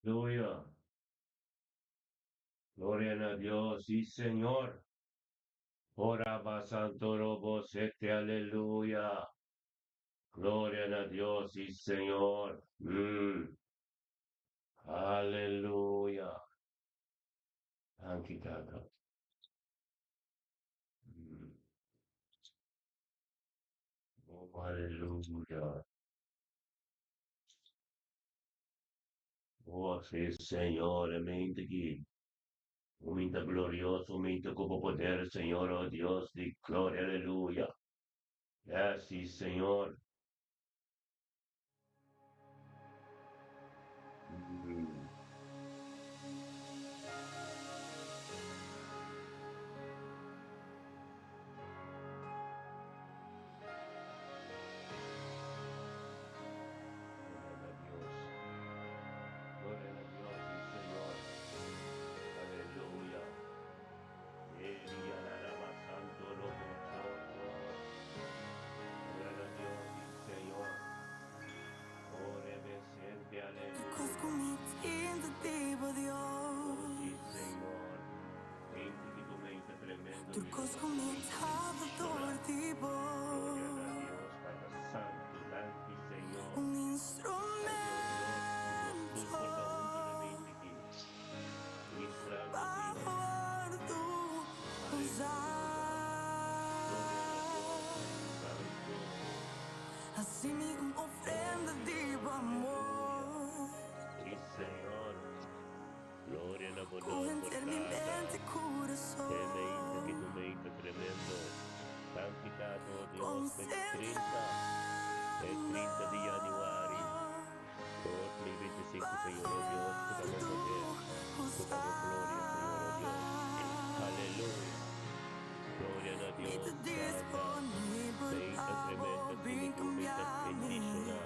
Aleluya. Gloria na Dios, sí Señor. Ora ba santo robo sete, aleluya. Gloria na Dios, sí Señor. Aleluya. Danki, Tata. Oh, aleluya. Oh, sí, Señor, e aki. Un momento glorioso, un momento con poder, Señor, oh Dios di gloria, aleluya. Yes, sí, Señor. Gloria a Dios. Gloria a Dios, sí, Señor. Aleluya. Elia, la santo, loco, Gloria a Dios, sí, Señor. Ore, sente, aleluya. Oh, sí, Señor. Tremendo. Tur cos cu mi ta dor di bo. Gloria a Dios, Tata Santo, danki, Señor. Un instrumento pa wordo usa. Haci mi un ofrenda di amor. Sí, Señor. Gloria na bo Cu henter mi mente, curason. Tremendo, ki momento tremendo. Santificado, Dios, e 30, e 30 di januari 2025, Señor, oh Dios, cu ta bo poder, cu ta bo gloria, Señor, oh Dios. Aleluya. Gloria na Dios, Tata. Momento tremendo, momento bendiciona.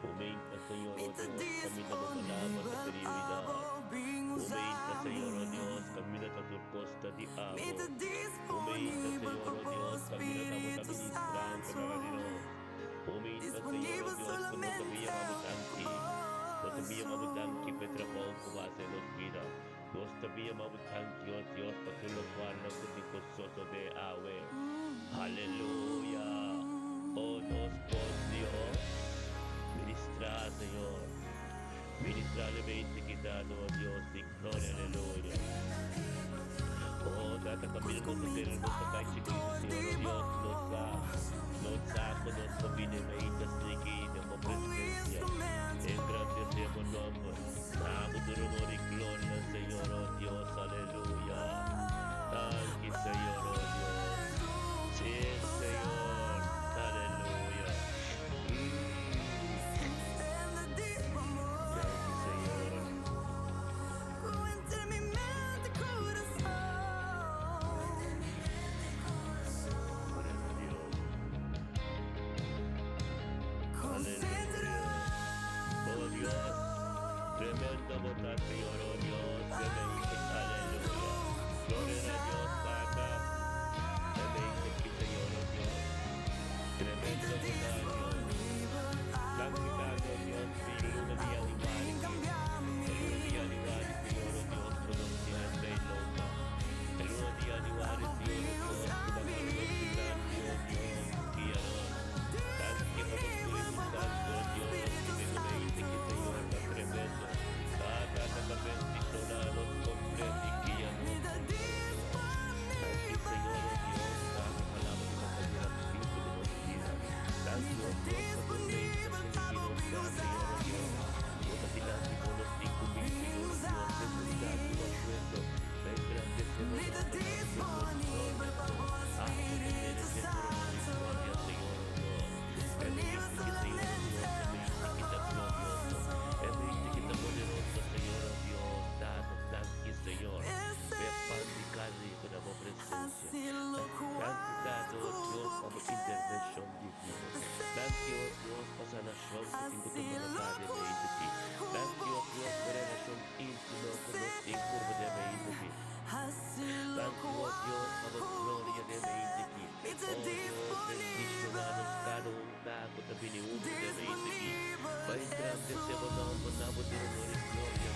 Momento, Señor, oh Dios, caminda bo palabra ta prioridad. Momento, Señor, oh Dios, caminda ta tur costa di abo. Momento, Señor, oh Dios, caminda ta bo ta ministrando na Dios. Momento, Señor, oh Dios, cu nos ta yama bo danki. Nos ta yama bo danki pa e trabou cu bo a haci den nos bida. Nos ta yama bo danki, oh Dios, pa tur locual cu tin cu sosode awe. Aleluya. Oh, nos bon Dios. Ministra, Señor. Ministra lemente quitado, oh Dios, di gloria, aleluya. Oh, Tata, caminda nos ta tene, nos ta cai chikito, Señor, oh Dios, nos sa, nos sa cu nos por bini meita sniki den bo presencia. Engrandece bo nomber. Dabo tur honor y gloria, Señor, oh Dios, aleluya. Danki, Señor, oh Dios. Sí, Señor, aleluya. Danki, Señor. Cu henter mi mente, curason. Gloria a Dios. Aleluya. Oh Dios, tremendo bo ta, Señor, oh Dios, tremendo, aleluya. Gloria a Dios, Tata. Tremendo aquí, Señor, oh Dios. Tremendo bo ta, Dios. Santificado, Dios, e luna di januari, e luna di januari, Señor, oh Dios, cu nos tin e lomba. E luna di januari, Señor, oh Dios, cu ta nos dilanti, oh Dios, guia nos. Danki pa bo Spirito Santo, oh Dios, cu den mente cu Señor ta tremendo. Tata, ta bendiciona nos completo y guia nos, Señor, oh Dios. Danki, Señor, oh Dios, Tata, palabra di bo ta bira bibo den nos bida. Danki, oh Dios, pa tur mente cu nos da, Señor, oh Dios. Bo ta dilanti bo nos tin cu bin, Señor, oh Dios, den un lugar cu acuerdo. Pa engrandece bo nomber, pa haci nos glorioso. Ah, bo ta merece tur honor y gloria, Señor, oh Dios. E mente cu Señor, oh Dios, e mente cu ta glorioso. E mente cu ta poderoso, Señor, oh Dios. Tata, danki, Señor. Pa e pan di cada dia cu na bo presencia. Danki, Tata, oh Dios, pa bo intervencion divino. Danki, oh Dios, pa sanacion cu tin cu tuma lugar den mente aki. Danki, oh Dios, pa relacion intimo cu nos tin cu bo den mente aki. Danki, oh Dios, pa bo gloria den mente aki. Oh Dios, bendiciona nos cada un cu ta bini hunto den mente aki. Pa engrandece bo nomber, na bo tur honor y gloria.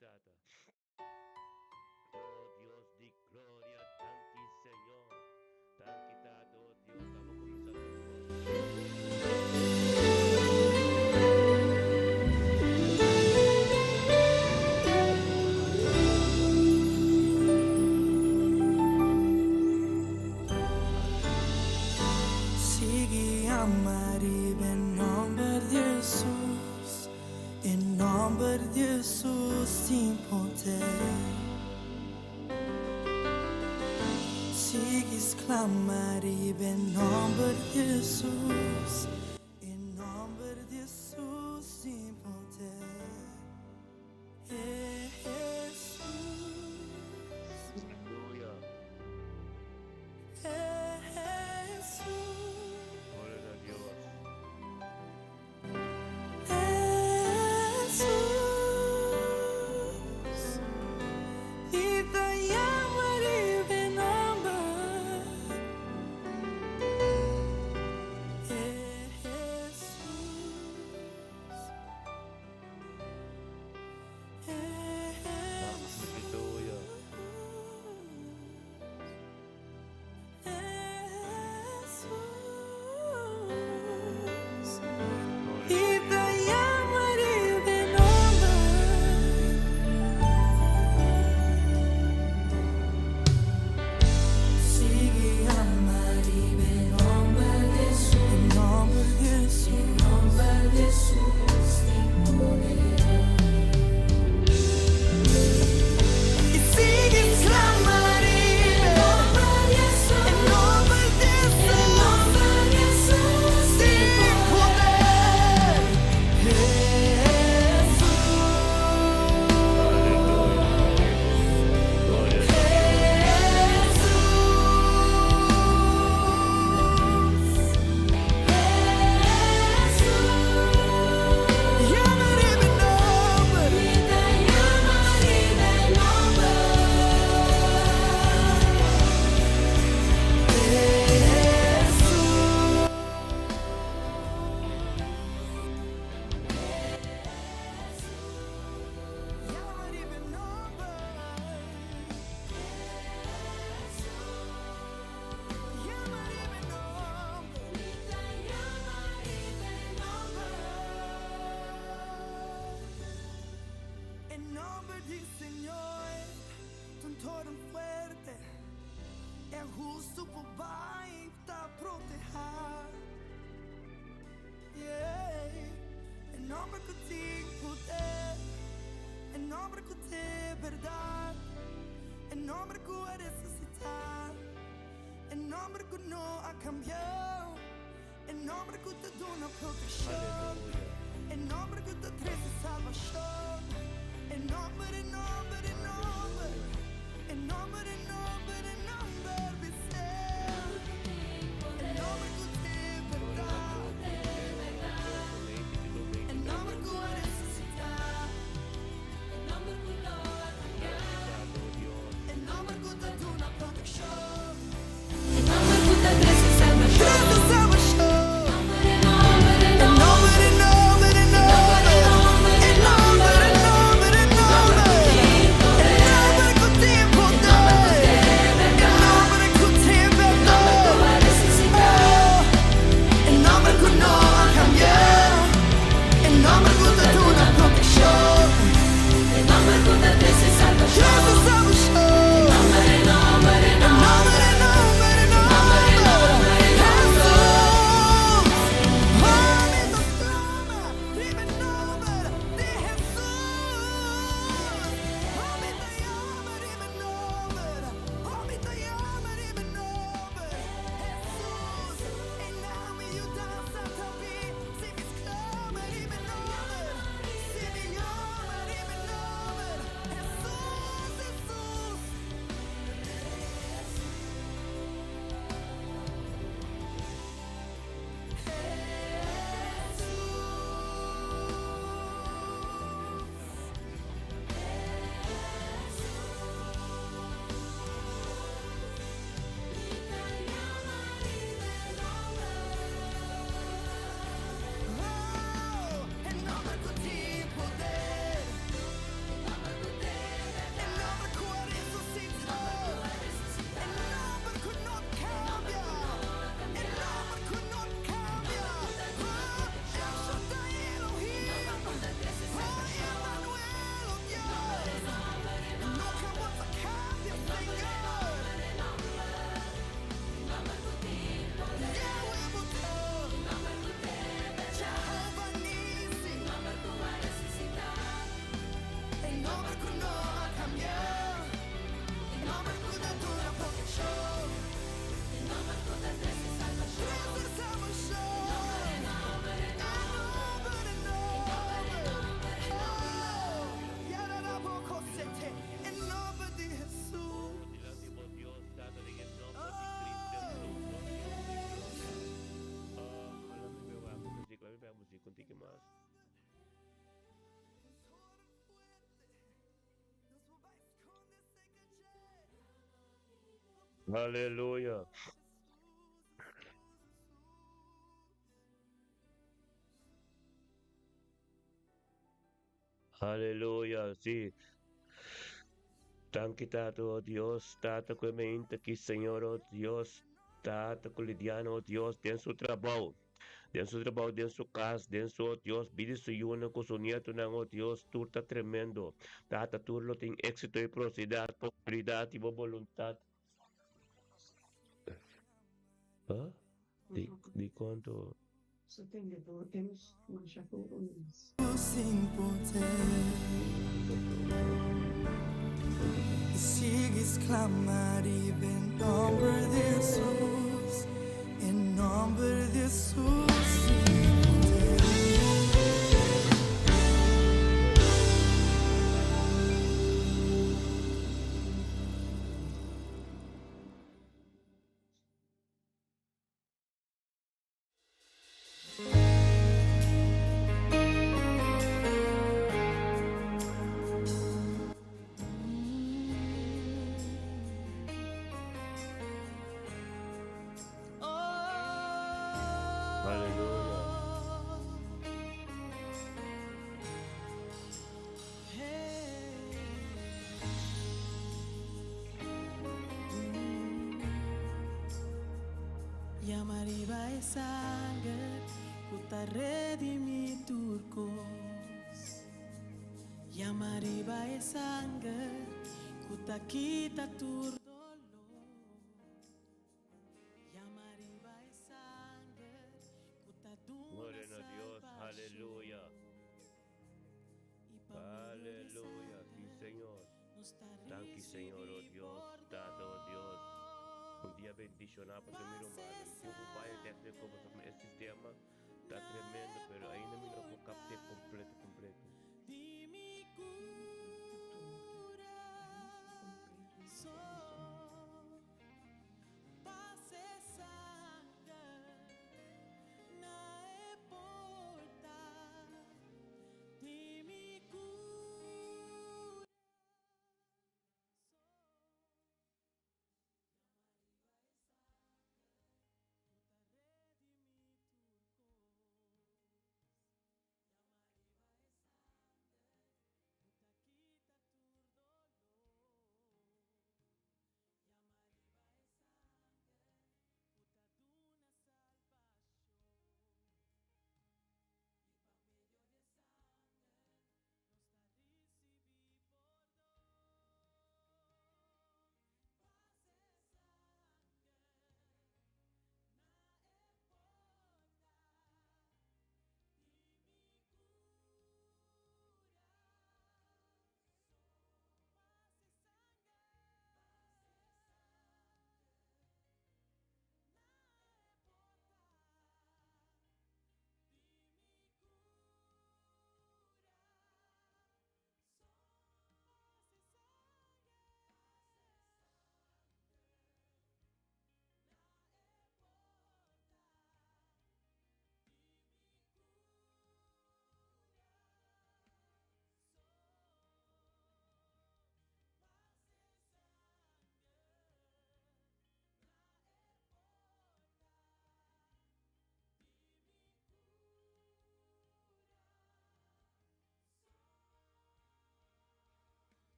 Tata. Oh Dios di gloria, danki Señor. Danki Tata, oh Dios, abo kuminsá ku nos. Sigui yama riba e nomber di Jesus, e nomber di Jesus tin poder. Sigui sklama riba e nomber di Jesus, e nomber di Jesus tin poder. Jesus. Aleluya. Jesus. Gloria na Dios. Jesus. Mi ta yama riba e nomber. Jesus. Aleluya. Jesus. Gloria Mi na ta Dios. yama riba e nomber. Sigui yama riba e nomber di Jesus. E nomber di Jesus. E nomber di Jesus tin poder. I sigui sklama riba e nomber di Jesus. E nomber di Jesus. E nomber di Jesus tin poder. Jesus. Aleluya. Gloria na Dios. Jesus. Yama riba e nomber. Mi ta yama riba e nomber. Jesus. Yama riba e nomber. Yama riba e nomber. Mi ta yama riba e nomber. E nomber di Señor, ta un toren fuerte, e hustu por bai ta protehá. Yeah. E nomber ku tin poder, e nomber ku tin berdat, e nomber ku a resusitá, e nomber ku no a kambia, e nomber ku ta duna protekshon. Aleluya. E nomber ku ta trese salbashon. E nomber, e nomber, e nomber. E nomber, e nomber, e nomber, bis'é. E nomber ku tin Gloria na berdat. Dios. E nomber ku a resusitá. Danki Tata, oh Dios. E nomber ku ta duna protekshon. E nomber ku ta trese salbashon. Trese salbashon. E nomber, E nomber, Aleluya. Aleluya, sí. Danki Tata, oh Dios, Tata ku e meinta aki, Señor, oh Dios, Tata ku Lidiana, oh Dios, den su trabou, den su trabou, den su kas, den su, oh Dios, bida di su yunan ku su nietonan, oh Dios, tur ta tremendo. Tata, tur lo tin éxito i prosperidad, prosperidad i bo boluntat. Huh? Di, di cuanto? Sin poder Y sigues clamar y en nombre de Jesús En nombre de Jesús sin poder. Aleluya. Yama riba e sanger ku ta redimí tur kos. Yama riba e sanger ku ta kita tur doló. Yama riba e sanger ku ta duna Gloria na Dios, salbashon. aleluya. I pa medio di e Aleluya, sí sanger Señor. nos ta Danki Señor, oh risibí Dios, Tata, oh Dios. Un pordon. dia bendishoná pa mi Mas rumannan. e Mi tin un fallo técnico sanger pasobra e sistema ta na tremendo, e pero ainda mi no por capt'é porta completo completo. di mi kurason. Pasa e sanger na e porta di mi kurason.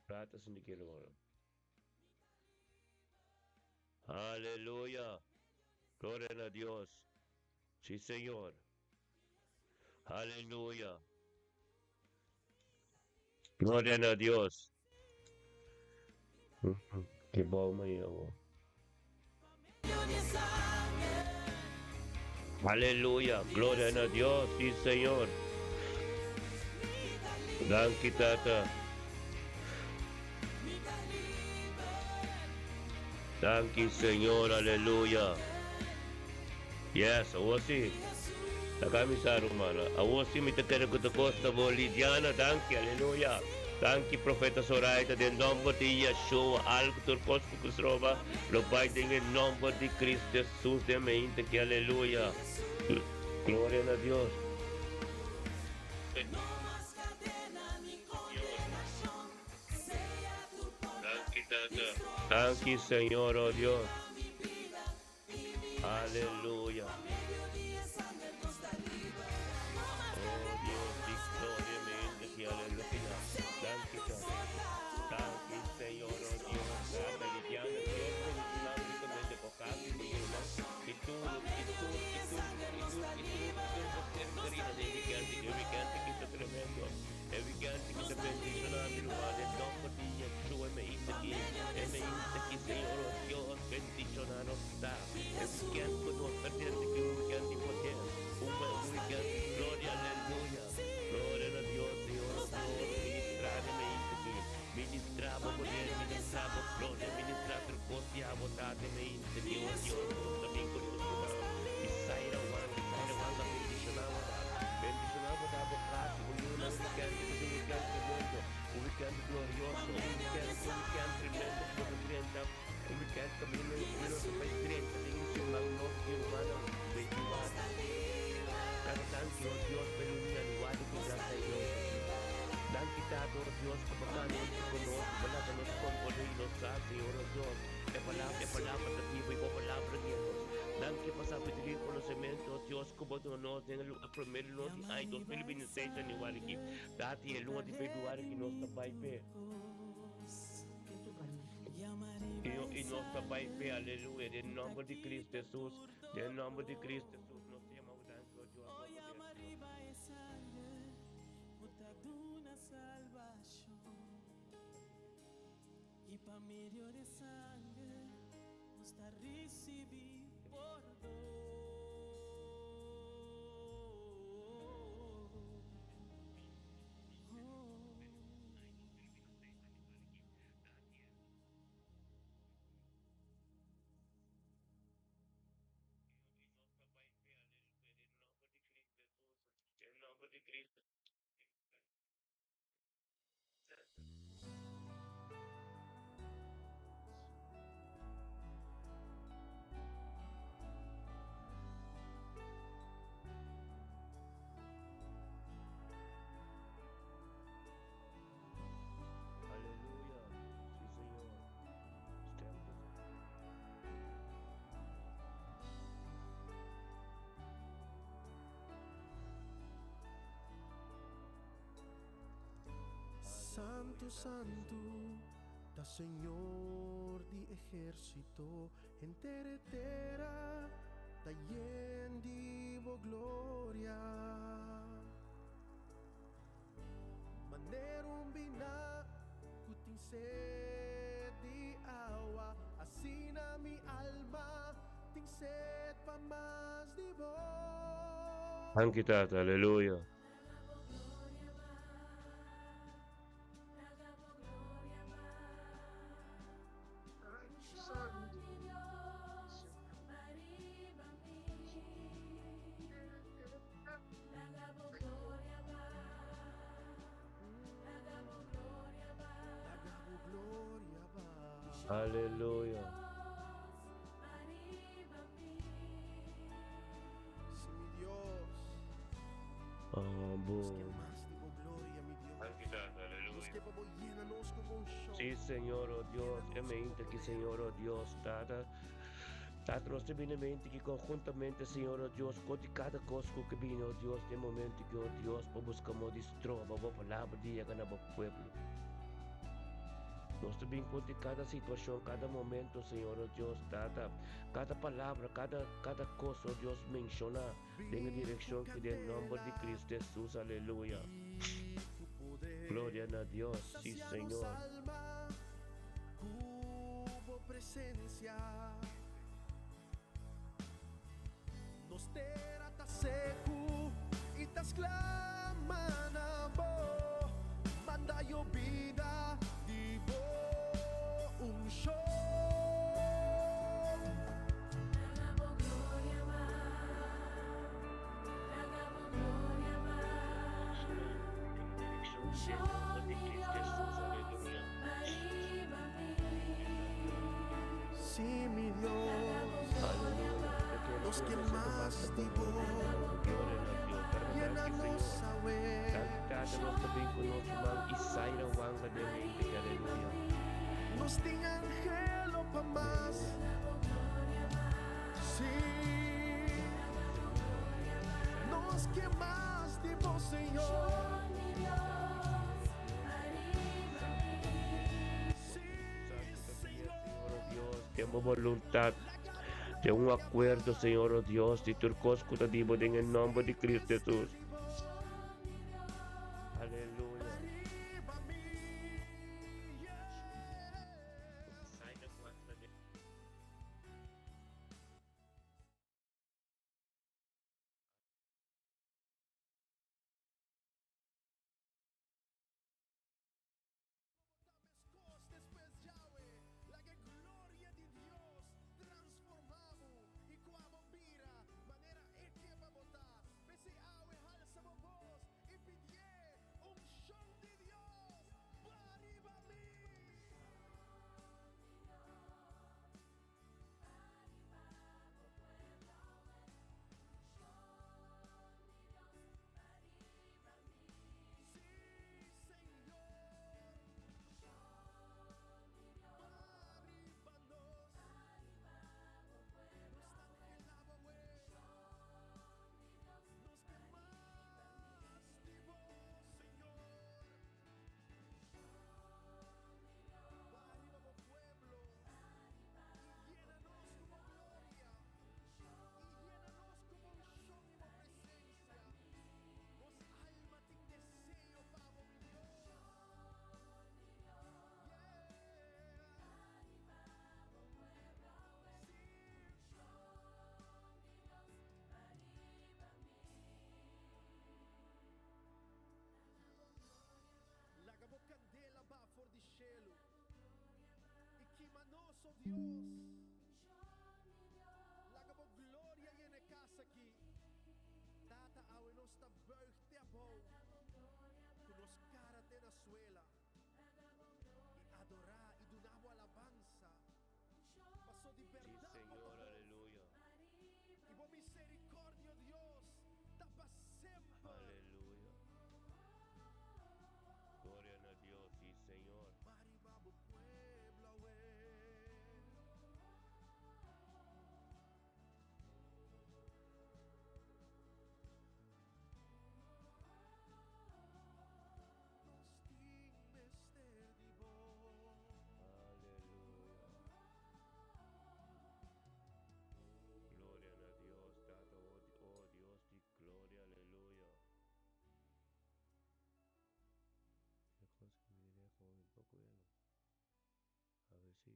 Plata sin di quiero. Aleluya. Gloria a Dios. Sí, Señor. Aleluya. Gloria a Dios. Qué bom, meu. Aleluya. Gloria a Dios. Sí, Señor. Danki, Tata. Danki, Señor. Aleluya. Yes, awor si. Laga mi sa, ruman. Awor si mi ta kere ku ta kosta bo Lidiana. Danki, aleluya. Danki, Profeta Zoraida, den nomber di Yeshua, algu tur kos ku kusroba lo bai den e nomber di Cristo Jesus den mente ki, aleluya. Gloria na Dios. Danki. Danki Señor, oh Dios. Aleluya. Oh Dios di gloria, mi hende ki aleluya. Danki Tata. Danki Señor, oh Dios. Tata Lidiana, Dios bendiciona bo ricamente bo casa y bo yunan y tur y tur y tur y tur y tur y tur bo ser querido den weekend. E weekend aki ta tremendo. E weekend aki ta bendiciona mi ruman den nomber di Yeshua mi hende ki e mi hende ki Señor, oh Dios bendiciona nos ta. E weekend cu nos ta tende ki un weekend di poder, un weekend di gloria, aleluya. Gloria na Dios, Señor, oh Dios, ministra den mi hende ki, ministra bo poder, ministra bo gloria, ministra tur cos di abo ta den mi hende ki, oh Dios, cu nos ta bin cu nos ruman. Isaira Wang, Isaira Wang a bendiciona bo ta, bendiciona bo ta bo casa, bo yunan, weekend ki ta un weekend tremendo, un weekend glorioso, un weekend, un weekend tremendo cu bo ta drenta. Un weekend caminda y nos a bay drenta den un siman nos y rumannan bay di wak. Tata danki oh Dios pa e luna januari cu gracia a Dios aki. Danki Tata oh Dios pa bo cana hunto cu nos y bo laga nos compone y nos sa Señor oh Dios e palabra e palabra ta biba y bo palabra guia nos. Danki pa sabiduria y conocemento oh Dios cu bo duna nos den e primer luna di aña 2026 januari aki. Tata y e luna di februari aki nos ta bay p'e. I nos ta bai fe, aleluya, den nomber di Cristo Jesus, den nomber di Cristo Jesus, nos ta yama bo danki, oh Dios, bo poder, Aleluya, si Señor. Stem ta. Santu, santu, ta Señor di ehérsito, henter e tera ta yen di bo gloria. Manera un biná ku tin sed di awa, asina mi alma tin sed pa mas di bo. Danki Tata, aleluya. Aleluya. Oh, bo. Sí, Señor, oh Dios, e mente ki, Señor, oh Dios, Tata. Tata, nos ta bini mente ki conjuntamente, Señor, oh Dios, con di cada cos cu ke bini, oh Dios, den momento ki, oh Dios, pa busca mo di stroba bo palabra di yega na bo pueblo. Nos ta bin con di cada situacion, cada momento, Señor, oh Dios, Tata, cada palabra, cada, cada cos, oh Dios, menciona den e direccion ki den nomber di Cristo Jesus, aleluya. Gloria na Dios, si Señor. Nos tera ta seku i ta sklama na bo. Manda yobida di bo unshon. Sí, mi Dios, nos ke mas di bo. Yena nos awe. Tata, nos ta bin ku nos man Isaira Wanga den mente, aleluya. Nos tin anhelo pa mas. Sí. Nos ke mas di bo, Señor. Sí, Señor. Dios, den bo voluntad, den un acuerdo, Señor, oh Dios, di tur cos cu ta di bo den e nomber di Cristo Jesus. Aleluya. Mescos despues Yahweh laga e gloria di Dios transforma bo y cua bo bira manera e ke pa bo ta. P'esey awe halsa bo bos y pidié unshon di Dios ba riba mi. Sí, Señor, ba riba nos. Nos ta anhelá bo awe. Nos ke mas di bo, Señor. Ba riba bo pueblo i yena nos ku bo gloria, i yena nos ku bo unshon i bo presensia. Nos alma tin deseo pa bo, mi Dios. Yeah. Sí. Laga bo kandela ba for di shelu i kima nos, o Dios. Laga bo gloria yena e kas aki. Tata, awe nos ta buig te abou, ku nos kara te na suela, i adorá i duna bo alabansa, paso di Sí, bèrdat bo ta Señor, bon, aleluya. i bo miserikòrdia, o Dios, ta pa semper. Aleluya. Gloria na Dios, sí, Señor. Ba riba bo pueblo awe. Nos tin mester di bo. Aleluya. Gloria na Dios, Tata, oh, oh Dios di gloria, aleluya. E cos que me diría como un poco bueno. A ver si.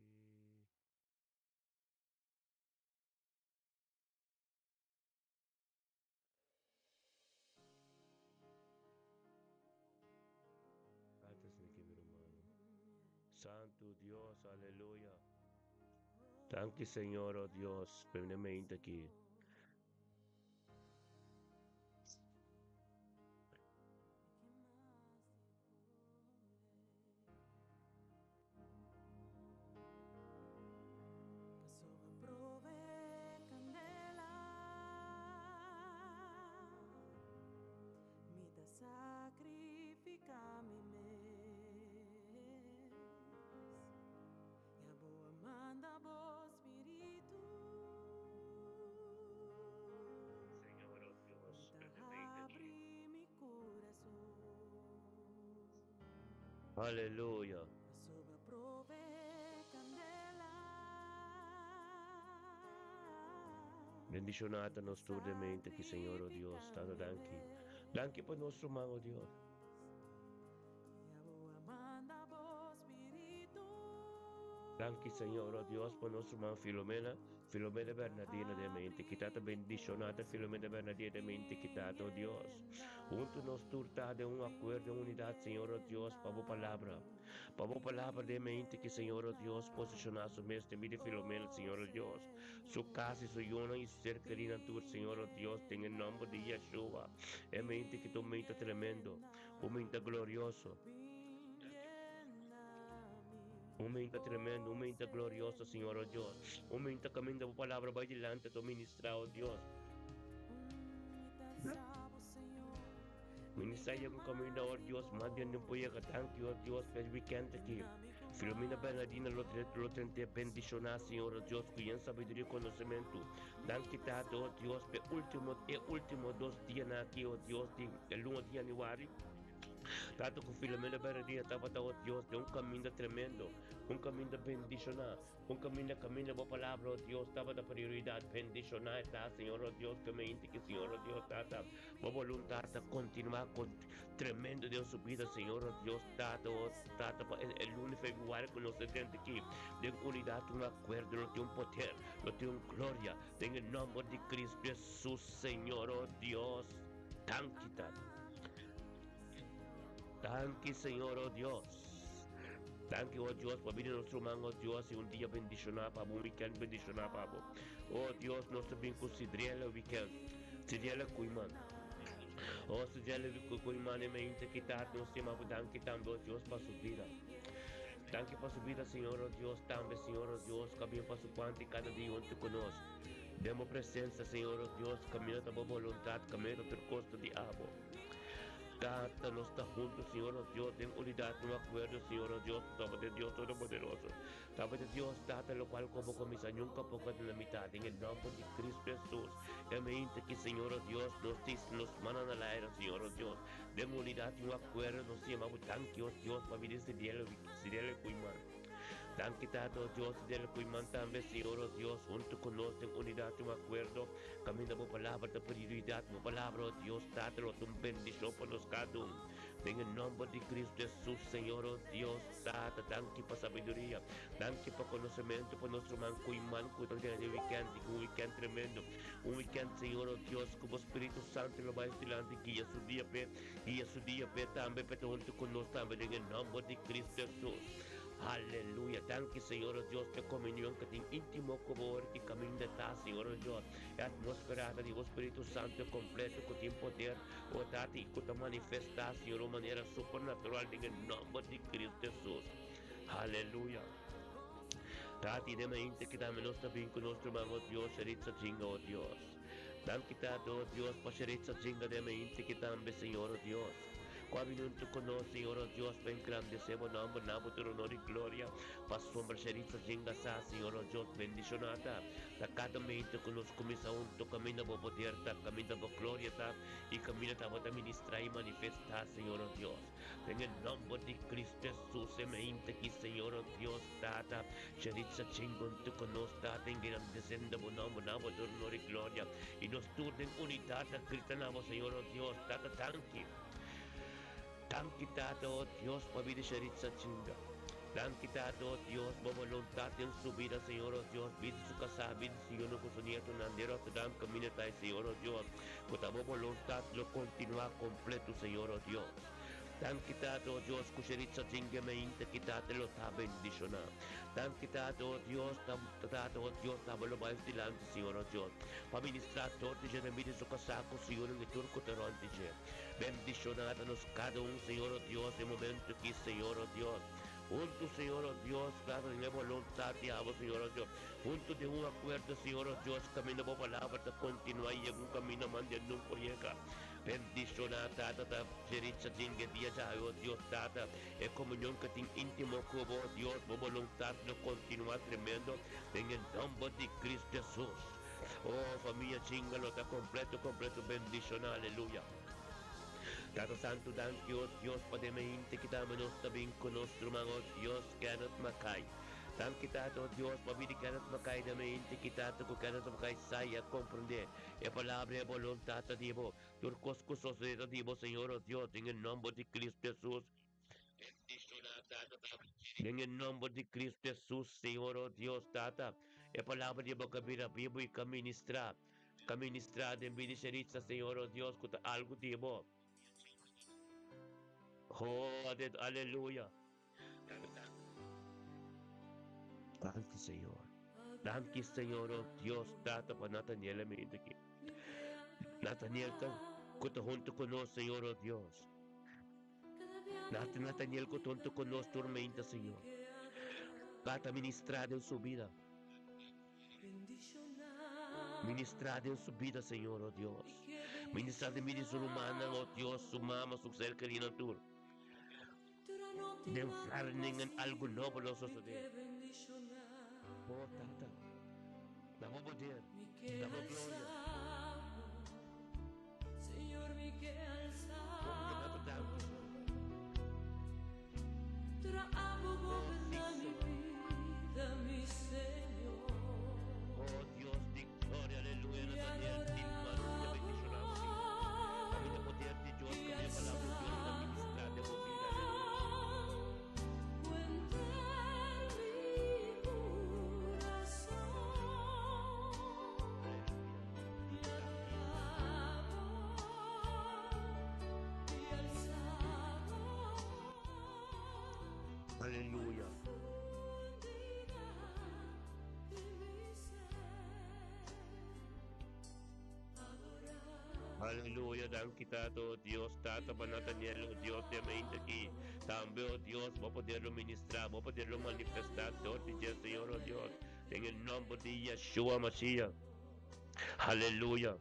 Antes de que mi hermano. Santo Dios, aleluya. Danki Señor, oh Dios, permanentemente aquí. Señor, oh Dios, permanentemente aquí. Aleluya. Bendiciona ta nos tur den mente aki, Señor, oh Dios. Tata, danki. Danki pa nos ruman, oh Dios. Danki, Señor, oh Dios, pa nos ruman Filomena, Filomena Bernardino den mente aki. Tata, bendiciona ta Filomena Bernardino den mente aki, Tata, oh Dios. Huntu nos tur ta den un acuerdo, en unidad, Señor, oh Dios, pa bo palabra. Pa bo palabra den mente ki Señor o Dios posiciona su mes den bida Filomena, Señor o Dios, su casa y su yunan y su ser kerinan tur, Señor o Dios, den e nomber di Yeshua. E mente ki ta un mente tremendo, un mente glorioso. Un mente tremendo, un mente glorioso, Señor o Dios. Un mente caminda bo palabra bai dilanti ta ministra, o Dios. Ministra yega un caminda, o Dios, mas bien den por yega. Danki, o Dios, pa e weekend aki. Filomena Bernardina lo lo trente bendishoná, Señor, oh Dios, ku yen sabiduria i konosementu. Danki, Tata, oh Dios, p'e último, e último dos dianan aki, oh Dios, di e luna di yanüari. Tata, ku Filomena Bernardina tabata, oh Dios, den un kaminda tremendo, un kaminda bendishoná. Un kaminda kaminda bo palabra, oh Dios, tabata prioridat. Bendishoná e ta, Señor, oh Dios, ku me inti ki, Señor, oh Dios, Tata, bo boluntat ta kontinuá kon tremendo den su bida, Señor, oh Dios, Tata, oh Tata, pa e luna di febrüari ku nos ta drenta aki, den unidat, un akuerdo, lo tin un poder, lo tin un gloria, den e nòmber di Cristo Hesus, Señor, oh Dios. Danki, Tata. Danki, Señor, oh Dios. Danki, oh Dios, pa bini nos ruman, oh Dios, i un dia bendishoná pa bo, un weekend bendishoná pa bo. Oh Dios, nos ta bin ku Sidriela weekend. Sidriela Koeiman. Oh, Sidriela Koeiman, e mente ki ta nos stima bo. Danki tambe, oh Dios, pa su bida. Danki pa su bida, Señor, oh Dios, tambe, Señor, oh Dios, ku a bin pa su kuanti kada dia huntu ku nos. Den bo presensia, Señor, oh Dios, kaminda ta bo boluntat, kaminda ta tur kos ta di abo. Tata, nos ta hunto, Señor nos Dios, den unidad, den un acuerdo, Señor nos Dios, tabata e Dios Todopoderoso. Tabata e Dios, Tata, locual cu Bo cuminsa nunca por keda na mitad. Den e nomber di Cristo Jesus, e mente aki, Señor nos Dios, nos tin nos mannan na laira, Señor nos Dios, den unidad y un acuerdo, nos ta yama Bo danki, oh Dios, pa bini este dia, este dia cu iman. Danki Tata, oh Dios, di el cu iman tambe, Señor, oh Dios, hunto cu nos den unidad y un acuerdo, caminda Bo Palabra ta prioridad, Bo Palabra, oh Dios, Tata, lo ta un bendicion pa nos cada un. Den e nomber di Cristo Jesus, Señor, oh Dios, Tata, danki pa sabiduria, danki pa conocemento pa nos ruman cu iman cu ta den e weekend, un weekend tremendo, un weekend, Señor, oh Dios, cu Bo Spiritu Santo lo bay dilanti guia su dia p'e. I esun dia p'e tambe p'e ta huntu ku nos tambe den e nòmber di Cristo Hesus. Aleluya! Danki Señor o Dios p'e komunion ku tin íntimo ku bo ora ki kaminda ta, Señor o Dios. E atmósfera ta di bo Spiritu Santu kompleto ku tin poder, o Tata, i ku ta manifestá, Señor, un manera supernatural den e nòmber di Cristo Hesus. Aleluya! Tata, i den mainta ki tambe nos ta bin ku nos ruman, o Dios, Sheritza Jinga, o Dios. Danki Tata, o Dios, pa Sheritza Jinga den mente ki tambe, Señor, o Dios, ku a bini huntu ku nos, Señor, o Dios, pa engrandesé bo nòmber, na bo tur honor i gloria, pasobra Sheritza Jinga sa, Señor, o Dios, bendishoná ta, ta kada mente ku nos kuminsá huntu kaminda bo poder ta, kaminda bo gloria ta, i kaminda ta bo ta ministrá i manifestá, Señor, o Dios. Den e nòmber di Cristo Hesus, e mente ki, Señor, o Dios, Tata, Sheritza chingon tu ku nos, Tata, engrandesendo bo nòmber na bo tur honor i gloria, i nos tur den unidat ta grita na bo, Señor, o Dios, Tata, danki. Danki, Tata, o Dios, pa bida Sheritza chinga. Danki, Tata, o Dios, bo boluntat den su bida, Señor, o Dios, bida su kasá, bida su yunan ku su nietonan den Rotterdam kaminda ta, Señor, o Dios, ku ta bo boluntat lo kontinuá kompleto, Señor, o Dios. Danki Tata, oh Dios, ku Sheritza Jinge mainta ki Tata lo ta bendishoná. Danki Tata, oh Dios, ta Tata, oh Dios, ta bo lo bai su dilanti, Señor, oh Dios, pa ministrá tur di dje na midi su kasá ku su yunan i tur ku ta rònt di dje. Bendishoná ta nos kada un, Señor, oh Dios, e momentu aki, Señor, oh Dios. Huntu, Señor, oh Dios, Tata, den e boluntat di abo, Señor, oh Dios. Huntu den un akuerdo, Señor, oh Dios, kaminda bo palabra ta kontinuá i yega un kaminda mande nun por yega. Bendiciona Tata ta Jeritza Jinge dia djawe oh Dios Tata e comunion ke tin intimo ku bo oh Dios bo boluntad lo continua tremendo den e nomber di Cristo Jesus oh famia Jinge lo ta completo completo bendiciona aleluya Tata Santo danki oh Dios pa den mente ki tambe nos ta bin ku nos ruman oh Dios Kenneth Mackay danki Tata oh Dios pa bidi Kenneth Mackay den mente ki Tata ku Kenneth Mackay sa y a comprende E palabra e boluntat ta di bo. Tur kos ku sosodé ta di bo, Señor, o Dios, den e nòmber di Cristo Hesus. Den e nòmber di Cristo Hesus, Señor, o Dios, Tata, e palabra di bo ka bira bibu i ka ministrá, ka ministrá den bida Sheritza, Señor, o Dios, ku ta algu di bo. Oh, aleluya. Danki Señor. Danki Señor, oh Dios Tata, pa Nathaniel e mente aki. Nathaniel ta ku ta hunto ku nos, Señor, oh Dios. Nathaniel ku ta hunto ku nos tur mente, Señor. Tata ministra den su bida. Ministra den su bida, Señor, oh Dios. Ministra den bida di su rumannan, oh Dios, su mama, su ser kerinan tur. Den Vlaardingen algu nobo lo sosodé. O Tata, na bo poder, na bo gloria. Kon ta danki. Oh Dios di gloria, aleluya, Nathaniel tin maruya bendiciona bo vida. Pa mi ta poder di Dios cu mi e palabra di Dios ta ministra den bo vida, aleluya. Aleluya. Aleluya, danki Tata, oh Dios, Tata pa Nathaniel, oh Dios, den mente aki. Tambe, oh Dios, bo poder lo ministra, bo poder lo manifesta dor di dje, Señor, oh Dios, den e nomber di Yeshua Mashiach. Aleluya.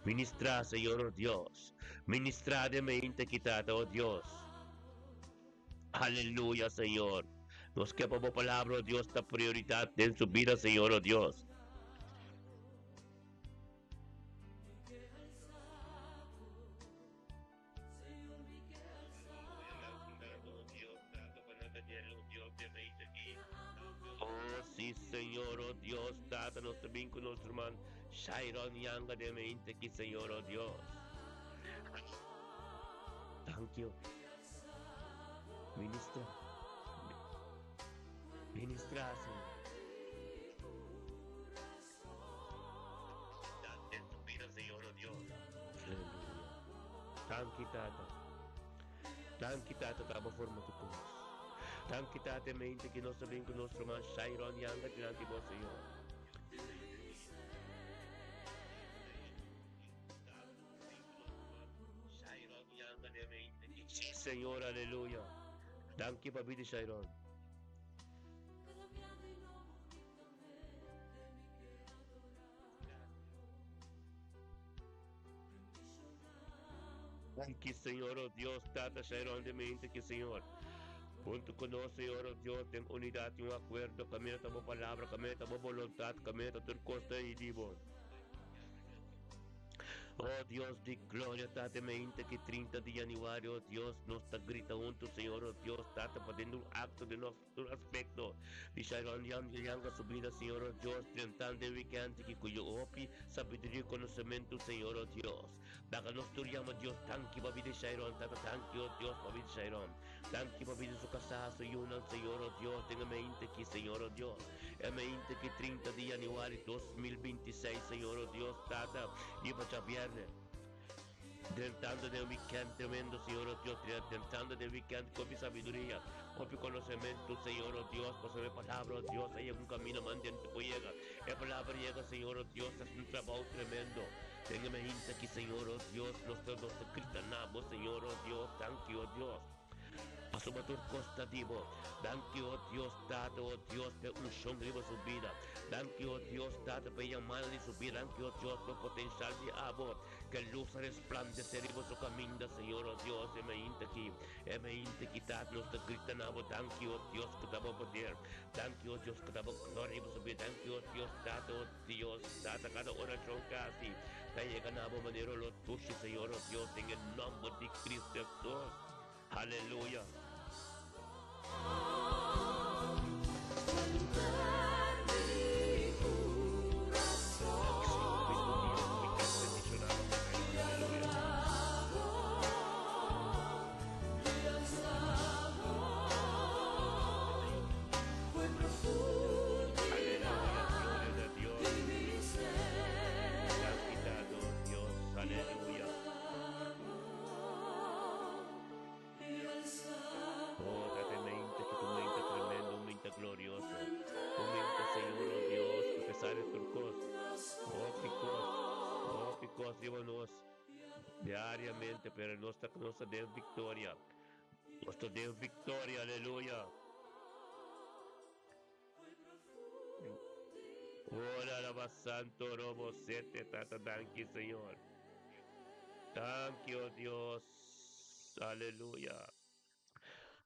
Ministra, Señor, oh Dios. Ministra den mente aki, Tata, oh Dios. Aleluya, Señor. Nos ke pa bo palabra, oh Dios, ta prioridad den su bida, Señor, oh Dios. Oh, sí, Señor, oh Dios, Tata, nos ta bin cu nos herman Shairon Yanga de mente aquí, Señor, oh Dios. Thank you. Ministra. Ministra, Señor. En tu vida, Señor, oh Dios. Aleluya. Danki, Tata. Danki, Tata, ta forma tu kos. Danki, Tata, mente que nos ta bin ku nos ruman Shairon Yanga dilanti bo, Señor. Sí, Señor, aleluya. Danki pa bida Shairon. Danki, Señor, oh Dios, Tata Shairon de mente que Señor. Junto con nos, Señor, oh Dios, ten unidad y un acuerdo, camina ta bo palabra, camina ta bo voluntad, camina ta tur costa y dibo. Oh Dios di gloria, Tata, mente que 30 de januario, oh Dios, nos ta grita junto, Señor, oh Dios, Tata, pa den un acto de nos aspecto. Di Shairon Yang Yanga su vida, Señor, oh Dios, trentando el weekend, que cuyo hopi, sabiduría y conocimiento, Señor, oh Dios. Daga nos tur llama Dios, danki pa vida Shairon, Tata, danki, oh Dios, pa vida Shairon. Danki pa vida su casa, su yunan, Señor, oh Dios, tenga mente aquí, Señor, oh Dios. E mente que 30 de januario 2026, Señor, oh Dios, Tata, y pa viernes. Drentando den weekend tremendo, Señor, oh Dios, drentando den weekend con mi sabiduría, con mi conocimiento, Señor, oh Dios, por saber palabra, oh Dios, hay un camino mandante que llega. La palabra llega, Señor, oh Dios, es un trabajo tremendo. Téngame gente aquí, Señor, oh Dios, los cristianos, Señor, oh Dios, thank you, oh Dios. Pasobra tur kos ta di bo. Danki, o Dios Tata, o Dios, p'e unshon riba su bida. Danki, o Dios Tata, p'e yamada di su bida. Danki, o Dios, p'e potenshal di abo. Ke lus a resplandesé riba su kaminda, Señor, o Dios, e mainta aki, e mainta aki, Tata, nos ta grita na bo, Danki, o Dios, ku ta bo poder. Danki, o Dios, ku ta bo gloria riba su bida. Danki, o Dios Tata, o Dios, Tata, kada orashon ku hasi ta yega na bo manera lo dushi, Señor, o Dios, den e nòmber di Cristo Hesus. Aleluya. Aleluya. Oh, date mente que tu mente tremendo, un mente glorioso, un mente Señor, oh Dios, a pesar de tur cos, hopi cos, hopi cos riba nos diariamente, pero nos ta nos ta den victoria, nos ta den victoria, aleluya. Ora alaba santo robo sete tata danki Señor. Danki oh Dios. Aleluya.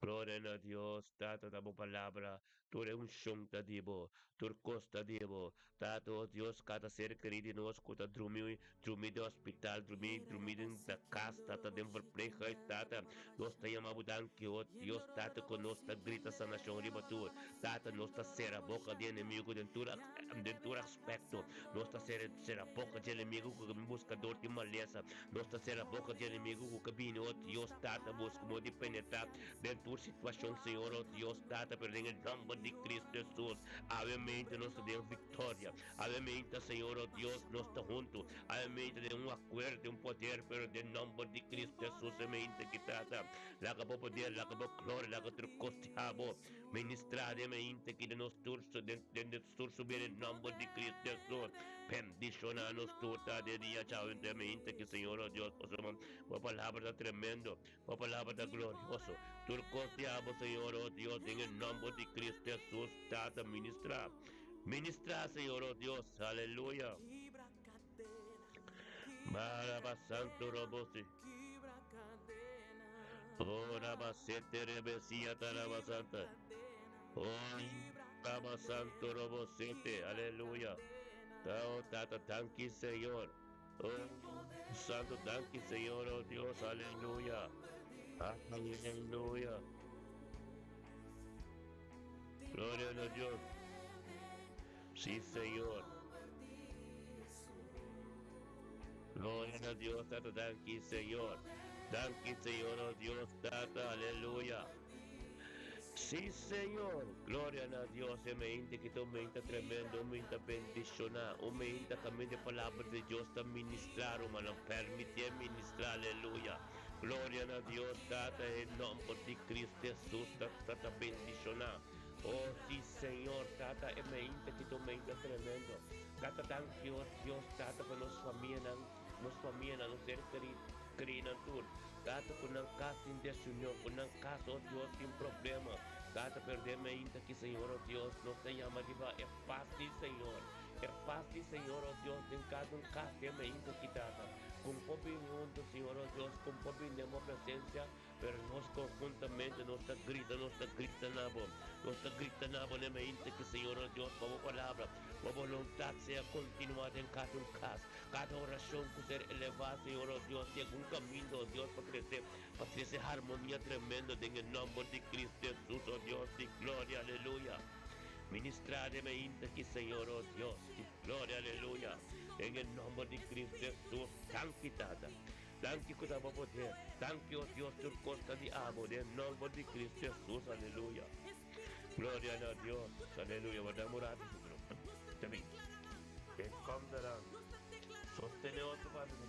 Gloria na Dios, Tata, ta bo palabra, tur e unshon ta di bo, tur kos ta di bo. Tata, o Dios, kada ser kerí di nos ku ta drumi, drumi den hospital, drumi, drumi den na kas, Tata, den verpleeghuis, Tata, nos ta yama bo danki, o Dios, Tata, ku nos ta grita sanashon riba tur. Tata, nos ta sera boka di enemigu den tur, den tur aspekto. Nos ta sera, sera boka di enemigu ku ta buska dor di malesa. Nos ta sera boka di enemigu ku ka bini, o Dios, Tata, buska modo di penetrá den tur situashon, Señor, o Dios, Tata, pero den e nòmber di Cristo Hesus, awe mente nos ta den viktoria. Awe mente, Señor, o Dios, nos ta huntu. Awe mente den un akuerdo, den un poder, pero den nòmber di Cristo Hesus, e mente ki, Tata, laga bo poder, laga bo gloria, laga tur kos di abo ministrá den e mente ki den nos tur, den nos tur su bira, den nòmber di Cristo Hesus. Bendishoná nos tur, Tata, e dia djawe den e mente ki, Señor, o Dios, pasobra bo palabra ta tremendo. Bo palabra ta glorioso. Tur kos di abo, Señor, o Dios, den e nomber di Cristo Jesus, Tata, ministra. Ministra, Señor, o Dios. Aleluya. Maraba santo robosi. Oh, raba sete rebesia taraba santa. Oh, raba santo robosete. Aleluya. Oh, Tata, danki, Señor. Oh, Santo, danki, Señor, oh Dios, aleluya. Aleluya. Gloria a Dios. Sí, Señor. Gloria a Dios, Tata, danki, Señor. Danki, Señor, oh Dios, Tata, aleluya. Sí, Señor. Gloria na Dios. E mente ki ta un mente tremendo, un mente bendicioná, un mente kaminda e palabra di Dios ta ministrá, rumannan. Permitié ministrá, aleluya. Gloria na Dios, Tata, e nomber di Cristo Jesus ta, ta, ta bendicioná. Oh, sí, Señor, Tata, e mente ki ta un mente tremendo. Tata, danki, oh Dios, Tata, pa nos famianan, nos famianan, nos ser kerí. Kri nan tur. Tata ku nan kas tin desunion, ku nan kas, oh Dios, tin problema. Tata perdé meinta ki Señor, oh Dios, nos ta yama riba e pas di Señor. E pas di Señor, oh Dios, den kada un kas den meinta ki, Tata. Ku por bini hunto, Señor, oh Dios, ku por bini den bo presencia, pero nos conjuntamente nos ta grita, nos ta grita na bo. Nos ta grita na bo den meinta ki, Señor, oh Dios, pa bo palabra, pa bo voluntad sea continua den kada un kas. Kada orashon ku ser elevá, Señor, oh Dios, yega un kaminda, oh Dios, pa krese, pa trese harmonia tremendo den e nòmber di Cristo Jesus, oh Dios di gloria, aleluya. Ministrá den mainta aki, Señor, oh Dios di gloria, aleluya, den e nòmber di Cristo Jesus. Danki, Tata. Danki ku ta bo poder. Danki, oh Dios, tur kos ta di abo, den e nòmber di Cristo Jesus, aleluya. Gloria na Dios, aleluya. Bo da un rato, Señor. Ta bin. E kom eraan. Sostene otro pa mi.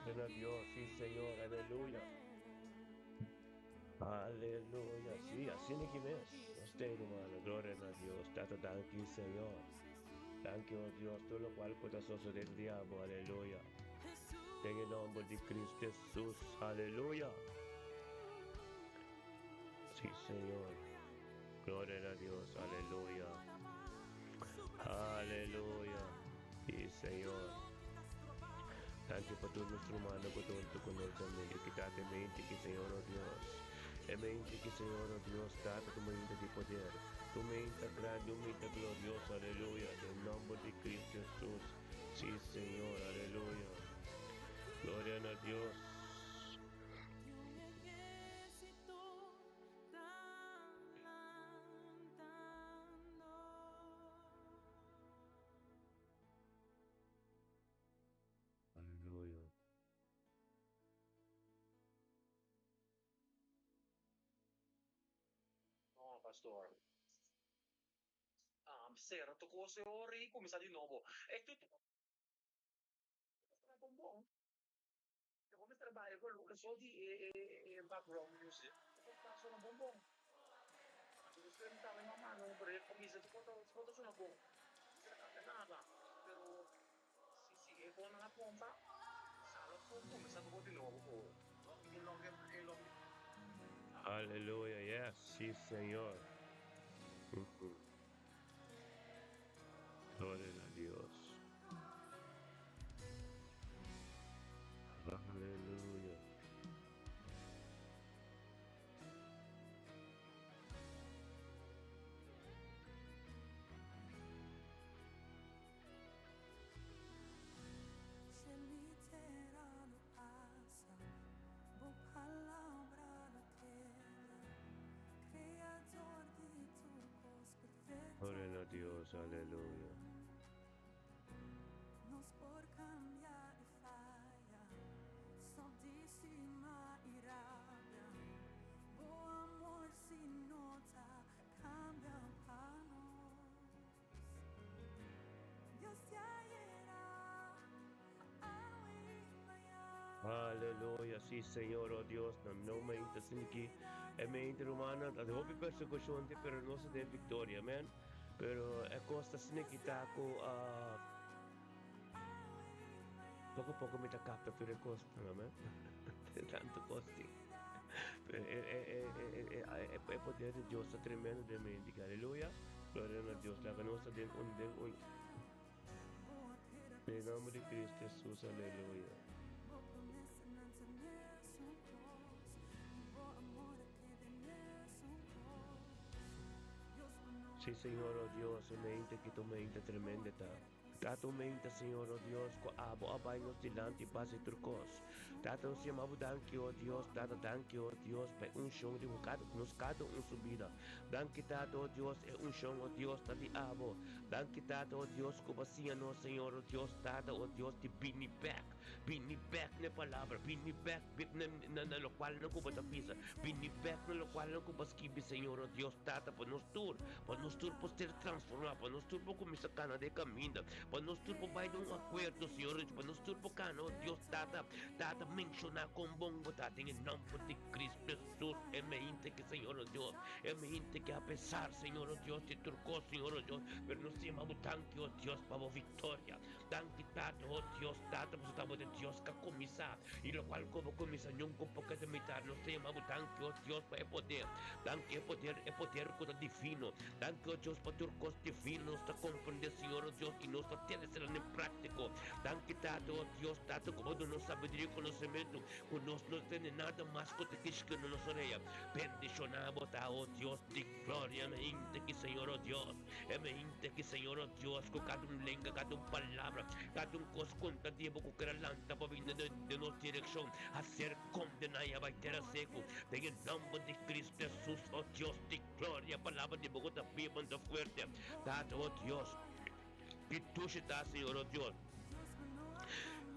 Gloria a Dios, sí Señor, aleluya. Aleluya, sí, asina ki mes. Nos te hermano, gloria na Dios. Tata, danki Señor. Danki, oh Dios, tur locual cu ta sosode den diabo, aleluya. Den e nomber di Cristo Jesus, aleluya. Sí, Señor. Gloria na Dios, aleluya. Aleluya. Sí, Señor. Danki pa tur nos rumannan cu ta hunto cu nos tambe. Y kita e mente ki, Señor, oh Dios. E mente ki, Señor, oh Dios, Tata, tu mente di poder. Tu mente grandi, un mente glorioso, aleluya. Den nomber di Cristo Jesus. Sí, Señor, aleluya. Gloria na Dios. Aleluya. No, pastor. Sera tur cos e ora y cuminsa di nobo. E tu ta bon bon. Te bo mester baha e volumen so di e background music. Ta sona bon bon. Anto despues mi tambe no a manda un bericht pa bisa si bo ta sona bon. Mi ta cambia nada, pero si si e bonan a conta, sala tur cuminsa bo di nobo cu e loke e loke. Aleluya yes si señor Gloria na Dios. Aleluya. Gloria na Dios, aleluya. Aleluya, sí Señor, oh Dios, na no mente asina aki, e mente rumannan ta den hopi persecucion te, pero nos ta den victoria, amen. Pero e cos ta asina aki ta cu poco poco mi ta capta tur e cosnan, amen. Tanto cos tin. Pero e poder di Dios ta tremendo den mente aki, aleluya. Gloria na Dios, laga nos ta den un, den un. Den nomber di Cristo Jesus, aleluya. Sí, Señor, oh Dios, e mente ki ta un mente tremendo ta. Tata un mente, Señor, oh Dios, ku abo a bai nos dilanti pa hasi tur kos. Tata, nos yama bo danki, oh Dios, Tata, danki, oh Dios, pa e unshon riba kada, nos kada un su bida. Danki Tata, o Dios, e unshon, o Dios, ta di abo. Danki Tata, o Dios, ku bo a siña nos, Señor, o Dios, Tata, o Dios, di bini bèk, bini bèk na e palabra, bini bèk na na lokualnan ku bo ta bisa, bini bèk na lokualnan ku bo a skibi, Señor, o Dios, Tata, pa nos tur, pa nos tur por ser transformá, pa nos tur por kuminsá kana den e kaminda, pa nos tur por bai den un akuerdo, Señor, pa nos tur por kana, o Dios, Tata, Tata, menshoná kon bon bo ta den e nòmber di Cristo Jesús, e mente ke Señor o Dios, e mente ke apesar, Señor o Dios, di tur kos, Señor o Dios, pero nos ta yama bo danki, o Dios, pa bo viktoria. Danki, Tata, o Dios, Tata, pasobra ta bo ta Dios ku a kuminsá, i lokual ku bo kuminsá nunka por keda mitar. Nos ta yama bo danki, o Dios, pa e poder. Danki e poder, e poder ku ta divino. Danki, o Dios, pa tur kos divino nos ta komprendé, Señor o Dios, i nos ta tene esnan den práktiko. Danki, Tata, o Dios, Tata, ku bo duna nos sabiduria i konosementu. Ku nos no tene nada mas ku ta kishki na nos orea. Bendishoná bo ta, o Dios di gloria, e hende ki, Señor, o Dios, e hende ki, Señor, o Dios, ku kada un lenga, kada un palabra, kada un kos konta di bo ku kere lanta pa bini den nos direkshon, a ser kondená i a bai tera seku. Den e nòmber di Cristo Hesus, o Dios di gloria, palabra di bo ku ta biba ta fuerte. Tata, o Dios, ki dushi ta, Señor, o Dios.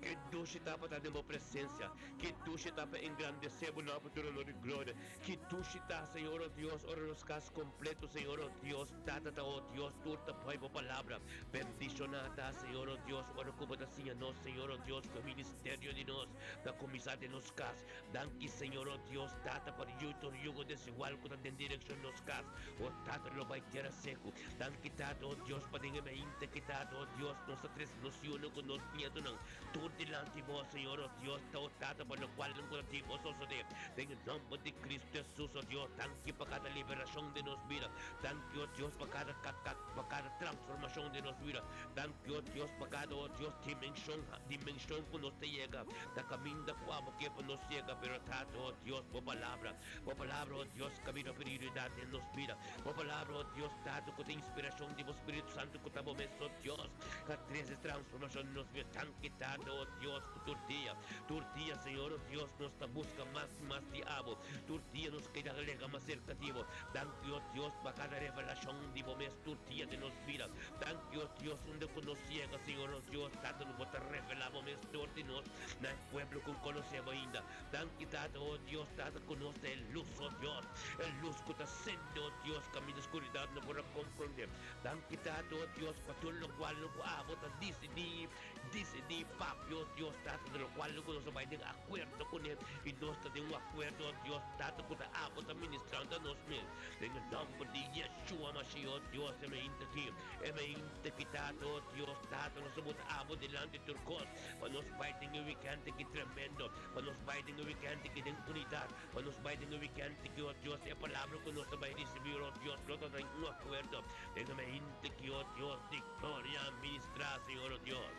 Ki dushi ta pa ta den bo presencia. Ki dushi ta pa engrandece bo nomber tur honor y gloria. Ki dushi ta, Señor, oh Dios, ora nos cas completo, Señor, oh Dios, Tata ta, oh Dios, tur ta poi bo palabra. Bendiciona ta, Señor, oh Dios, ora cu bo ta siña nos, Señor, oh Dios, cu e ministerio di nos ta cuminsa den nos cas. Danki, Señor, oh Dios, Tata, pa yu tur yugo desigual cu ta den direccion nos cas, oh Tata, lo bay tera secu. Danki, Tata, oh Dios, pa den e mainta ki, Tata, oh Dios, nos ta trece nos yunan cu nos nietonan tur dilanti bo, Señor, oh Dios, ta, oh Tata, pa locual nan cu ta tin bo sosode. Den e nomber di Cristo Jesus, oh Dios, danki pa cada liberacion den nos bida. Danki, oh Dios, pa cada, pa cada transformacion den nos bida. Danki, oh Dios, pa cada, oh Dios, dimension, dimension cu nos ta yega. Ta caminda cu abo ke pa nos yega, pero Tata, oh Dios, bo palabra, bo palabra, oh Dios, camino prioridad den nos bida. Bo palabra, oh Dios, Tata, cu ta inspiracion di bo Spiritu Santo cu ta bo mes, oh Dios, ta trece transformacion den nos bida. Danki, Tata, oh Dios, cu tur dia, tur dia, Señor, oh Dios, nos ta busca mas y mas di abo. Tur dia nos keda lega mas cerca di bo. Danki, oh Dios, pa cada revelacion di bo mes tur dia den nos bida. Danki, oh Dios, unda cu nos yega, Señor, oh Dios, Tata, bo ta revela bo mes dor di nos na e pueblo cu conoce bo ainda. Danki, Tata, oh Dios, Tata, cu nos ta e luz, oh Dios, e luz cu ta cende, oh Dios, caminda scuridad no por a comprende. Danki, Tata, oh Dios, pa tur locual cu abo ta dicidi, dicidi, papia, oh Dios, Tata, di locual cu nos a bay den acuerdo cune, y nos ta den un acuerdo, oh Dios, Tata, cu ta abo ta ministrando a nos mes. Den e nomber di Yeshua Mashiach, oh Dios, e mainta aki, e mainta aki, Tata, oh Dios, Tata, nos ta bota abo dilanti tur kos, pa nos bai den e wikènt aki tremendo, pa nos bai den e wikènt aki den unidat, pa nos bai den e wikènt aki, oh Dios, e palabra ku nos ta bai risibí, oh Dios, lo ta den un akuerdo den e mainta aki, oh Dios di gloria, ministrá, Señor, oh Dios.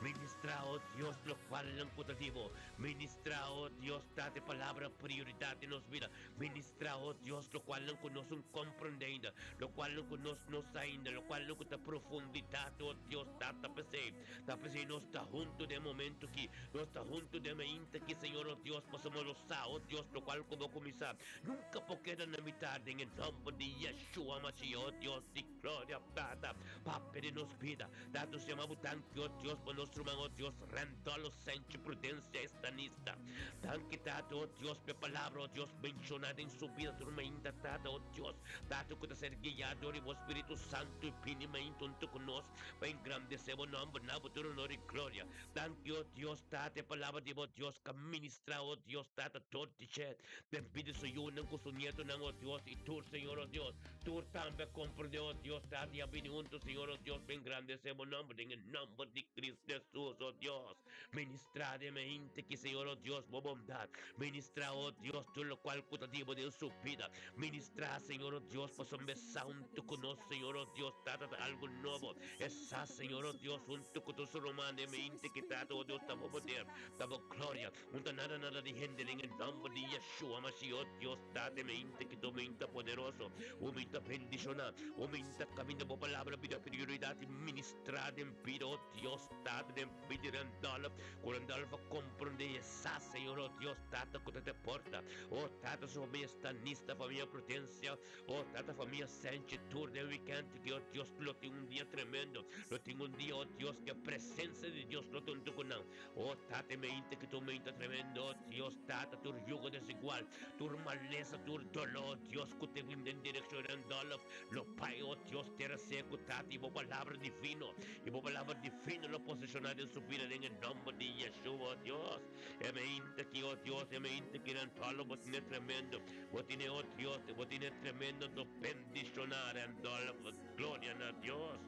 Ministrá, oh Dios, lokualnan ku ta di bo. Ministrá, oh Dios, Tata, e palabra prioridat den nos bida. Ministrá, oh Dios, lokualnan ku nos un komprondé ainda, lokualnan ku nos no sa ainda, lokualnan ku ta profundidat, oh Dios, Tata, p'esei, ta p'esei nos ta huntu den e momentu aki, nos ta huntu den e mainta aki, Señor, oh Dios, pasobra nos sa, oh Dios, lokual ku Bo kuminsá nunka por keda na mitat den e nòmber di Yeshua Mashiach, oh Dios di gloria, Tata, Papia di nos bida. Tata, nos yama Bo danki, oh Dios, pa nos ruman, oh Dios, Randolph Sánchez Prudencia Estanista. Danki, Tata, oh Dios, pa e palabra, oh Dios, menciona den su bida tur mainta, Tata, oh Dios, Tata, cu ta ser guia dor di Bo Spiritu Santo y bini mainta hunto cu nos pa engrandece Bo nomber na Bo tur honor y gloria. Danki, oh Dios, Tata, e palabra di Bo, Dios, ca ministra, oh Dios, Tata, dor di dje den bida su yunan cu su nietonan, oh Dios, y tur, Señor, oh Dios, Tur tambe a comprende, oh Dios, Tata, y a bini hunto, Señor, oh Dios, pa engrandece bo nomber den e nomber di Cristo Jesus, oh Dios. Ministra den e hente aki, Señor, oh Dios, bo bondad. Ministra, oh Dios, tur locual cu ta di bo den su bida. Ministra, Señor, oh Dios, pasobra e sa hunto cu nos, Señor, oh Dios, Tata, ta algo nobo. E sa, Señor, oh Dios, hunto cu tur su ruman den e hente aki, Tata, oh Dios, ta bo poder, ta bo gloria. Un ta nada nada di hende den e nomber di Yeshua Mashiach, oh Dios Tata, mi inta ki tu mi inta poderoso, u mi inta bendiciona, u mi inta caminda bo palabra bira prioridad y ministra den bida, oh Dios Tata, den bida di Randolph, cu Randolph a comprende y e sa, Señor, oh Dios Tata, cu ta te porta, oh Tata, su famia Stanista, famia Prudencia, oh Tata, famia Sanchez, tur den weekend ki, oh Dios, lo tin un dia tremendo, lo tin un dia, oh Dios, cu e presencia di Dios lo ta hunto cu nan. O Tata, e mente ki tu menta tremendo, o Dios Tata, tur yugo desigual, tur malesa, tur doló, o Dios, ku te bin den direkshon Randolph, lo bai, o Dios, tera seku, Tata, i bo palabra divino, i bo palabra divino lo posishoná den su bida den e nòmber di Yeshua, o Dios. E mente ki, o Dios, e mente ki Randolph, bo tene tremendo, bo tene, o Dios, bo tene tremendo, anto bendishoná Randolph, gloria na Dios.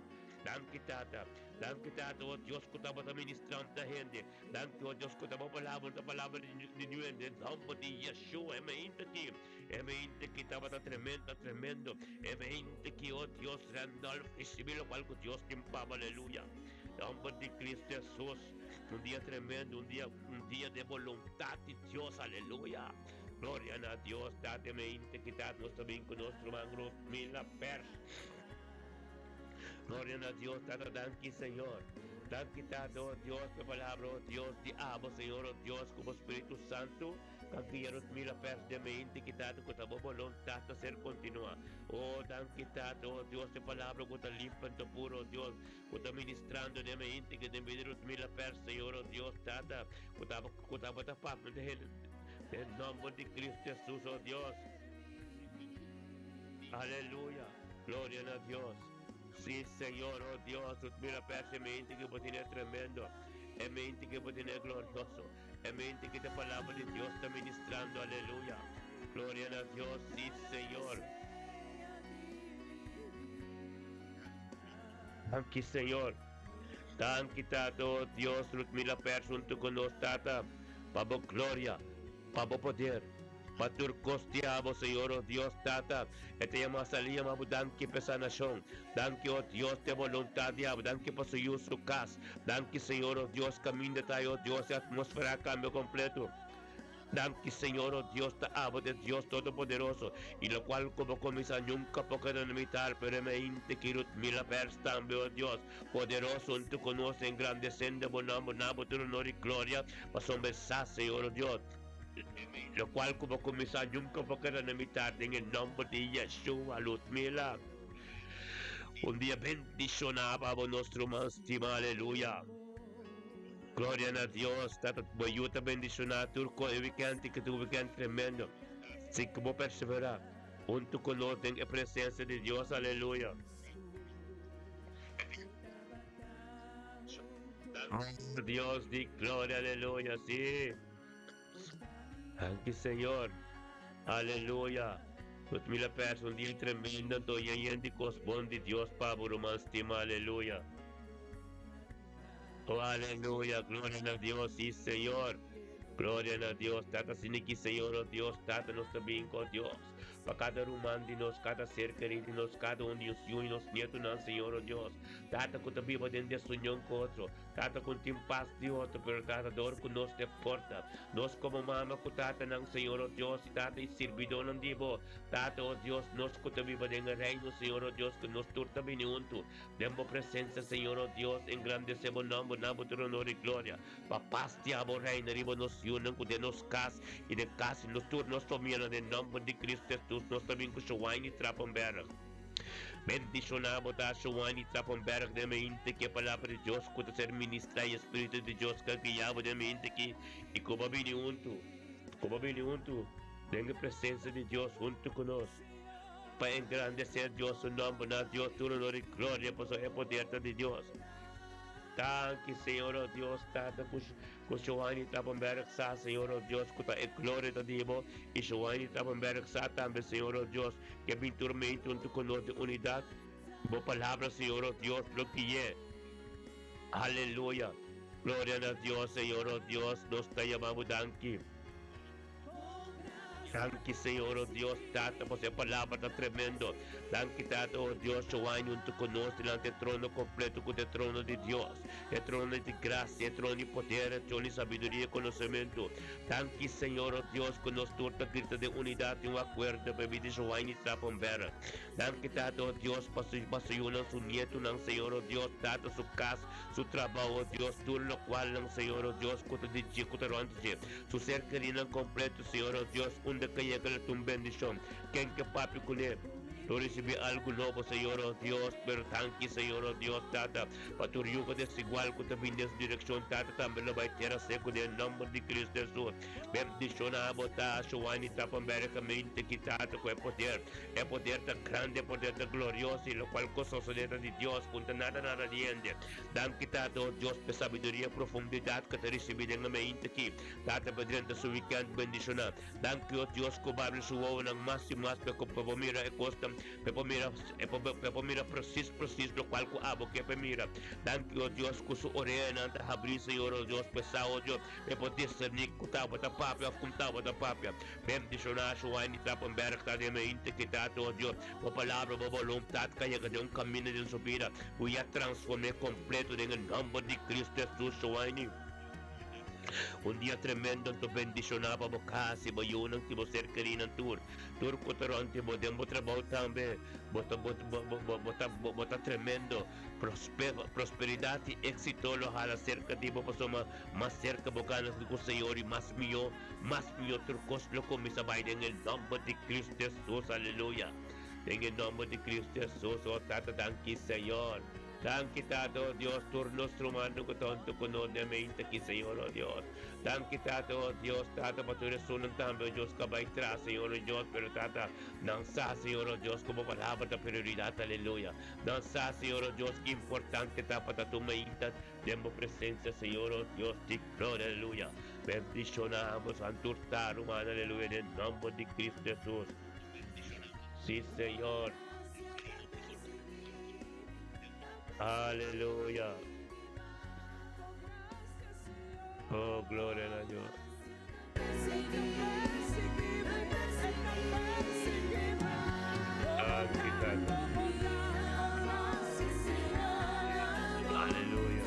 Danki Tata. Danki Tata, o Dios ku tabata ministrante hende. Danki, o Dios, ku ta bo palabra ta palabra di Dios den nomber di Yeshua. E mente aki, e mente aki tabata tremendo, tremendo. E mente aki, o Dios, Randolph risibi lokual ku Dios tin pa bo. Aleluya. Nomber di Cristo Jesus. Un dia tremendo, un dia, un dia de boluntat di Dios. Aleluya. Gloria na Dios. Tata, e mente aki, Tata, nos ta bin ku nos ruman Ruth Mila Pers. Gloria na Dios, Tata, danki Señor. Danki Tata, oh Dios, pa e palabra, oh Dios, di abo, Señor, oh Dios, ku bo Spiritu Santu. Ka guia nos mira pers den mente ki Tata ku ta bo boluntat ta ser kontinuá. O, danki Tata, o Dios, e palabra ku ta limpi anto puro, o Dios, ku ta ministrando den mente ki den bida nos mira pers, Señor, o Dios, Tata, ku ta ku tabata papia den den nomber di Cristo Jesus, o Dios. Aleluya! Gloria na Dios! Sí, Señor, o Dios, nos mira pers e mente ki bo tene tremendo, e mente ki bo tene glorioso. E mente ki ta palabra di Dios ta ministrando, aleluya. Gloria na Dios, sí Señor. Danki Señor. Danki Tata, oh Dios, Ludmila Pers hunto ku nos Tata, pa bo gloria, pa bo poder. Pa tur kos di abo, Señor, o Dios Tata, e ta yama sali yama bo danki pa e sanashon. Danki, o Dios, te boluntat di abo. Danki pa su yu, su kas. Danki, Señor, o Dios, kaminda ta o Dios, e atmosfera a kambia kompleto. Danki, Señor, o Dios, ta abo ta e Dios Todopoderoso, i lokual ku bo kuminsá nunka por keda na mitar, pero e mente ki Rutmila Pers tambe, o Dios, poderoso huntu ku nos, engrandesendo bo nòmber, na bo tur honor i gloria, pasobra e sa, Señor, o Dios. Lokual ku bo kuminsá nunka por keda na mitar den e nòmber di Yeshua. Ludmila, un dia bendishoná pa bo nos ruman stimá. Aleluya. Gloria na Dios. Tata, bo yu ta bendishoná tur kon e wikènt ki ta un wikènt tremendo. Si ku bo perseverá huntu ku nos den e presensia di Dios. Aleluya. Dios di gloria, aleluya, sí. Danki Señor. Aleluya. Nos mira pers un dia tremendo anto yen yen di kos bon di Dios pa bo ruman stima. Aleluya. Oh aleluya. Gloria na Dios. Sí Señor. Gloria na Dios. Tata siniki Señor oh Dios. Tata nos ta bin ko Dios. Pa kada ruman di nos, kada ser kerí di nos, kada un di nos yu i nos nietunan Señor oh Dios. Tata ku ta biba den desunion ku otro. Tata ku tin pas di otro, pero Tata dor ku nos te porta. Nos komo mama ku tatanan, Señor o Dios, i tata i sirbidónan di Bo, Tata o Dios, nos ku ta biba den e reino, Señor o Dios, ku nos tur ta bini huntu den Bo presensia, Señor o Dios, engrandesé Bo nòmber, na Bo tur honor i gloria, pa pas di abo reina riba nos yunan ku den nos kas i den kas di nos tur nos famianan, den nòmber di Cristo Hesus nos ta bin ku Showaini Trapenberg. Bendishoná bo ta Shoani Trapenberg den mente ki e Palabra di Dios ku ta ser ministrá i e Spiritu di Dios ka guiá bo den mente ki i ku bo bini huntu ku bo bini huntu den e presensia di Dios huntu ku nos pa engrandesé Dios su nòmber na Dios tur honor i gloria pasobra e poder ta di Dios. Danki Señor o Dios Tata ku Ku Shoani Trapenberg sa, Señor o Dios, ku ta e gloria ta di Bo, i Shoani Trapenberg sa tambe, Señor o Dios, ke bin tur mente huntu ku nos den unidat. Bo Palabra, Señor o Dios, lo gui'é. Aleluya! Gloria na Dios, Señor o Dios, nos ta yama Bo danki. Danki Señor o Dios Tata pasobra e palabra ta tremendo. Danki Tata o Dios Showaini huntu ku nos dilanti e trono kompleto ku ta e trono di Dios, e trono di grasia, e trono di poder, e trono di sabiduria i konosementu. Danki Señor o Dios ku nos tur ta grita den unidat i un akuerdo pa e bida di Showaini Trapenberg. Danki Tata o Dios pa su pa su yunan su nietunan Señor o Dios Tata su kas, su trabou o Dios tur lokualnan Señor o Dios ku ta di dje ku ta rònt di dje. Su ser kerinan kompleto, Señor nos Dios, unda ke yega lo ta un bendishon. Ken ke papia kuné lo risibí algu nobo, Señor nos Dios. Pero danki, Señor nos Dios, Tata, pa tur yugo desigual ku ta bini den su direkshon, Tata, tambe lo bai tera seku den e nòmber di Kristu Hesus. Bendishoná bo ta, Shoani Trapenbergamente ki Tata ku e poder. E poder ta grandi, e poder ta glorioso, i lokual ku sosodé ta di Dios, ku no ta nada nada di hende. Danki Tata, o Dios, p'e sabiduria i profundidat ku ta risibí den e meinta aki. Tata, pa drenta su wikènt bendishoná. Danki, o Dios, ku bo abri su wowonan mas i mas pa e por mira e kosnan, pa e por mira, pa e por mira presis presis lokual ku abo ke pa e mira. Danki, o Dios, ku su oreanan ta habrí, Señor, o Dios, pa e sa, o Dios, pa e por diserní ku tabata papia òf ku no tabata papia. Bendishoná Shuaini Trapenberg ta den meinta aki, Tata, o Dios. Bo palabra, bo boluntat ka yega den un kaminda den su bida ku ya transform'é kompleto den e nòmber di Kristu Hesus. Showaini. Un dia tremendo anto bendishoná pa bo kas i bo yunan i bo ser kerínan tur. Tur ku ta rònt di bo den bo trabou tambe. Bo ta bo bo bo ta bo ta tremendo. Prospe prosperidat i éksito lo hala serka di bo pasobra mas serka bo gana ku Señor i mas mihó mas mihó tur kos lo kuminsá bai den e nòmber di Kristu Hesus. Aleluya! Den e nòmber di Kristu Hesus, o Tata danki Señor. Danki Tata o Dios tur nos rumannan ku ta huntu ku nos den meinta aki Señor o Dios. Danki Tata o Dios Tata pa tur esunnan tambe o Dios ku a bai tras Señor o Dios pero Tata nan sa Señor o Dios ku bo palabra ta prioridat aleluya. Nan sa Señor o Dios ki importante ta pa ta tur meinta den bo presencia Señor o Dios di gloria aleluya. Bendiciona bo san tur ta ruman aleluya den nomber di Cristo Jesus. Si Señor. Aleluya. Oh, gloria na Dios. Danki, Tata. Aleluya.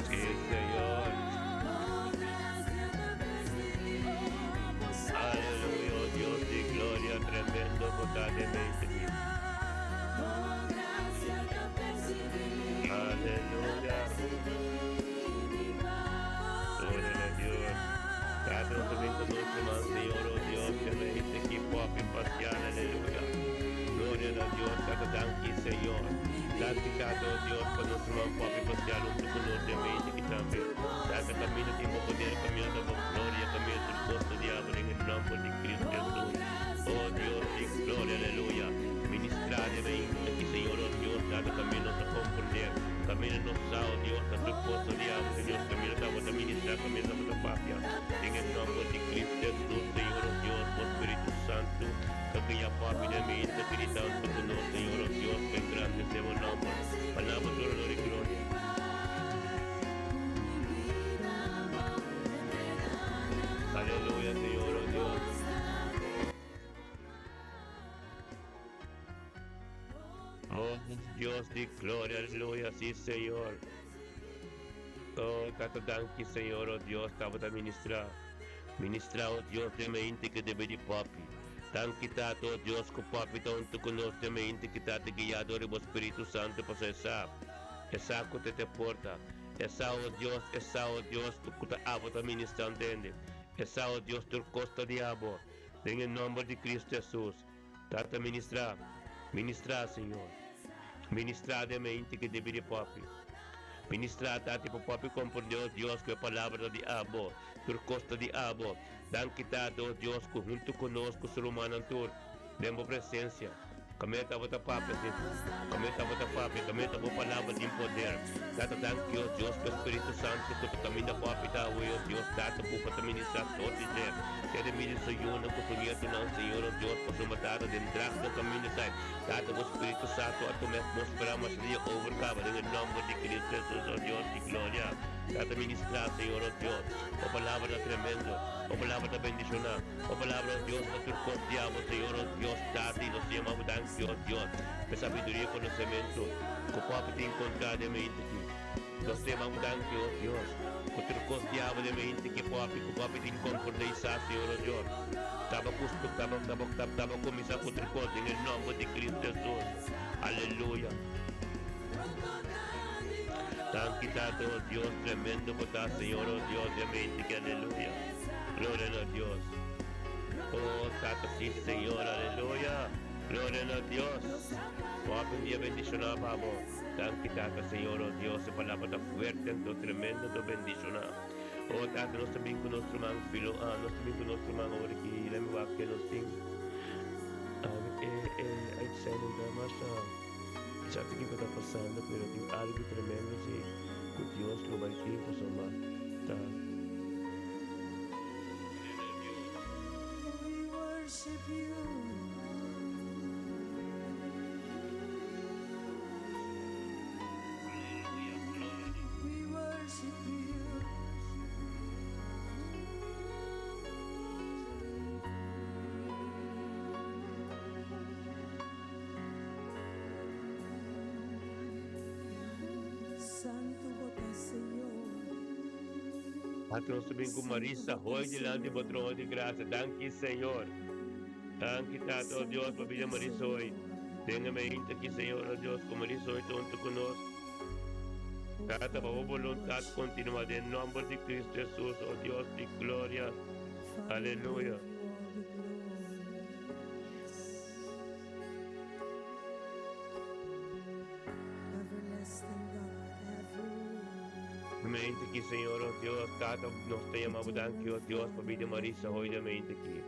Sí, Señor. Aleluya, oh Dios di gloria, tremendo bo ta den mente mi. Aleluya. Gloria na Dios. Tata, nos ta bin cu nos ruman, Señor, oh Dios, den mente ki popi pacial, aleluya. Gloria na Dios, Tata, danki, Señor. Danki, Tata, oh Dios, pa nos ruman popi pacial hunto cu nos den mente ki tambe. Tata, camina tin bo poder, camina ta bo gloria, camina tur cos ta diabel den e nomber di Cristo Jesus. Oh Dios di gloria, aleluya. Ministra den e inta ki, Señor, oh Dios, Tata, camina nos ta comprende, camina nos sa, oh Dios, ta tur cos ta diabel, Señor, camina ta bo ta ministra, camina ta bo ta papia, den e nomber di Cristo Jesus, Señor, oh Dios, bo Spiritu Santo ta guia papi den e inta ki di tanto cu nos, Señor, oh Dios, pa engrandece bo nomber. Pa na bo tur honor y gloria. Aleluya, Señor, oh Dios. Oh Dios di gloria, aleluya, sí, Señor. Oh, Tata, danki, Señor, oh Dios, tabata ministra. Ministra, oh Dios, den mente que debe di papi. Danki, Tata, oh Dios, ku papi ta hunto ku nos den mente que tata guiado riba Spiritu Santo paso esa. Esa ku te te porta. Esa, oh Dios, esa, oh Dios, ku ta abo ta ministra ntende. Esa, oh Dios, tur kos ta di abo. Den e nomber di Cristo Jesus. Tata ministra, ministra, Señor. Ministra den mente ke debi di papia. Ministra, Tata, pa papia komprende, oh Dios, ku e palabra ta di abo. Tur kos ta di abo. Danki, Tata, oh Dios, ku huntu ku nos, ku su rumannan tur, den bo presencia. Kaminda tabata papia si Kaminda tabata papia Kaminda ta bo palabra tin poder Tata danki oh Dios pa Spiritu Santo ku ta kaminda papia ta awe oh Dios Tata ku pa ta ministra tot di dje Tete midi su yunan ku su nietonan Señor oh Dios pasobra Tata den dragnan kaminda sai Tata bo Spiritu Santo a tuma e atmosfera masha dia over kaba den e nomber di Cristo Jesus oh Dios di gloria Tata ministra Señor oh Dios bo palabra ta tremendo bo palabra ta bendiciona. Bo palabra, oh Dios, ta tur kos di abo, Señor, oh Dios, Tata, i nos yama bo danki, oh Dios, pa e sabiduria i konosementu ku Papi tin kontrá den mente aki. Nos ta yama bo danki, oh Dios, ku tur kos di abo den mente ki Papi, ku Papi tin komprendé i sa, Señor, oh Dios. Taba kustu, taba, taba, taba, taba kuminsá ku tur kos den e nòmber di Cristo Hesus. Aleluya. Danki, Tata, oh Dios, tremendo bo ta, Señor, oh Dios, den mente ki, aleluya. Gloria na Dios. Oh, Tata, sí, Señor, aleluya. Gloria na Dios. Hopi un dia bendicioná pa bo. Danki, Tata, Señor, oh Dios, e palabra ta fuerte, anto tremendo, anto bendicioná. Oh, Tata, nos ta bin ku nos ruman Filo, ah, nos ta bin ku nos ruman awor aki, lami wak ke nos tin. Ah, e, e uitzending ta masha, sa te kiko ta pasando, pero tin algo tremendo si ku Dios lo bai tin pasobra ta. We worship you. We worship you. Santu bo ta. Ata nos ta bin ku Marisa hoy dilanti bo trono di grasia. Danki Señor. Danki Tata o Dios pa bida Marisa hoy. Den e mainta aki Señor o Dios ku Marisa hoy ta huntu ku nos. Tata pa bo boluntat kontinua den nomber di Cristo Jesus o Dios di gloria. Aleluya. Mente ki Señor oh Dios, Tata nos ta yama bo danki oh Dios pa bida Marisa hoy den mente ki.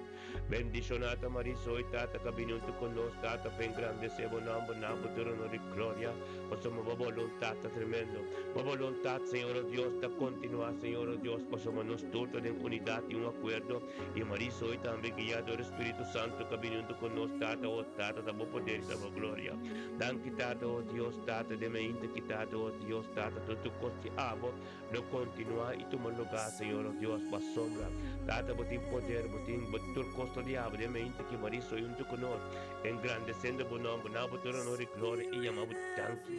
Bendiciona ta Marisa hoy Tata ka bini hunto con nos Tata pa engrandece bo nomber na bo tur honor y gloria pasobra bo boluntad ta tremendo. Bo boluntad Señor oh Dios ta continua Señor oh Dios pasobra nos tur ta den unidad y un acuerdo y Marisa hoy tambe guia dor Spiritu Santo ka bini hunto con nos Tata oh Tata ta bo poder y ta bo gloria. Danki Tata oh Dios Tata den mainta ki Tata oh Dios Tata tur tur kos di abo lo kontinua i tuma luga Señor oh Dios bo asombra Tata bo tin poder bo tin bo tur kos ta di abo den mainta ki Maria soy hunto ku nos engrandesendo bo nomber na bo tur honor i gloria i yama bo danki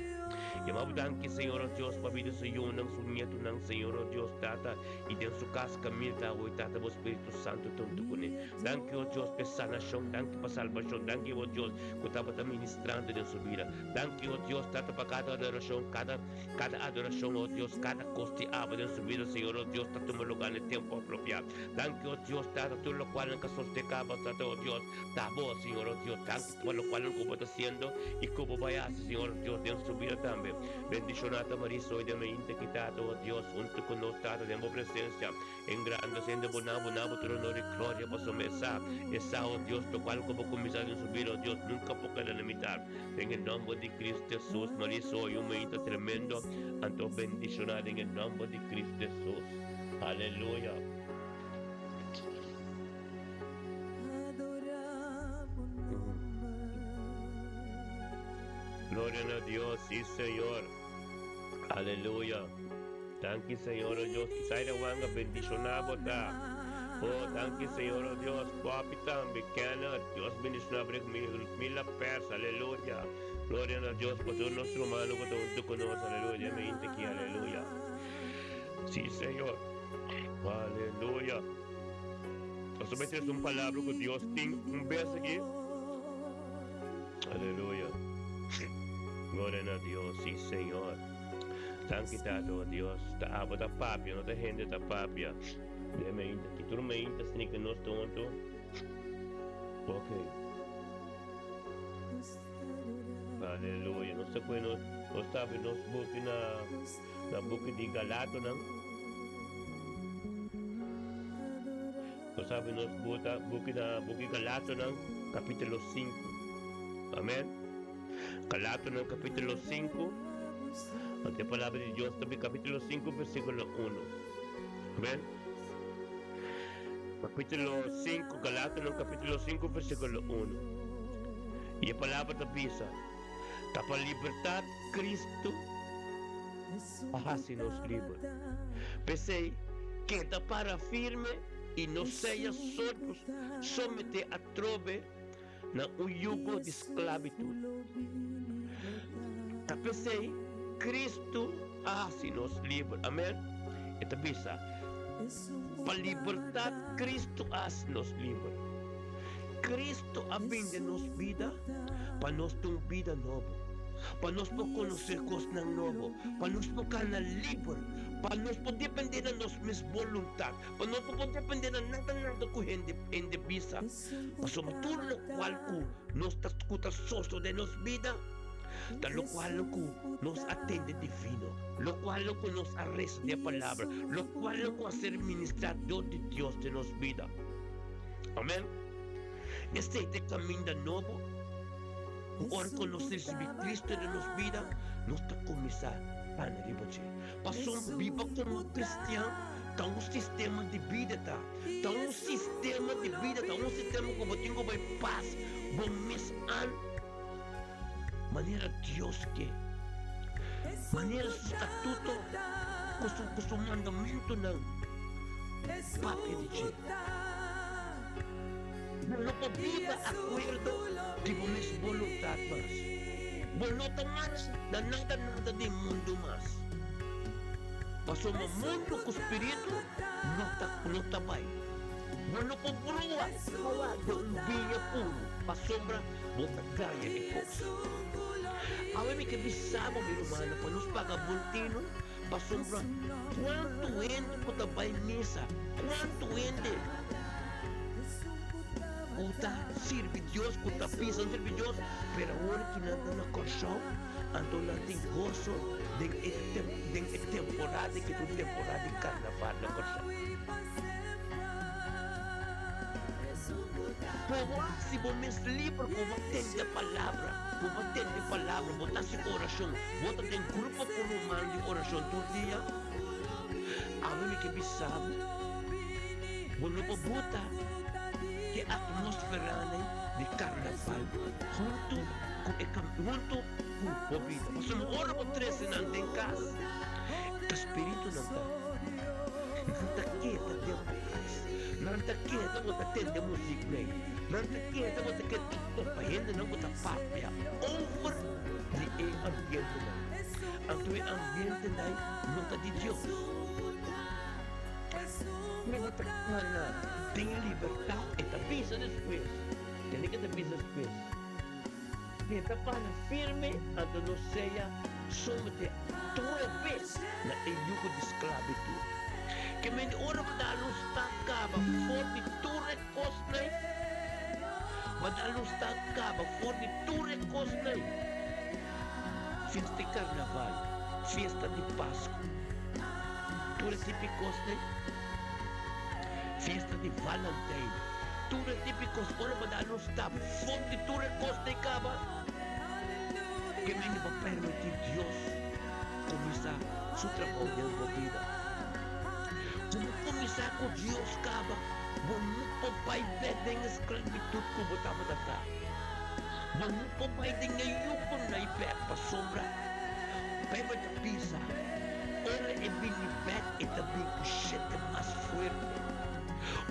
yama bo danki Señor oh Dios pa bida su yunan su nietunan Señor oh Dios Tata i den su kas kaminda ta hoy Tata bo Spiritu Santo ta hunto kuné. Danki, o Dios, p'e sanashon. Danki pa salbashon. Danki, o Dios, ku tabata ministrando den su bida. Danki, o Dios, Tata, pa kada adorashon, kada, kada adorashon, o Dios, kada kos di abo den su bida, Señor, o Dios, ta tuma lugá na e tempu apropiá. Danki, o Dios, Tata, tur lokual nan ka soste kaba, Tata, o Dios, ta bo, Señor, o Dios. Danki pa lokual ku bo ta hasiendo i ku bo bai hasi, Señor, o Dios, den su bida tambe. Bendishoná ta Marisa hoy den mainta aki, Tata, o Dios, huntu ku nos, Tata, den bo presensia. Engrandeciendo bo nabo, nabo tur honor y gloria pasobra e sa, e sa, oh Dios, locual cu bo cuminsa den su bida, oh Dios, nunca por keda na mitad. Den e nomber di Cristo Jesus, Maria soy un meinta tremendo, anto bendiciona den e nomber di Cristo Jesus. Aleluya. Gloria na Dios, si Señor. Aleluya. Danki Señor o Dios Isaida Wanga bendiciona bo ta oh danki Señor o Dios Poppy tambe Kenneth Dios bendiciona bo Mila Pers aleluya gloria na Dios pa tur nos rumannan cu ta hunto cu nos aleluya den mente aki aleluya si Señor aleluya nos ta bay trece un palabra cu Dios tin un bes aki aleluya gloria na Dios si Señor. Danki Tata o Dios, ta abo ta papia, no ta hende ta papia. Den meinta ki tur meinta sni ku nos ta huntu. Ok. Aleluya. Nos ta kohe nos, nos ta abri nos buki na, na buki di Galatonan. Nos ta abri nos buta, buki na buki Galatonan, kapitulo 5. Amen. Galatonan capítulo 5, Ante e palabra di Dios ta bin capítulo 5 versículo 1. Amén. Capítulo 5, Galatonan capítulo 5 versículo 1. Y e palabra ta bisa, ta pa libertad Cristo a haci nos liber. P'esey, keda para firme y no sea somete atrobe na un yugo di sklabitut. Ta p'esei Kristu a hasi nos liber. Amen. E ta bisa, Pa libertat Kristu a hasi nos liber. Kristu a bin den nos bida pa nos tin un bida nobo, pa nos por konosé kosnan nobo, pa nos por kana liber, pa nos por dependé na nos mes boluntat, pa nos no por dependé na nada nada ku hende hende bisa. Pasobra tur lokual ku nos ta ku ta sosodé nos bida ta lokual ku nos a tende divino, lokual ku nos a resa den e Palabra, lokual ku a ser ministrá dor di Dios den nos bida. Amèn. Esei ta e kaminda nobo ku ora ku nos risibí Kristu den nos bida, nos ta kuminsá kana riba dje. Pasobra biba komo kristian ta un sistema di bida ta. Ta un sistema di bida, ta un sistema ku bo tin ku bai pas bo mes an manera Dios ke, manera su statuto ku su ku su mandamentunan papia di dje. Bo no por biba akuerdo di bo mes boluntat mas. Bo no ta mas na nada nada di mundu mas. Pasobra mundu ku spiritu no ta no ta bai. Bo no por brua awa den un biña puru, pasobra bo ta gaña e kos. Awe mi ke bisa bo, mi rumannan, pa nos paga bon tinu, pasobra kuantu hende ku ta bai misa, kuantu hende ku ta sirbi Dios, ku ta bisa nan sirbi Dios, pero awor ki nan ta na Kòrsou, anto nan tin goso den e den e temporada ki ta un temporada di karnaval na Kòrsou. Bo hasi bo mes liber ku bo tende palabra, ku bo tende palabra, bo ta hasi orashon, bo ta den grupo ku ruman di orashon tur dia. Awe mi ke bisa bo, bo no por buta e atmosferanan di karnaval huntu ku e huntu ku bo bida. Pasobra ora bo trese nan den kas, ta spiritunan ta. Nan ta keda den bo kas. Nan ta keda bo ta tende muzik nei. Nan ta keda bo ta keda topa hendenan ku ta papia over di e ambientenan. Anto e ambientenai no ta di Dios. Ora bo ta kana den libertat e ta bisa despues, tende ke ta bisa despues, E ta para firme anto no sea somete trobe na e yugo di sklabitut. Ke mende ora bo da lus ta kaba for di tur e kosnan, bo da lus ta kaba for di tur e kosnan, fiesta di karnaval, fiesta di pasku, tur e tipi kosnan, fiesta di valentijn, tur e tipi kos, ora bo da lus ta for di tur e kosnan kaba, Ke mende bo permití Dios kuminsá su trabou den bo bida? Ku bo kuminsá ku Dios kaba, bo no por bai bèk den e sklabitut ku bo tabata ta. Bo no por bai den e yukunan i bèk pasobra Beibel ta bisa, Ora e bini bèk e ta bin ku shete mas fuerte.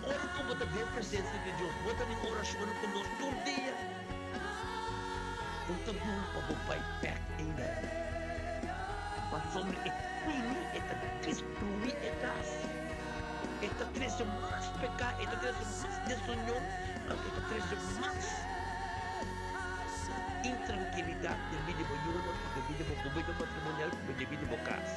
Ora ku bo ta den presensia di Dios, bo ta den orashon ku nos tur dia. Bo ta bon pa bo bai bek einan. Pasobra e tini e ta destruí e kas. E ta trese mas peká, e ta trese mas desunion, anto e ta trese mas intrankilidat den bida di bo yunan, den bida di bo bida matrimonial, den bida di bo kas.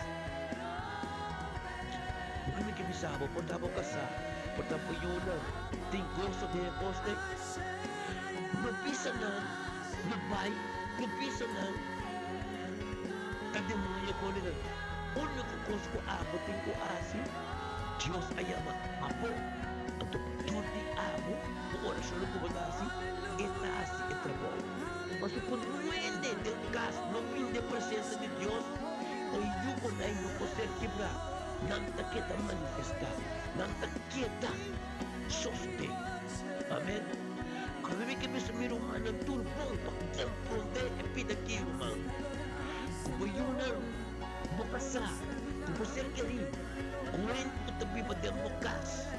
Bo ke bisa bo por ta bo kasá, por ta bo yunan tin goso den e kos ei? No bisa nan, no bai, no bisa nan. Ta demonio pone nan. Úniko kos ku abo tin ku hasi, Dios a yama abo, anto dor di abo, ku orashonnan ku bo ta hasi, E ta hasi e trabou. Pasobra ku nuende den kas no bini den presensia di Dios, e yugonan no por ser kibrá. Nan ta keda manifestá, nan ta keda. Soste. Amen. Ami mi ke bisa mi rumannan tur bon pa komprondé e bida aki, ruman. Ku bo yunan, bo kasá, ku bo ser kerí, ku hende ku ta biba den bo kas,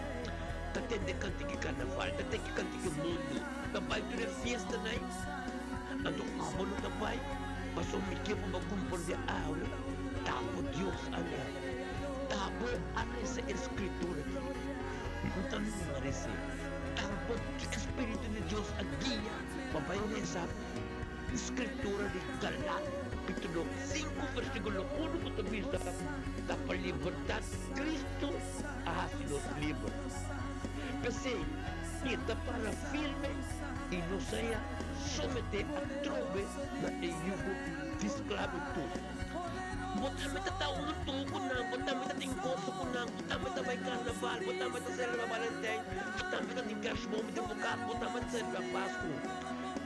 ta tende kantiki karnaval, ta tende kantiki mundu, ta bai tur e fiestanan ei. Anto abo no ta bai, pasobra mi ke pa bo komprondé awe, ta bo Dios a na. Ta bo a resa e Skritura aki. No ta meresé. Tampoco e Spiritu di Dios a guia pa bai resa Scritura di Galat capítulo 5 versículo 1 cu ta bisa, Ta pa libertad Cristo a haci nos liber. P'esey, keda para firme y no sea somete atrobe na e yugo di sclavitud. Bo tambe ta ta huntu ku nan, bo tambe ta tin goso ku nan, bo tambe ta bai karnaval, bo tambe ta selebrá Valentijn, bo tambe ta tin kerstboom den bo kas, bo tambe ta selebrá Pasku.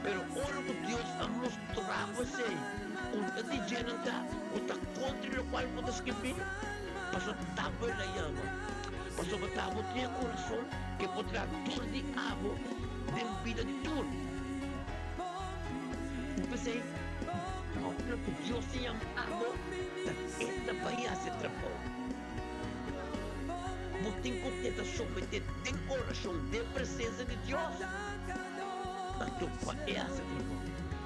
Pero ora ku Dios a mustra bo esei, un ta di dje nan ta ku ta kontra lokual bo ta skibí, pasobra ta bo el a yama, pasobra ta bo tin e kurason ke por traha dor di abo den bida di tur. P'esei. Pueblo ku Dios a yama abo ta e ta bai hasi e trabou. Bo tin ku keda someté den orashon den presensia di Dios anto pa e hasi e trabou.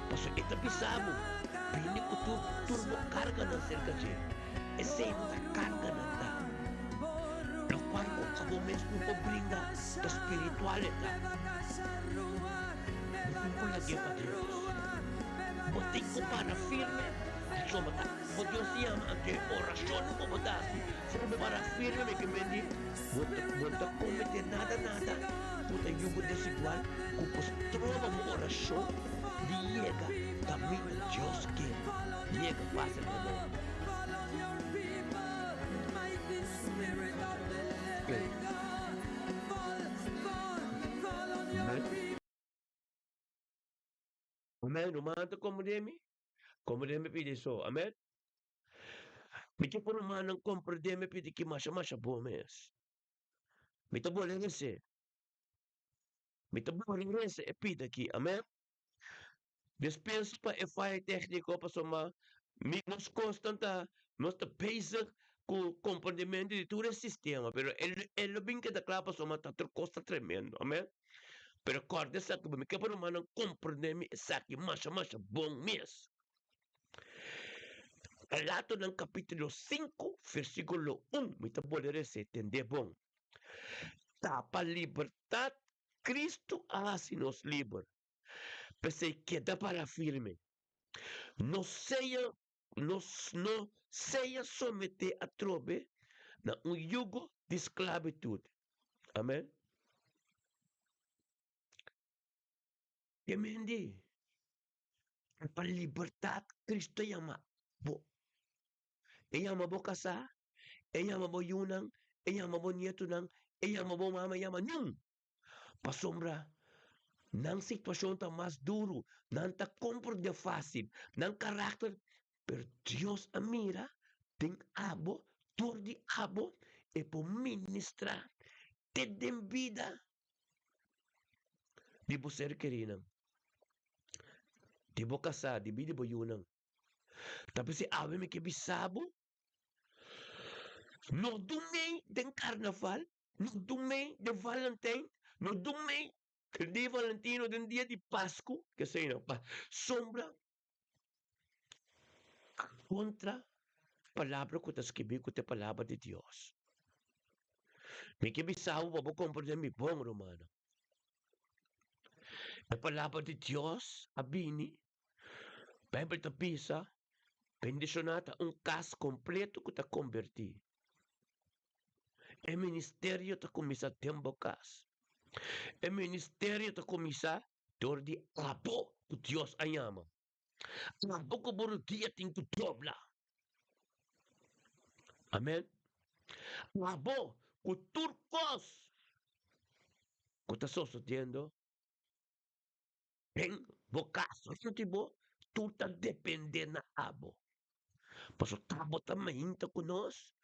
Pasobra e ta bisa bo, Bini ku tur tur bo karganan serka dje. Esei no ta karga nan ta. Lokual ku abo mes no por brinda ta spiritual e ta. Bo tin ku lag'é pa Dios. Bo tin ku para firme pasobra ta bo Dios yama anto e orashonnan ku bo ta hasi si bo para firme mi ke men di bo ta bo ta kometé nada nada ku ta yugo desigual ku por stroba bo orashon di yega kaminda Dios ke yega pasa den bo. Amen. Ruman ta komprendé mi? Komprendé mi pidi so. Amen. Mi ke pa rumannan komprendé mi pidi ki masha masha bon mes. Mi ta bole rese. Mi ta bole rese e pida aki. Amen. Despensa pa e faya tékniko pasobra mi nos kosnan ta nos ta bezig ku komprendementu di tur e sistema pero e lo bin keda kla pasobra ta tur kos ta tremendo amen pero kòrda esaki bo mi ke pa rumannan komprende mi esaki masha masha bon mes. Galatonan kapitulo sinku versíkulo un mi ta bolbe rese tende bon ta pa libertat Cristo a hasi nos liber. P'esei keda para firme. No sea no no sea someté atrobe na un yugo di sklabitut. Amen. Ke men di? Pa libertat Cristo a yama bo. E yama bo kasá, e yama bo yunan, e yama bo nietunan, e yama bo mama, e yama niun. Pasobra nan situashon ta mas duru, nan ta komprendé fásil, nan karakter, pero Dios a mira den abo, dor di abo e por ministrá te den bida di bo ser kerinan, di bo kasá, di bida di bo yunan. Ta p'esei awe mi ke bisa bo, no dumei den karnaval, no dumei den Valentijn, no dumei den dia Valentino, den dia di Pasku, kesei no, pasobra kontra palabra ku ta skibí ku ta e palabra di Dios. Mi ke bisa bo pa bo komprendé mi bon, rumannan. E palabra di Dios a bini Bijbel ta bisa, Bendishoná ta un kas kompleto ku ta kombertí. E ministerio ta kuminsá den bo kas. E ministerio ta kuminsá dor di abo ku Dios a yama. Abo ku bo rudia tin ku dobla. Amen. Abo ku tur kos ku ta sosodiendo Den bo kaso sinti bo tur ta depende na abo. Pasobra ta bo ta mainta ku nos,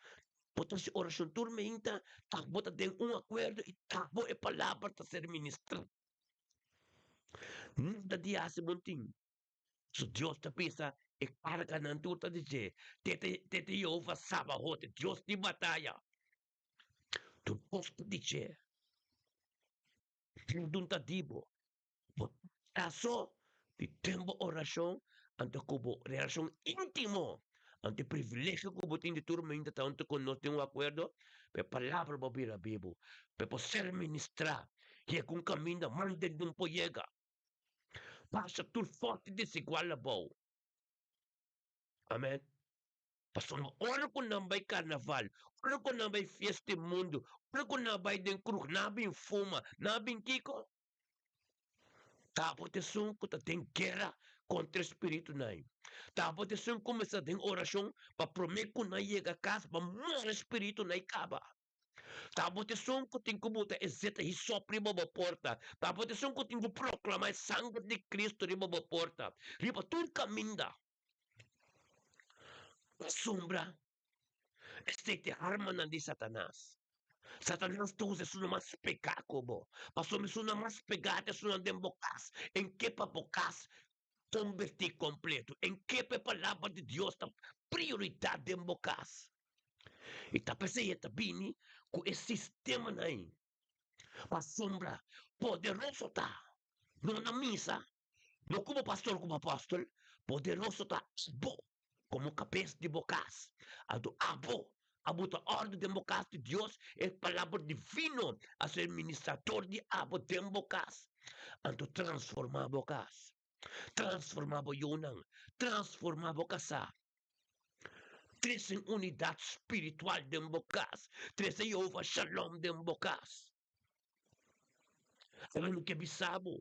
bo ta hasi orashon tur mainta, ta bo ta den un akuerdo i ta bo e palabra ta ser ministrá. Nada di hasi bo tin. So Dios ta bisa e karganan tur ta di dje, te te Yehova Sabaot, Dios di bataya. Tur kos ta di dje. Perdun ta di bo. Bo ta so di den bo orashon anto ku bo relashon íntimo, anto e privilegio ku bo tin di tur meinta ta huntu ku nos den un akuerdo, pa e palabra bo bira bibu, pa e por ser ministrá, yega un kaminda mas den un por yega. Pasa tur forti desigual abou. Amen. Pasobra ora ku nan bai karnaval, ora ku nan bai fiesta di mundu, ora ku nan bai den krug, nan a bin fuma, nan a bin kiko? Ta bo ta esun ku ta den guera kontra e spiritunan. Ta bo ta esun ku mester den orashon pa promé ku nan yega kas pa mora e spiritunan kaba. Ta bo ta esun ku tin ku buta e zeta hisop riba bo porta. Ta bo ta esun ku tin ku proklamá e sanger di Kristu riba bo porta, riba tur kaminda. Pasobra esei ta e armanan di Satanas. Satanas ta usa esunnan mas pegá ku bo, pasobra esunnan mas pegá ta esunnan den bo kas. En ke pa bo kas kombertí kompleto? En ke pa e palabra di Dios ta prioridat den bo kas? I ta p'esei e ta bini ku e sistemanan ei. Pasobra poderoso ta no na misa, No como pastor, como apóstol, poderoso ta bo. Komo kabes di bo kas. Anto abo a buta òrdu den bo kas di Dios, e Palabra divino a ser ministrador di abo den bo kas. Anto transformá bo kas, transformá bo yunan, transformá bo kasá. Trese un unidat spiritual den bo kas, trese Jehová Shalom den bo kas. Abo no ke bisa bo.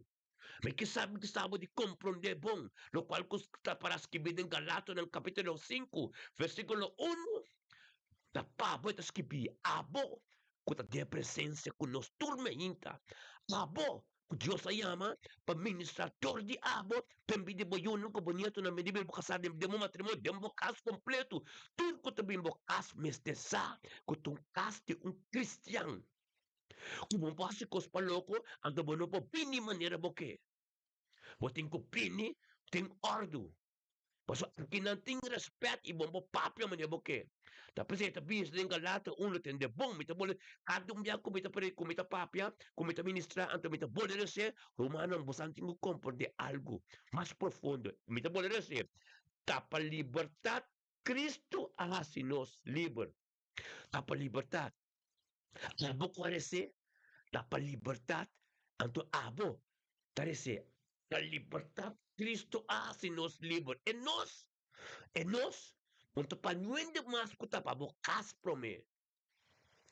Mi ke sa mi ta bo di komprondé bon lokual ku ta para skibí den Galatonan kapítulo sinku, versíkulo unu. Ta Pablo e ta skibí, Abo ku ta den e presensia ku nos tur meinta, abo ku Dios a yama pa ministrá dor di abo, den bida di bo yunan ku bo nietonan, den bida di bo kasá, den bo matrimonio, den bo kas kompletu, tur ku ta bin bo kas mester sa ku ta un kas di un kristian. Ku bo por hasi kos pa loko, anto bo no por bini manera bo ke. Bo tin ku bini den òrdu. Pasobra akinan tin rèspèt i bo no por papia manera bo ke. Ta p'esei ta bisa den Galata un lo tende bon. Mi ta bole kada un bia ku mi ta predi, ku mi ta papia, ku mi ta ministrá, anto mi ta bole resé, Rumannan, bosan tin ku komprendé algu mas profundo. Mi ta bole resé, ta pa libertat Kristu a hasi nos liber. Ta pa libertat. Abo ku a resé ta pa libertat, anto abo ta resé pa libertat. Kristu a hasi nos liber. E nos, e nos, no ta pa nuende mas ku ta pa bo kas promé.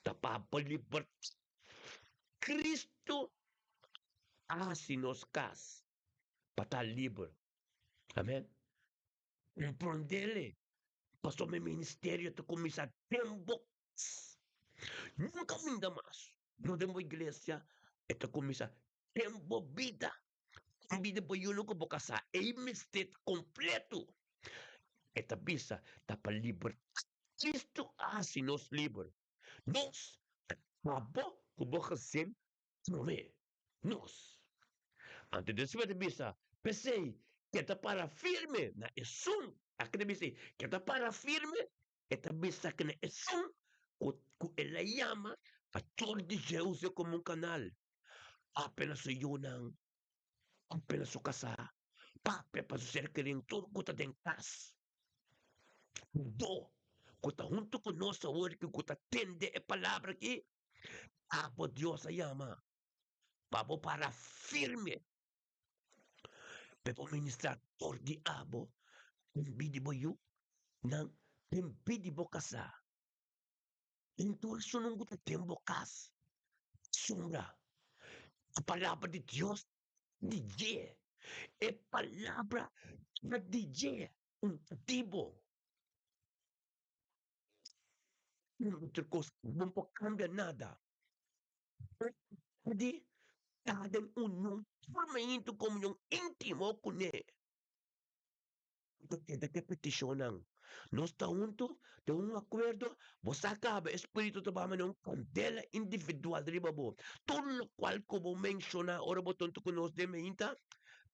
Ta pa bo libertat. Kristu a hasi nos kas pa ta liber. Amen. Komprondele, pasobra mi ministerio ta kuminsá den bo kas. Nunka minda mas, no den bo iglesia, e ta kuminsá den bo bida. Den bida bo yunan ku bo kasá, ei mester ta kompleto. E ta bisa, ta pa libertat Kristu a hasi nos liber. Nos ta kaba ku bo gesin Promé nos. Anto despues ta bisa, P'esei, ke ta para firme na esun, aki ta bisa ei, ke ta para firme, e ta bisa ke na esun ku ku el a yama pa tur di Jeuse komo un kanal, papia na su yunan, papia na su kasá, papia pa su ser kerí, tur ku ta den kas. Do ku ta huntu ku nos awor ki ku ta tende e palabra aki, abo Dios a yama pa bo para firme pa e por ministra dor di abo den bida di bo yu nan, den bida di bo kasá, den tur esunnan ku ta den bo kas. Pasobra e palabra di Dios di dje, e palabra ta di dje, un ta di bo. Otro kos, bo no por kambia nada. Di ta den union permanente, komunion íntimo kuné. Ta keda ku e petishonnan. Nos ta huntu den un akuerdo, bo sa kaba e spiritu ta baha manera un kandela individual riba bo. Tur lokual ku bo menshoná ora bo ta huntu ku nos den meinta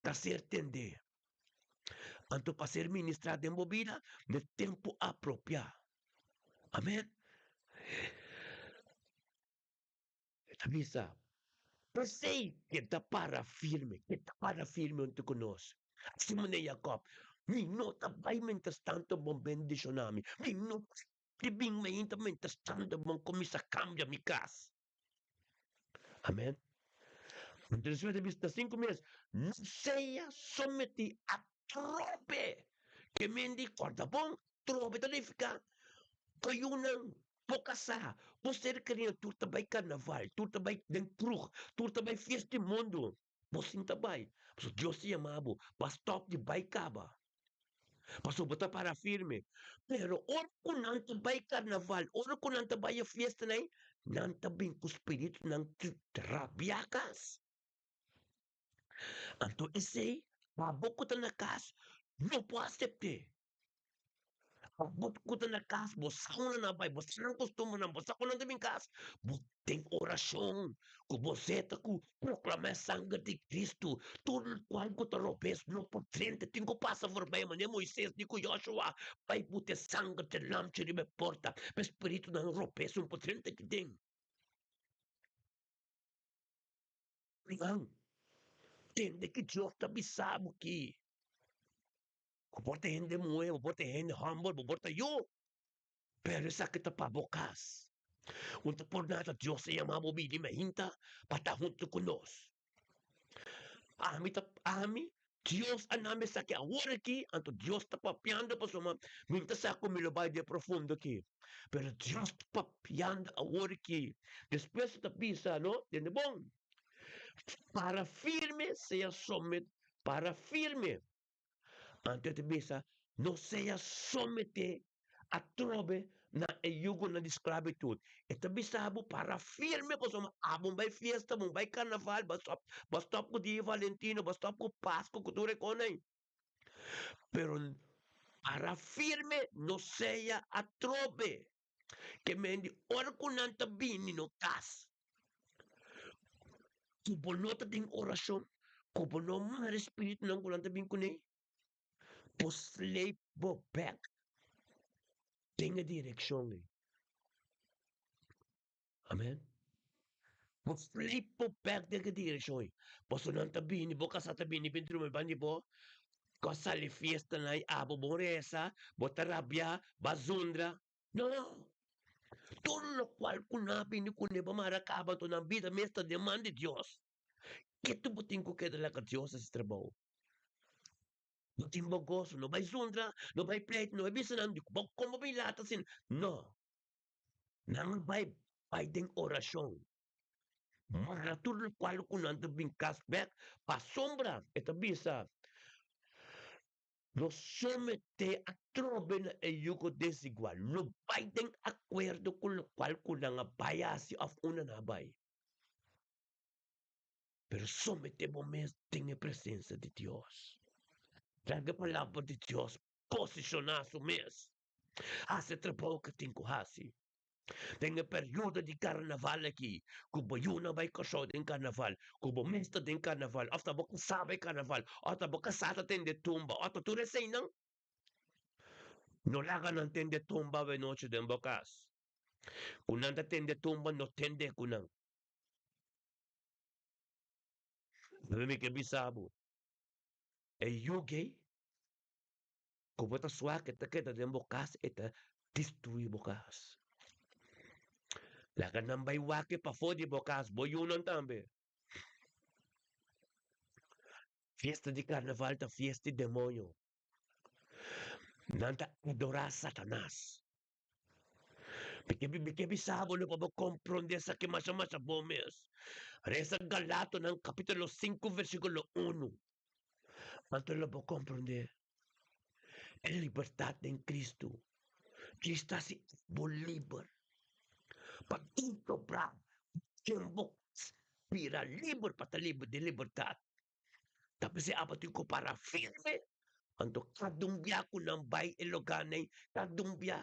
ta ser tendé. Anto pa ser ministrá den bo bida na e tempu apropiá. Amen. E ta bisa, P'esei keda para firme, keda para firme huntu ku nos. Asina manera Jakòb, Mi no ta bai mientrastantu bo bendishoná mi, mi no ta bin mainta mientrastantu bo kuminsá kambia mi kas. Amen. Anto despues ta bisa sinku mes, No sea sometí atrobe. Ke men di kòrda bon, atrobe ta nifiká koyunan Bo kasá, bo ser kerido, tur ta bai karnaval, tur ta bai den krug, tur ta bai fiesta di mundu, bo sin ta bai. Pasobra Dios ta yama bo pa stòp di bai kaba, pasobra bo ta para firme. Pero ora ku nan ta bai karnaval, ora ku nan ta bai e fiestanan ei, nan ta bin ku spiritunan rabia kas. Anto esei, abo ku ta na kas no por asept'é. Abo ku ta na kas, bo sa unda nan bai, bo sa nan kustumbernan, bo sa kon nan ta bin kas. Bo den orashon ku bo seta ku proklamá e sanger di Kristu, tur lokual ku ta robes no por drenta, tin ku pasa forbei. Manera Moisés di ku Joshua, bai buta e sanger di lamchi riba e porta, pa e spiritunan robes no por drenta aki den. Ruman, tende ki Dios ta bisa bo ki. Bo por ta hende muhé, bo por ta hende hòmber, bo por ta yu, pero esaki ta pa bo kas. Un ta por nada Dios a yama bo bini mainta pa ta huntu ku nos. Ami ta, ami, Dios a nami esaki awor aki, anto Dios ta papiando pasobra mi ta sa ku mi lo bai den profundo aki. Pero Dios ta papiando awor aki. Despues e ta bisa, no, tende bon, para firme sea somet, para firme. Anto e ta bisa, No sea someté atrobe na e yugonan di sklabitut. E ta bisa bo para firme pasobra abo bai fiesta, bo bai karnaval, bo stòp, bo stòp ku dia Valentino, bo stòp ku Pasko, ku tur e kosnan. Pero para firme, no sea atrobe. Ke men di ora ku nan ta bini no kas, ku bo no ta den orashon, ku bo no mara e spiritunan ku nan ta bin kuné, bo sleip bo bèk den e direkshon ei. Amen. Bo sleip bo bèk den e direkshon ei. Pasobra nan ta bini, bo kasá ta bini bin drumi banda di bo, ku a sali fiestanan i abo bo resa, bo ta rabiá, bo a zundra. No! Tur lokual ku nan a bini kuné bo mara kaba, anto nan bida mes ta den man di Dios. Ke tu bo tin ku keda laga Dios hasi trabou? Bo tin bo goso, no bai zundra, no bai pleita, no bai bisa nan di bo kon bo bin lata asina. No! Nan a bai bai den orashon. Mara tur lokual ku nan ta bin kas bek pasobra e ta bisa, No someté atrobe na e yugo desigual, no bai den akuerdo ku lokual ku nan a bai hasi òf unda nan a bai. Pero someté bo mes den e presensia di Dios. Laga e Palabra di Dios posishoná su mes. Hasi e trabou ku tin ku hasi. Den e periodo di karnaval aki, ku bo yunan bai Kòrsou den karnaval, ku bo mes ta den karnaval, òf ta bo kasá bai karnaval, òf ta bo kasá ta tende tumba, òf ta tur eseinan, no laga nan tende tumba awenochi den bo kas. Ku nan ta tende tumba, no tende ku nan. Awe mi ke bisa bo, e yu gay ku bo ta swak e ta keda den bo kas e ta destrui bo kas. Laga nan bai wak e pafó di bo kas, bo yunan tambe. Fiesta di karnaval ta fiesta di demoño. Nan ta adorá Satanas. Mi ke mi ke bisa bo pa bo komprondé esaki masha masha bon mes. Resa Galatonan kapítulo sinku versíkulo unu. Anto lo bo komprondé e libertat den Kristu. Kristu hasi bo liber pa tur sobrá ken bo bira liber pa ta liber den libertat. Ta p'esei abo tin ku para firme, anto kada un bia ku nan bai e logarnan ei, kada un bia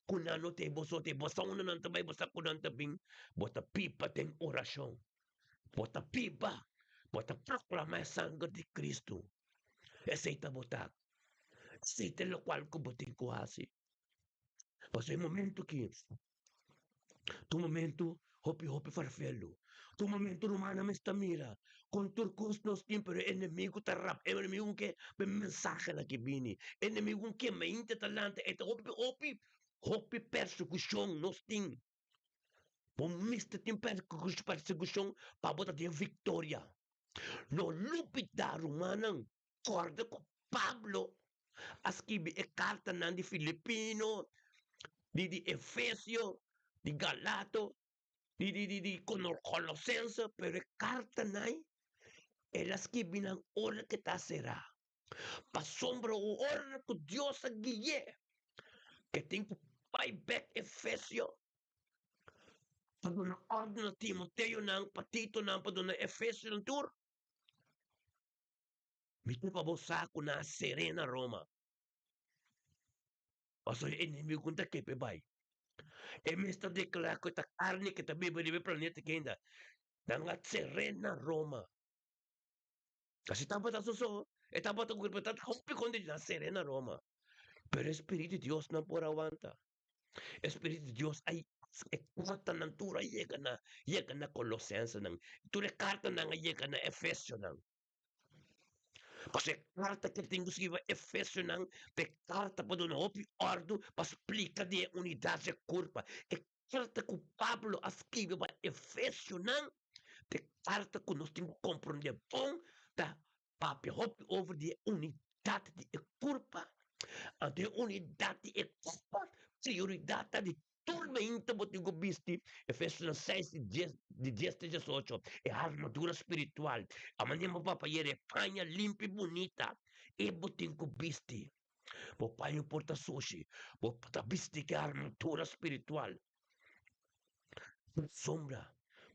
ku nan no ta ei boso ta ei, bo sa unda nan ta bai, bo sa ku nan ta bin, bo ta pipa den orashon, bo ta pipa, bo ta proklamá e sanger di Kristu. Esei ta bo tak, esei ta lokual ku bo tin ku hasi. Pasobra e momento ki Ta un momento hopi hopi farfelu. Ta un momento rumannan mes ta mira kon tur kos nos tin pero e enemigu ta rap e enemigu ke pa e mensahenan ke bini e enemigu ke mainta ta lanta e ta hopi hopi hopi persekushon nos tin. Bo mester tin persekushon pa bo ta tin viktoria. No lubida rumannan Kòrda ku Pablo a skibi e kartanan di Filipino, di di Efesio, di Galato, di di di di Kolosense, pero e kartanan el a skibi nan ora ku e ta será. Pasobra ora ku Dios a gui'é ke tin ku bai bèk Efesio pa duna òrdu na Timoteonan, pa Titonan, pa duna Efesionan tur. Mi ta pa bo sa ku nan a ser'é na Roma. Pasobra e enemigu no ta ke p'e bai. E mes ta deklará ku e ta karni ku ta biba riba e planeta aki ainda. Nan a ser'é na Roma. Asi tabata su so, e tabata ku ta hopi kontra di nan ser'é na Roma. Pero e spiritu di Dios no por a wanta. E spiritu di Dios a e kartanan tur a yega na yega na Kolosensenan. Tur e kartanan a yega na Efesionan. Pasobra e karta ku el tin ku skibi pa Efesionan ta e karta pa duna hopi òrdu pa splika di e unidat dje kurpa. E karta ku Pablo a skibi pa Efesionan ta e karta ku nos tin ku komprondé bon, ta papia hopi over di e unidat di e kurpa. Anto e unidat di e kurpa prioridat ta di Tur meinta bo tin ku bisti, Efesonan seis di dies di dies te diesocho, e armadura spiritual. A manera bo papa yera e paña limpi bunita, e bo tin ku bisti. Bo paña por ta sushi, bo ta bisti ku e armadura spiritual. Pasobra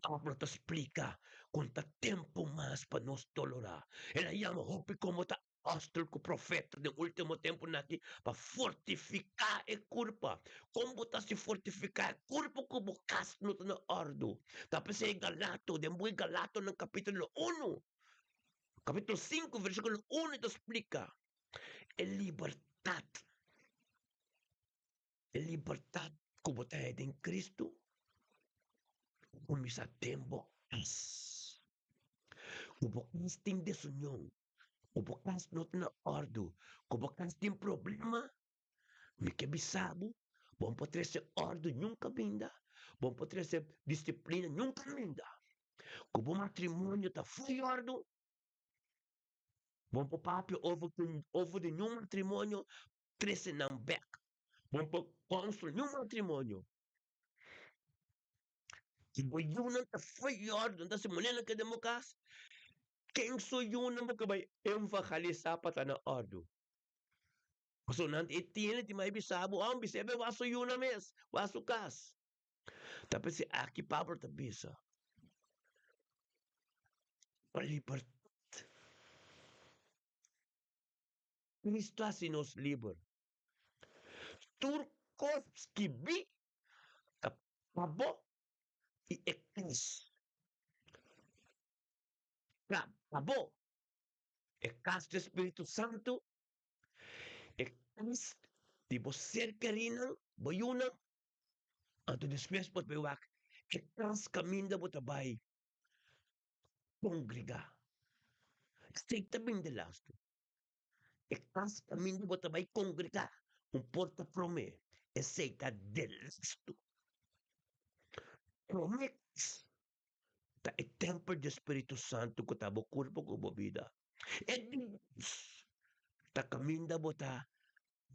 Pablo ta splika kon ta tempu mas pa nos dolorá. El a yama hopi komo ta Apòstel ku profeta den último tempunan aki pa fortifiká e kurpa. Kon bo ta hasi fortifiká e kurpa ku bo kas no ta na òrdu? Ta p'esei Galato, den buki Galatonan kapítulo unu, kapítulo sinku versíkulo unu e ta splika e libertat, e libertat ku bo ta haña den Kristu a kuminsá den bo kas. Ku bo kas tin desunion, ku bo kas no ta na òrdu, ku bo kas tin problema, mi ke bisa bo, bo no por trese òrdu niun kaminda, bo no por trese disiplina niun kaminda. Ku bo matrimonio ta fo'i òrdu, bo no por papia over ku over di niun matrimonio trese nan bèk, bo no por konstra niun matrimonio. Si bo yunan ta fo'i òrdu, nan ta hasi manera nan ke den bo kas, Ken su yunan bo ke bai evangalisá pa ta na òrdu? Pasobra nan e tiene tin bai bisa bo, ò bis'é bai wak su yunan mes, wak su kas. Ta p'esei aki Pablo ta bisa, Pa libertat Cristo hasi nos liber. Tur kos skibí ta pa bo i e kas. Ta pa bo e kas di Spiritu Santu, e kas di bo ser kerinan, bo yunan, anto despues bo ta bai wak e kas kaminda bo ta bai kongregá. Esei ta bin delastu. E kas kaminda bo ta bai kongregá, un porta promé, esei ta delastu. Promé kas ta e tèmpel di Spiritu Santu ku ta bo kurpo ku bo bida. E Dios ta kaminda bo ta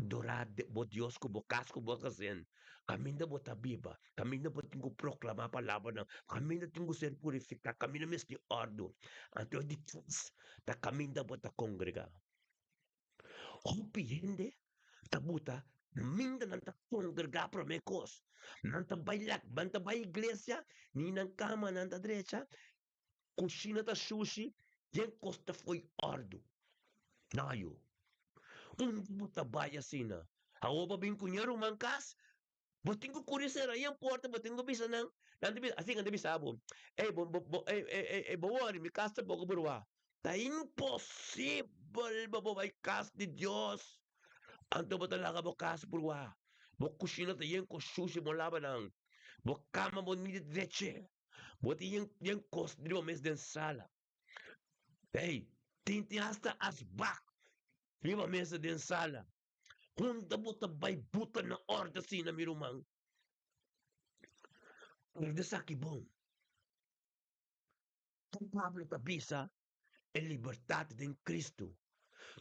adorá bo Dios ku bo kas ku bo gezin, kaminda bo ta biba, kaminda bo tin ku proklamá palabranan, kaminda tin ku ser purifiká, kaminda mester tin òrdu. Anto e di tres ta kaminda bo ta kongregá. Hopi hende ta buta kaminda nan ta kongregá promé kos. Nan ta bai lak, nan ta bai iglesia, ni nan kama nan ta drecha, kushina ta shushi, yen kos ta fo'i òrdu. No yu. Unda bo ta bai asina? Awor bo bin ku ña ruman kas, Bo tin ku kuri sera yen porta, bo tin ku bisa nan, nan ta bisa, asin nan ta bisa bo, Ey, bo, bo, bo, ey, ey, ey, ey, bo wòri, mi kas ta poko bruá. Ta imposibel pa bo bai kas di Dios, anto bo ta laga bo kas bruá. Bo kushina ta yen ku shushi, bo laba nan. Bo kama bo ni di dreche. Bo tin yen, yen kos riba mes den sala. Ey, tin, tin hasta asbak riba mesa den sala. Unda bo ta bai buta na orde asina, mi ruman? Orde esaki bon. Kon Pablo ta bisa e libertat den Cristo?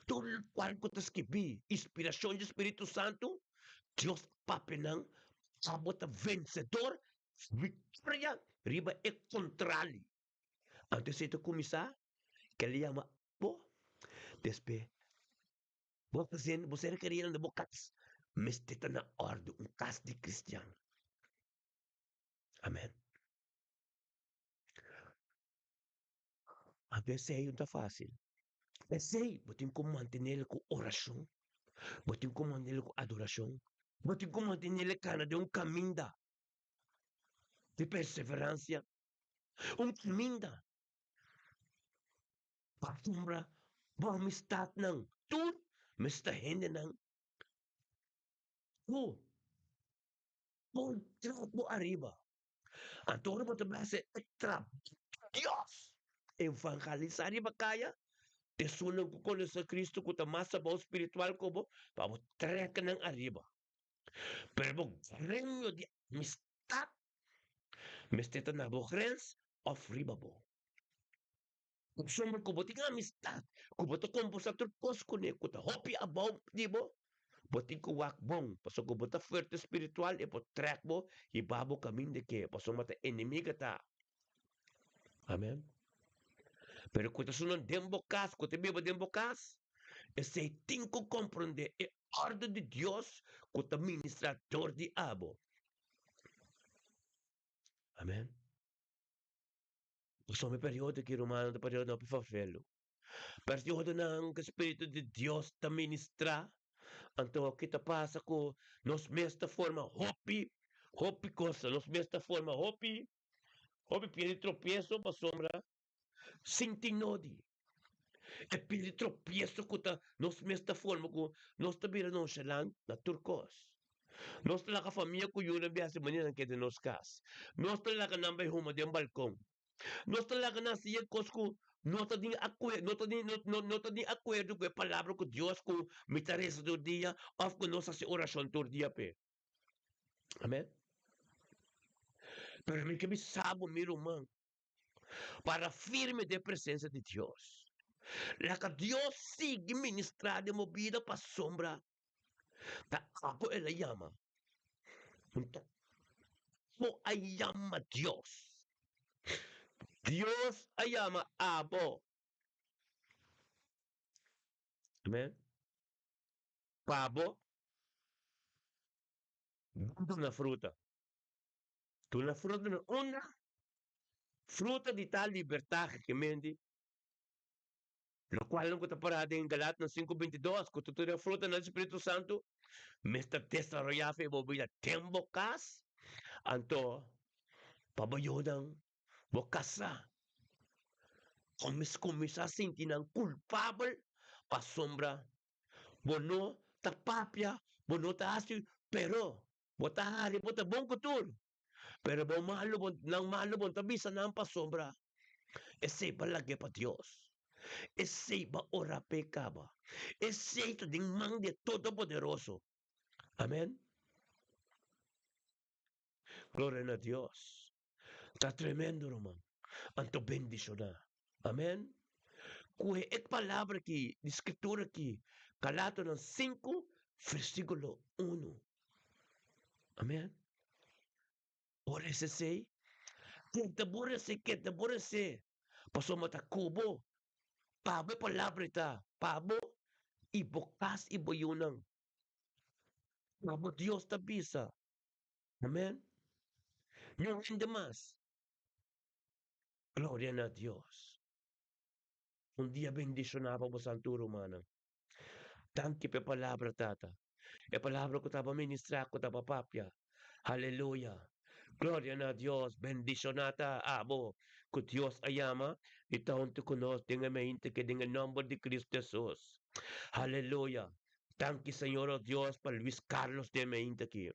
Tur lokual ku ta skibí, inspirashon di Spiritu Santu, Dios a papia nan pa bo ta vensedor, viktoria riba e kontrali. Anto esei ta kuminsá, kel yama bo, despues Bo ta siendo, bo ser kerido den bo kas mester ta na òrdu, un kas di kristian. Amen. Anto esei no ta fásil. Esei bo tin ku mantenel ku orashon, bo tin ku mantenel ku adorashon, bo tin ku mantenel kana den un kaminda di perseveransia, un kaminda Pasobra bo amistatnan tur mester ta hendenan ku por trap bo ariba. Anto ora bo ta bai hasi e trabou di Dios, evangelisá riba kaya, Esunnan ku konosé Kristu ku ta mas abou spiritual ku bo, pa bo trèk nan ariba. Pero bo gremio di amistat mester ta na bo grens òf riba bo. Pasobra ku bo tin amistat ku bo ta kombersá tur kos kuné ku ta hopi abou di bo, bo tin ku wak bon, pasobra ku bo ta fuerte spiritual e por trèk bo hiba bo kaminda ke, pasobra ta enemiga ta. Amen. Pero ku ta sunan den bo kas, ku ta biba den bo kas, esei tin ku komprondé e òrdu di Dios ku ta ministrá dor di abo. Amen. Pasobra e periodo aki, rumannan, ta periodo hopi fafelu. Periodonan ku e Spiritu di Dios ta ministrá. Anto ki ta pasa ku nos mes ta forma hopi, hopi cosa. Nos mes ta forma hopi, hopi pia di tropieso pasobra sin tin nodi. E pia di tropieso ku ta nos mes ta forma ku nos ta bira nonchalant na tur kos. Nos ta laga famia ku yunan bin hasi manera nan ke den nos kas. Nos ta laga nan bai huma den balkon. Nos ta laga nan hasi e kos ku no ta den akue no ta den no no ta den akuerdo ku e palabra ku Dios ku mi ta resa tur dia òf ku nos hasi orashon tur dia p'e. Amen. Pero mi ke bisa bo mi ruman, para firme den presensia di Dios. Laga Dios sigui ministrá den bo bida pasobra ta abo el a yama. Ta abo a yama Dios. Dios a yama abo. Amen. Pa bo duna fruta. Duna fruta na unda? Fruta di tal libertad ke mendi, lokual nan ku ta pará den Galatanan 5:22, ku ta tur e frutanan di Spiritu Santu mester desaroyá fe bo bida den bo kas, anto pa bo yudan bo kasá kuminsá sinti nan kulpabel pasobra bo no ta papia, bo no ta hasi, pero Bo ta hari, bo ta bon ku tur, pero bo malu bo nan malu bo no ta bisa nan pasobra esei bo a lag'é pa Dios, esei bo a ora p'e kaba, esei ta den man di e Todopoderoso. Amen. Gloria na Dios. Ta tremendo ruman. Anto bendishoná. Amen. Ku e palabra aki di skritura aki, Galatonan 5 versíkulo 1. Amen. Por esei, keda bo resé, keda bo resé, pasobra ta ku bo, pa bo e palabra ta, pa bo i bo kas i bo yunan. Pa bo Dios ta bisa. Amen. Niun hende mas. Gloria na Dios. Un dia bendiciona pa bo santu rumannan. Danki pa e palabra Tata. E palabra cu taba ministra cu taba papia. Haleluya. Gloria na Dios. Bendiciona ta abo cu Dios a yama y ta hunto cu nos den e mente ke den e nomber di Cristo Jesus. Haleluya. Danki Señor o Dios pa Luis Carlos den mente aki.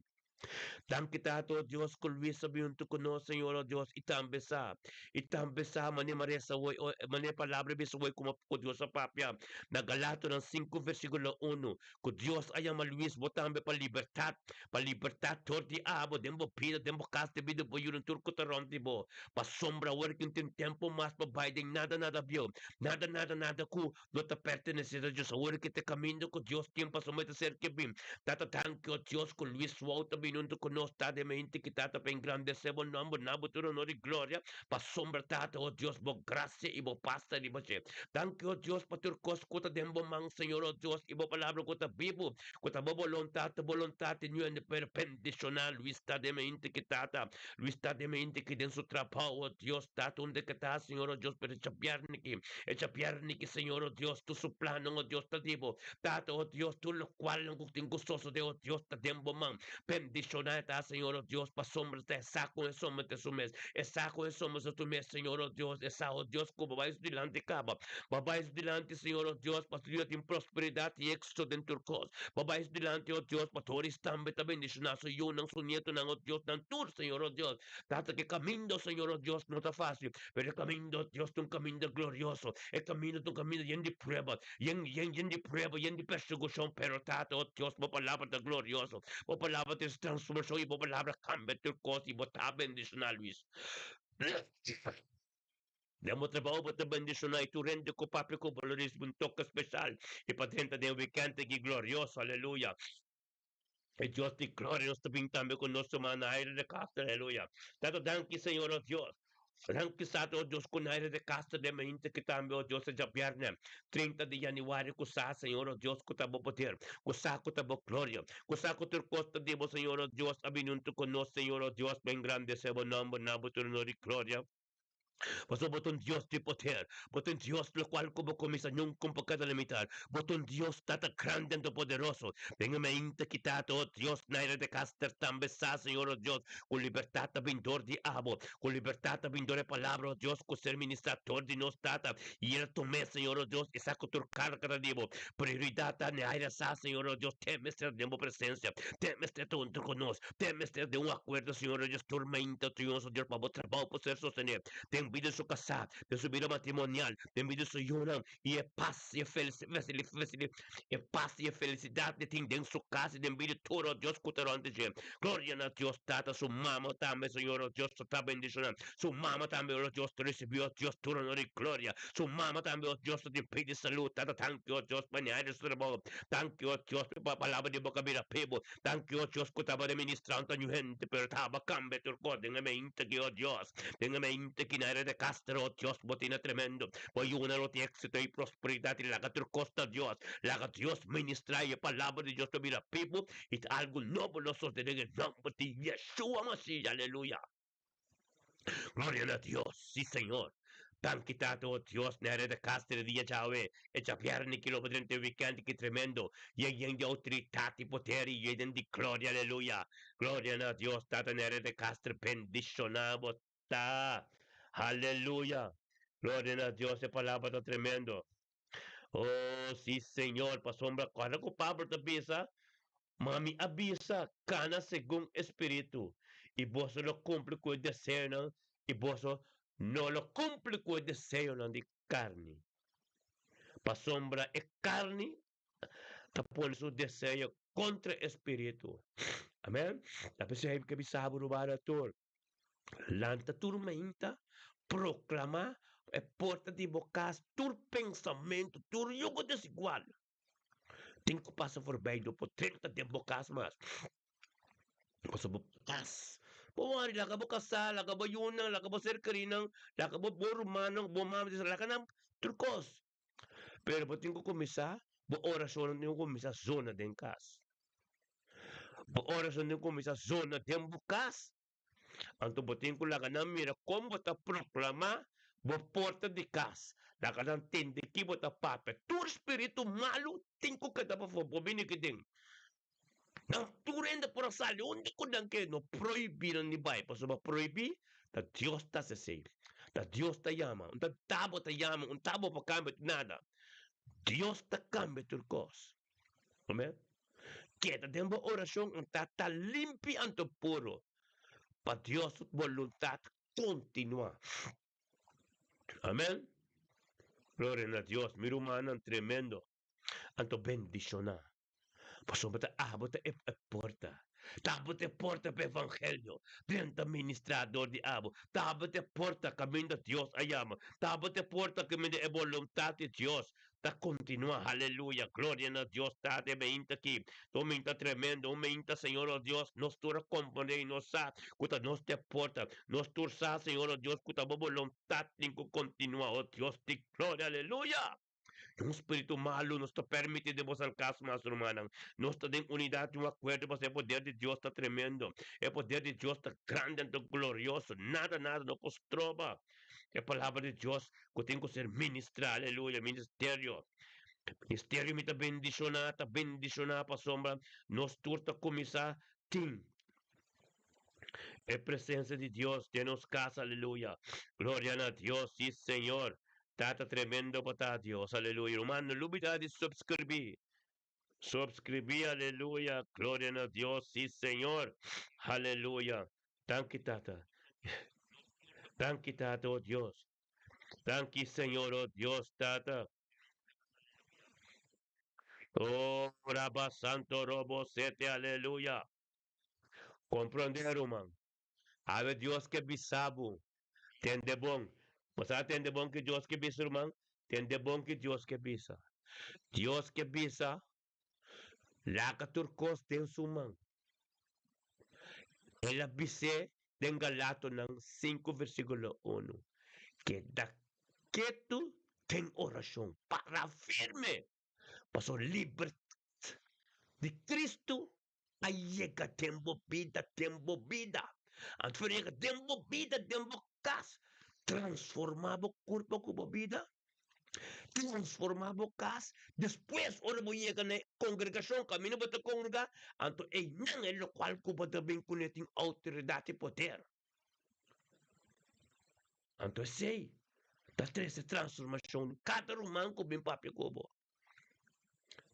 Danki Tata o Dios ku Luis a bin huntu ku nos Señor o Dios i tambe sa i tambe sa mane Maria sa woi o mane palabra bisa woi kuma ku Dios a papia na Galatonan 5 versikulo 1 ku Dios a yama Luis bo tambe pa libertat pa libertat tor di abo den bo bida den bo kas den bida bo yunan tur ku ta rònt di bo pasobra awor ku tin tempu mas pa bai den nada nada bieu nada nada nada ku No ta pertenesé na Dios. Awor ke ta kaminda ku Dios tin pasobra mi ta ser ke bin. Tata danki o Dios ku Luis Wou ta bini huntu ku nos Tata e mente ki Tata pa engrandesé bo nòmber na bo tur honor i gloria pasobra Tata o Dios bo grasia i bo pas ta riba dje. Danki o Dios pa tur kos ku ta den bo man Señor o Dios i bo palabra ku ta bibu ku ta bo bolontat ta bolontat di ñuende pero bendishoná Luis Tata e mente ki Tata Luis Tata e mente ki den su trabou o Dios Tata unda ke ta Señor o Dios pero djabièrnè ki E djabièrnè ki Señor, o Dios, tur su plannan, o Dios, ta di bo. Tata, o Dios, tur lokualnan ku tin ku sosodé, o Dios, ta den bo man. Bendishoná. bendishoná e ta, Señor, o Dios, pasobra ta e sa kon e somete su mes. E sa kon e somete su mes, Señor, o Dios. E sa, o Dios, ku bo bai su dilanti kaba. Bo bai su dilanti, Señor, o Dios, pa su yuda tin prosperidat i éksito den tur kos. Bo bai su dilanti, o Dios, pa Doris tambe ta bendishoná su yunan, su nietonan, o Dios, nan tur, Señor, o Dios. Tata, ku e kaminda, Señor, o Dios, no ta fásil, pero e kaminda, o Dios, ta un kaminda glorioso. E kaminda ta un kaminda yen di prueba. Yen, yen, yen di prueba, yen di persekushon, pero Tata, o Dios, bo palabra ta glorioso, bo palabra ta es transformashon i bo palabra kambia tur kos i bo ta bendishoná Luis. Den bo trabou bo ta bendishoná i tur hende ku papia ku bo lo risibi un toke speshal i pa drenta den e wikènt aki glorioso, aleluya. E Dios di gloria nos ta bin tambe ku nos ruman Naira de Castro, aleluya. Tata danki Señor o Dios. Danki Tata o Dios ku Naira de Castro den mainta ki tambe o Dios e djabièrnè 30 di yanüari ku sa Señor o Dios ku ta bo poder, ku sa ku ta bo gloria, ku sa ku tur kos ta di bo Señor o Dios a bini huntu ku nos Señor o Dios pa engrandesé bo nòmber na bo tur honor i gloria. Pasobra bo ta un Dios di poder, bo ta un Dios lokual ku bo kuminsá nunka un por keda limitá. Bo ta un Dios Tata grandi anto poderoso. Den e mainta ki Tata, o Dios, Naira de Caster tambe sa, Señor, o Dios, ku libertat ta bin dor di abo, ku libertat ta bin dor e Palabra, o Dios, ku ser ministrá dor di nos Tata. I el a tum'é, Señor, o Dios, i sa ku tur karga ta di bo. Prioridat ta Naira sa, Señor, o Dios, te mester den bo presensia, te mester ta huntu ku nos. Te mester den un akuerdo, Señor, Dios tormenta triunfo, Dios, pa bo trabou por ser sostené den bida su kasá, den su bida matrimonial, den bida su yunan, i e pas i e e pas i e felisidat di tin den su kas i den bida tur, oh Dios, ku ta rònt di dje. Gloria na Dios Tata, su mama tambe, Señor, oh Dios, ta bendishoná. Su mama tambe, oh Dios, ta risibí, oh Dios, tur honor i gloria. Su mama tambe, oh Dios, ta tin pidi salú. Tata, tanki, oh Dios, pa ña su trabou. Tanki, oh Dios, pa palabra di bo ka bira pibu. Danki, o Dios, ku tabata ministrando ñu hende, pero taba kambia tur kos den e mente ki, o Dios, den e mente ki na de Castro, o Dios, bo tina tremendo. Bo yuna lo tin éxito i prosperidat i laga tur kos ta Dios. Laga Dios ministra i e palabra di Dios ta bira pibu i ta algu nobo lo sosede den e nomber di Yeshua Mashiach. Aleluya. Gloria na Dios, sí Señor. Danki Tata, oh Dios, na e Castro dia djawe, e djabièrnè ki lo bo drenta e weekend ki tremendo, yen yen di outoridat i poder i yen di gloria, aleluya. Gloria na Dios, Tata na e Castro bendishoná bo ta. Aleluya. Gloria na Dios, e palabra ta tremendo. Oh, sí Señor, pasobra kòrda ku Pablo ta bisa, Ma mi a bisa, Kana segun e Spiritu, i boso lo kumpli ku e deseonan, i boso no lo kumpli ku e deseonan di karni. Pasobra e karni ta pone su deseo kontra e Spiritu. Amen. Ta p'esei mi ke bisa bo ruman tur. Lanta tur mainta, proklamá e porta di bo kas tur pensamentu, tur yugo desigual tin ku pasa forbij, no por drenta den bo kas mas. Pasobra bo kas, bo wòri, laga bo kasá, laga bo yunan, laga bo ser kerinan, laga bo bo rumannan, bo mama, laga nan tur kos. Pero bo tin ku kuminsá, bo orashonnan tin ku kuminsá zona den kas. Bo orashon tin ku kuminsá zona den bo kas. Anto bo tin ku laga nan mira kon bo ta proklamá bo porta di kas. Laga nan tende ki bo ta papia. Tur spiritu malu tin ku keda pafó, bo bini aki den. Nan tur hende por a sali unda ku nan ke. No prohibí nan di bai, pasobra prohibí ta Dios ta hasi esei. Ta Dios ta yama. Un ta tabo ta yama, un tabo por kambia nada. Dios ta kambia tur kos. Amen. Keda den bo orashon un ta ta limpi anto puro pa Dios su boluntat kontinuá. Amen. Gloria na Dios, mi rumannan tremendo. Anto bendishoná. Pasobra ta abo ta e porta. Ta abo ta e porta pa evangelio. Drenta ministrá dor di abo. Ta abo ta e porta kaminda Dios a yama. Ta abo ta e porta kaminda e boluntat di Dios ta kontinuá. Aleluya! Gloria na Dios Tata e meinta aki. Ta un meinta tremendo, un meinta, Señor o Dios, nos tur a komprondé i nos sa ku ta nos ta e porta. Nos tur sa, Señor o Dios, ku ta bo boluntat tin ku kontinuá, o Dios di gloria. Aleluya! Un spiritu malu nos ta permití den boso alkas mas, rumannan. Nos ta den unidat i un akuerdo pasobra e poder di Dios ta tremendo. E poder di Dios ta grandi anto glorioso. Nada, nada no por stroba e palabra di Dios ku tin ku ser ministrá. Aleluya! Ministerio. Ministerio mi ta bendishoná, ta bendishoná pasobra nos tur ta kuminsá tin. E presencia di Dios den nos cas, aleluya. Gloria na Dios, si Señor. Tata tremendo bo ta Dios, aleluya. Ruman, no lubida di subscribi. Subscribi, aleluya. Gloria na Dios, si Señor. Aleluya. Danki Tata. Danki Tata, oh Dios. Danki Señor, oh Dios, Tata. Oh, Rabba Santo Robo Sete, aleluya. Comprende, ruman. Awe Dios ke bisa bo. Tende bon. Bo sa tende bon ki Dios ke bisa, ruman? Tende bon ki Dios ke bisa. Dios ke bisa, laga tur kos den su man. El a bis'é den Galatonan sinku versíkulo unu, Keda ketu den orashon, para firme, pasobra libertat di Kristu a yega den bo bida, den bo bida. Anto for yega den bo bida, den bo kas, transformá bo kurpa ku bo bida, transformá bo kas. Despues ora bo yega na e kongregashon kaminda bo ta kongregá, anto einan e lokual ku bo ta bin kuné tin outoridat i poder. Anto esei ta trese transformashon den kada ruman ku bin papia ku bo.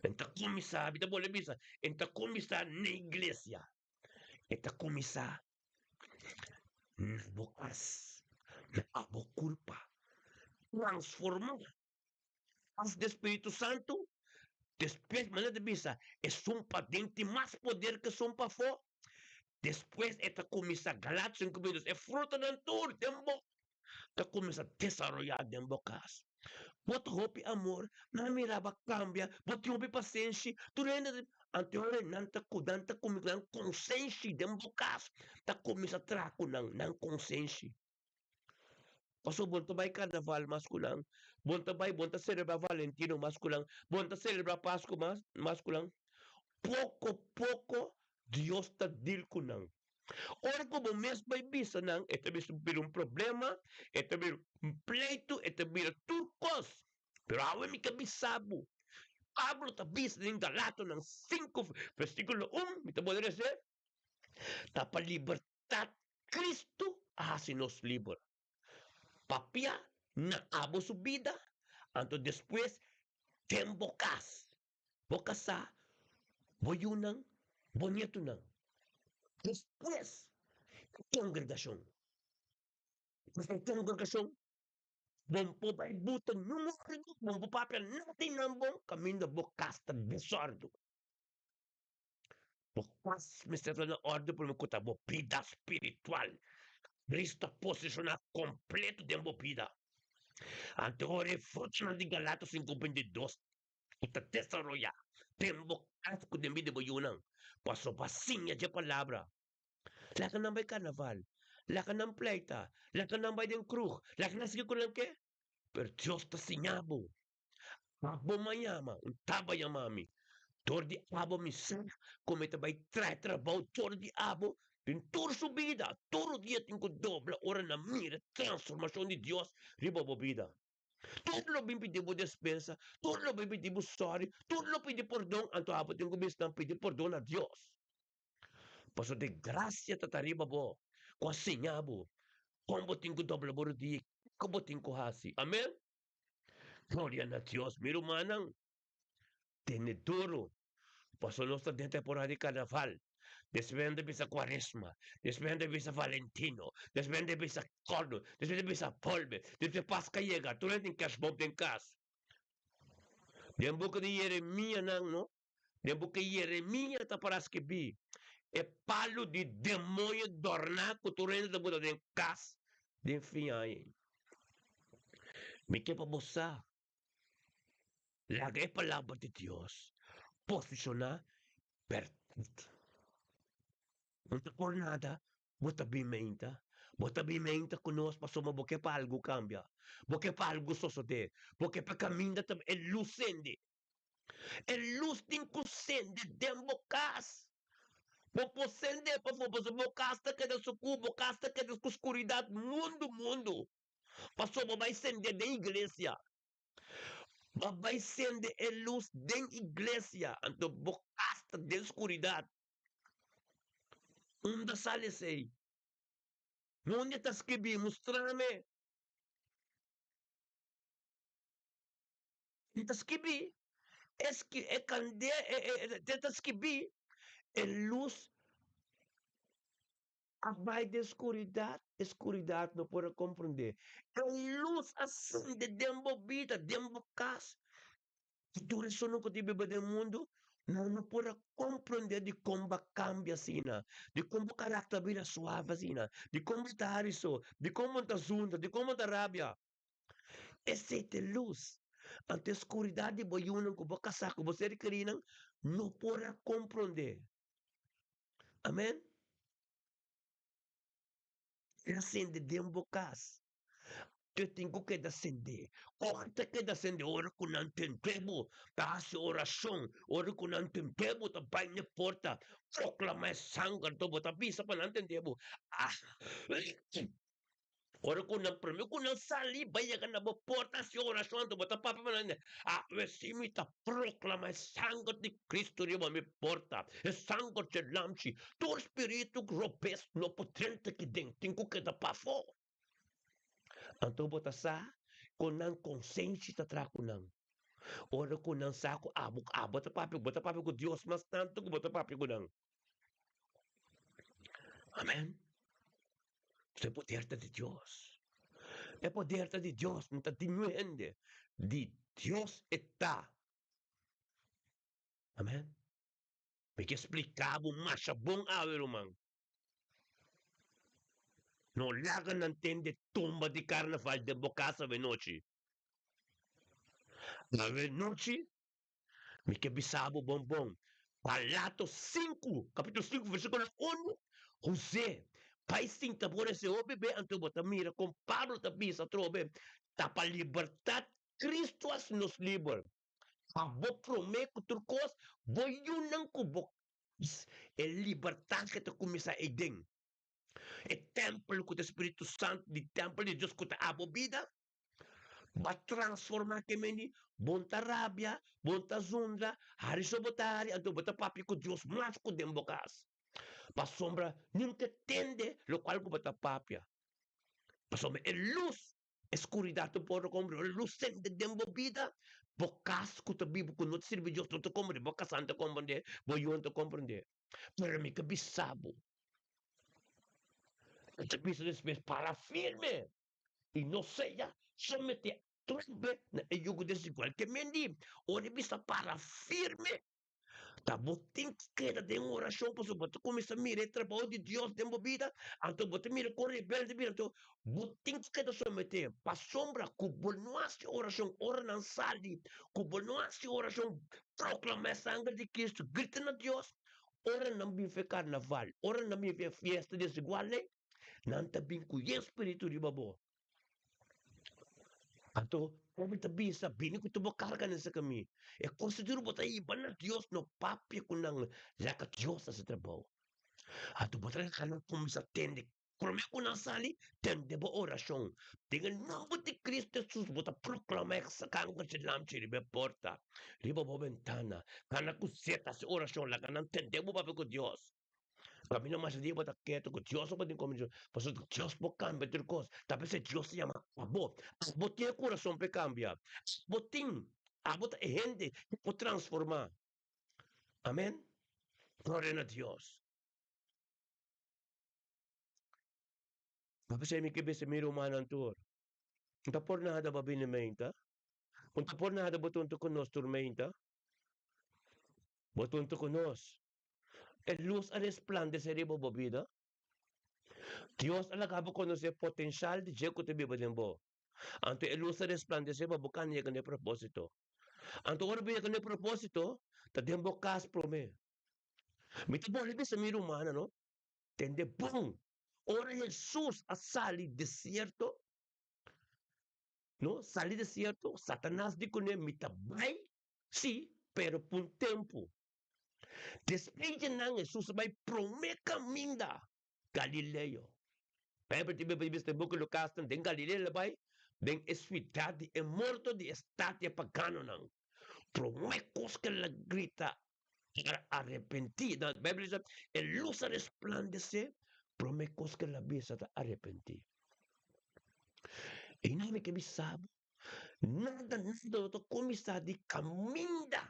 En ta kuminsá, mi ta bolbe bisa, en ta kuminsá na iglesia. E ta kuminsá na bo kas, na abo kurpa. Transformá pas di Spiritu Santu, despues manera ta bisa, esun paden tin mas poder ku esun pafó. Despues e ta kuminsá Galatas 5:22, e frutanan tur den bo ta kuminsá desaroyá den bo kas. Bo ta hopi amor, nan mira bo a kambia, bo tin hopi pasenshi, tur hende ta Anto ora nan ta ku nan ta kuminsá nan konsenshi den bo kas ta kuminsá traha ku nan, nan konsenshi. Pasobra bo no ta bai karnaval mas ku nan, bo no ta bai, bo no ta selebrá Valentino mas ku nan, bo no ta selebrá Pasku mas mas ku nan. Poko poko Dios ta dil ku nan. Ora ku bo mes bai bisa nan, e ta bisa bira un problema, e ta bira un pleitu, e ta bira tur kos. Pero awe mi ke bisa bo, Pablo ta bisa den Galatonan 5 versíkulo 1, mi ta bolbe resé, Ta pa libertat Kristu a hasi nos liber. Papia na abo su bida, anto despues den bo kas. Bo kasá, bo yunan, bo nietunan. Despues, e kongregashon. Pasobra e kongregashon, bo no por bai buta niun òrdu, bo no por papia nada di nan bon kaminda bo kas ta desòrdu. Bo kas mester ta na òrdu promé ku ta bo bida spiritual. Cristo a posishoná kompleto den bo bida. Anto ora e frutonan di Galatas 5:22 ku ta desaroyá den bo kas ku den bida di bo yunan, pasobra bo a siña dje palabra. Laga nan bai karnaval, laga nan pleita, laga nan bai den krug, laga nan sigui ku nan ke, pero Dios ta siña bo. Abo mañama, un taba yama mi, dor di abo mi sa ku mi ta bai traha trabou dor di abo den tur su bida, tur dia tin ku dobla ora nan mira transformashon di Dios riba bo bida. Tur lo bin pidi bo despensa, tur lo bin pidi bo sòri, tur lo pidi pordon, anto abo tin ku bisa nan pidi pordon na Dios. Pasobra di grasia ta ta riba bo ku a siña bo kon bo tin ku dobla bo rudia i kiko bo tin ku hasi. Amen. Gloria na Dios. Mi rumannan, tene duru, pasobra nos ta den temporada di karnaval. Despues nan ta bisa Cuaresma, despues nan ta bisa Valentino, despues nan ta bisa Cordo, despues nan ta bisa Bolbe, despues Pasca yega, tur nan tin kerstboom den kas. Den buki di Jeremia nan no, den buki Jeremia ta para skibí, e palu di demoño dòrná ku tur hende ta buta den kas den fin aña. Mi ke pa bo sa Laga e Palabra di Dios posishoná bèrdat. No ta por nada bo ta bin meinta. Bo ta bin meinta ku nos pasobra bo ke pa algu kambia, bo ke pa algu sosodé, bo ke pa kaminda ta e lus sende. E lus tin ku sende den bo kas. Bo por sende pafó pasobra bo kas ta keda sukú, bo kas ta keda ku skuridat mundu mundu. Pasobra bo bai sende den iglesia. Bo bai sende e lus den iglesia, anto bo kas ta den skuridat. Unda sali esei? Nunde ta skibí? Mustrame. E ta skibí, e ski e kande e e e ta skibí e lus a bai den skuridat, e skuridat no por a komprondé. E lus a sende den bo bida, den bo kas. I tur esunnan ku tin biba den mundu, nan no por a komprondé dikon bo a kambia asina, dikon bo karakter a bira suave asina, dikon bo ta hari so, dikon bo ta zundra, dikon bo ta rabia. Esei ta e lus. Anto e skuridat di bo yunan ku bo kasá ku bo ser kerínan no por a komprondé. Amen. El a sende den bo kas. Te tin ku keda sendé. Ora ta keda sendé ora ku nan tendé bo ta hasi orashon, ora ku nan tendé bo ta bai na e porta proklamá e sanger, anto bo ta bisa pa nan tendé bo. Ah! Ora ku nan promé ku nan sali bai yega na bo porta hasi orashon anto bo ta papia pa nan, Awe si mi ta proklamá e sanger di Kristu riba mi porta, e sanger dje Lamchi, tur spiritu robes no por drenta aki den, tin ku keda pafó. Anto bo ta sa ku nan konsenshi ta traha ku nan. Ora ku nan sa ku abo abo ta papia, bo ta papia ku Dios mas tantu ku bo ta papia ku nan. Amen. E poder ta di Dios. E poder ta di Dios, no ta di niun hende. Di Dios e ta. Amen. Mi ke splika bo masha bon awe, ruman. No laga nan tende tumba di karnaval den bo kas awenochi. Awenochi Mi ke bisa bo bon bon, Galato sinku, kapitulo sinku, versíkulo unu, Hosé, bai sinta bo rese hopi be, anto bo ta mira kon Pablo ta bisa atrobe, Ta pa libertat Kristu a hasi nos liber. Pa bo promé ku tur kos, bo yunan ku bo kas, e libertat ke ta kuminsá eiden. E tèmpel ku ta Spiritu Santu di tèmpel di Dios ku ta abo bida, Ba transformá ke meni, bon ta rabia, bon ta zundra, hari so bo ta hari, anto bo ta papia ku Dios mas ku den bo kas. Pasobra niun ke tende lokual ku bo ta papia. Pasobra e lus, e skuridat no por komprende, ora e lus sende den bo bida, bo kas ku ta biba ku no ta sirbi Dios no ta komprende, bo kasá no ta komprende, bo yunan no ta komprende. Pero mi ke bisa bo, mi ta bisa despues, para firme! I no sea sometí atrobe na e yugo desigual. Ke men di, ora e bisa para firme, ta bo tin ku keda den orashon pasobra bo ta kuminsá mira e trabou di Dios den bo bida, anto bo ta mira kon rebelde bira, anto bo tin ku keda someté pasobra ku bo no hasi orashon ora nan sali, ku bo no hasi orashon proklamá e sanger di Kristu, grita na Dios ora nan bin fe karnaval, ora nan bin fe fiesta desigual ei. Nan ta bin ku yen spiritu riba bo. Anto, Pablo ta bisa, Bini ku tur bo karga na esaki mi. E kos duru bo ta hiba na Dios, no papia ku nan, laga Dios hasi trabou. Anto bo ta laga nan kuminsá tende. Promé ku nan sali, tende bo orashon. Den e nòmber di Kristu Hesus bo ta proklamá e kanker dje lamchi riba e porta, riba bo bentana. Kana ku seta hasi orashon, laga nan tende bo papia ku Dios. Kaminda masha dia bo ta ketu ku Dios no por tin kombinashon, pasobra Dios por kambia tur kos. Ta p'esei Dios ta yama abo. Abo tin e kurason p'e kambia. Abo tin, abo ta e hende ku por transformá. Amen. Gloria na Dios. Ta p'esei mi ke bisa mi rumannan tur, N ta por nada bo bini meinta, N ta por nada bo tuntu ku nos tur meinta, bo tuntu ku nos. E lus a resplandesé riba bo bida. Dios a laga bo konosé potenshal di dje ku ta biba den bo. Anto e lus a resplandesé pa bo kan yega na e propósito. Anto ora bo yega na e propósito, ta den bo kas promé. Mi ta bolbe bisa mi rumannan, no, tende bon. Ora Hesus a sali desierto, no, sali desierto, Satanas di kuné, Mi ta bai, sí, pero pa un tempu. Despues di nan Hesus a bai prome kaminda Galileo. Bijbel ta bisa den buki Lukas nan den Galilea el a bai den e siudat di e morto di e stat di e paganonan. Prome kos ku el a grita para arepentí. Bijbel ta bisa e lus a resplandesé. Promé kos ku el a bisa ta arepentí. I nan mi ke bisa bo, nada nada no ta kuminsá di kaminda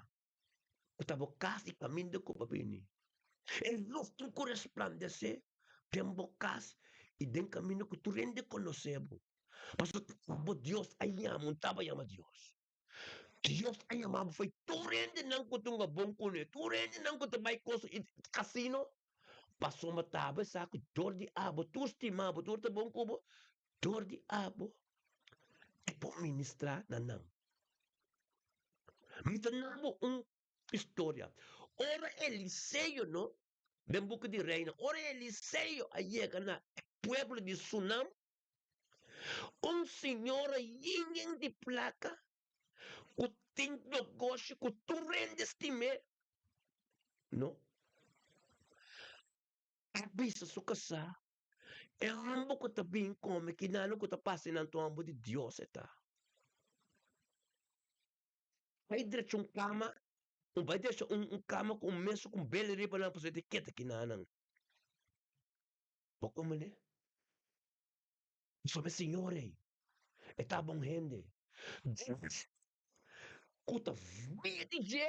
ku ta bo kas i kaminda ku bo bini. E lus tin ku resplandesé den bo kas i den kaminda ku tur hende konosé bo. Pasobra ta bo Dios a yama, un taba yama Dios. Dios a yama bo fo'i tur hendenan ku tunga bon kuné, tur hendenan ku ta bai kos i kasino, pasobra taba e sa ku dor di abo tur stima bo, tur ta bon ku bo, dor di abo e por ministrá na nan. Mi ta na bo un historia. Ora Eliseo no, den buki di Reina, ora Eliseo a yega na e pueblo di Sunam, Un señora yen di plaka ku tin negoshi ku tur hende stim'é, no a bisa su kasá, E homber ku ta bin kome kinano ku ta pasa nan ta un homber di Dios e ta. Bai drecha un kama, un bai drecha un kama ku un mesa ku un bel riba nan pasobra e ta keda kinanan. Bo komende? Pasobra e Señor ei, e ta bon hende. Dios ku ta via di dje,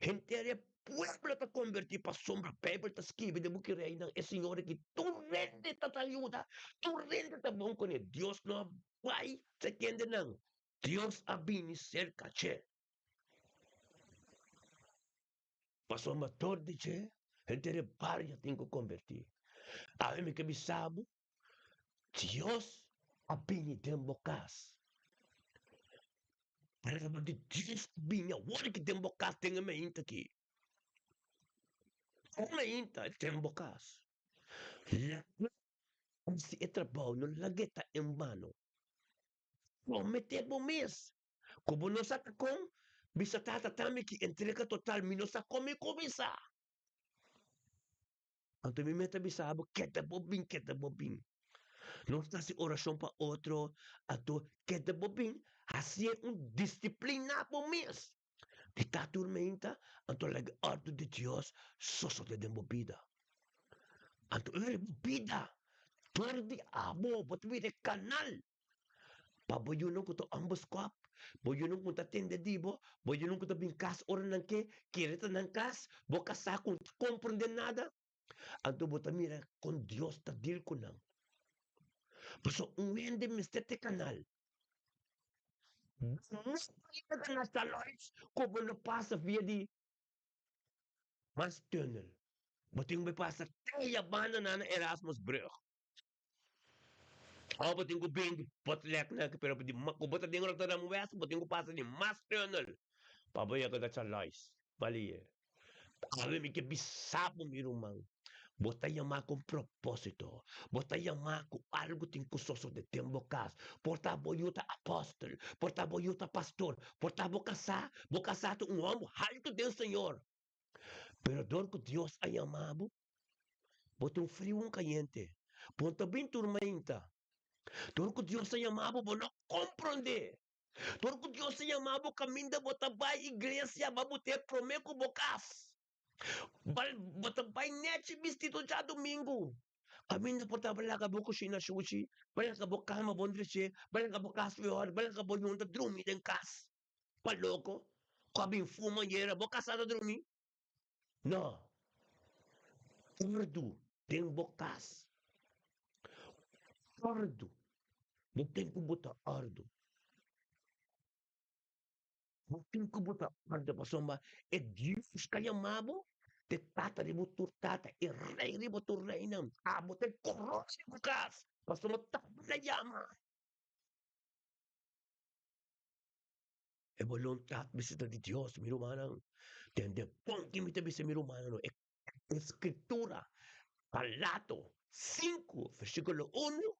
henter e pueblo ta kombertí pasobra Beibel ta skibi den buki Reinan, e Señor aki tur hende ta ta yuda, tur hende ta bon kuné. Dios no a bai sekende nan, Dios a bini serka dje. Pasobra dor di dje, henter e bario tin ku kombertí. Awe mi ke bisa bo, Dios a bini den bo kas. Palabra di Dios a bini awor ki den bo kas den e mainta aki. E mainta den bo kas. Laga hasi e trabou, no lag'é ta en bano. Someté bo mes. Ku bo no sa ta kon, bisa Tata tambe ki entrega total, mi no sa kon mi kuminsá. Anto mi mester bisa bo, keda bo bin, keda bo bin. Nos ta hasi orashon pa otro, anto keda bo bin, hasié un disiplina bo mes. Di ta turmenta, anto laga e òrdu di Dios sosodé den bo bida. Anto ora bo bida dor di abo, bo ta bira e kanal Pa bo yunan ku ta ambos kòp, bo yunan ku ta tende di bo, bo yunan ku ta bin kas ora nan ke, kere ta nan kas, bo kasá ku no ta komprendé nada, anto bo ta mira kon Dios ta dil ku nan. Pasobra un hende mester te kanal. Bo no por yega na Salois ku bo no pasa via di Maastunnel. Bo tin ku bai pasa te yabanda na Erasmusbrug. Awa bo tin ku bin di Botleknek, pero di ku bo ta den Rotterdam West bo tin ku pasa di Maastunnel pa bo yega na Charlois. Balie. Awe mi ke bisa bo mi ruman, bo ta yama ku un proposito, bo ta yama ku algu tin ku sosode den bo kas. Por ta bo yu ta apostel, por ta bo yu ta pastor, por ta bo kasá, bo kasá ta un hòmber haltu den Señor. Pero dor ku Dios a yama bo, Bo ta un friu un kayente. Bo no ta bin tur mainta. Dor ku Dios a yama bo, bo no komprondé. Dor ku Dios a yama bo kaminda bo ta bai iglesia ba bo ta e promé ku bo kas. Bo ta bai nèchi bistido djadumingu. Kaminda por ta laga bo kushina shushi, ba laga bo kama bon drech'é, ba laga bo kas mihor, ba laga bo yunta drumi den kas. Pa loko ku a bin fuma yera bo kasá ta drumi. No. Ordu den bo kas. Ordu. Bo ten ku bo ta ordu. Bo ten ku bo ta ordu pasobra e Dios ka yama bo te tata di bo tur tata, e rei di bo tur reinan. Abo ta e korona di bo kas pasobra tata ta yama. E boluntat mester ta di Dios, mi rumannan. Tende bon ki mi ta bisa mi rumannan no. E Skritura, Galato sinku versíkulo unu,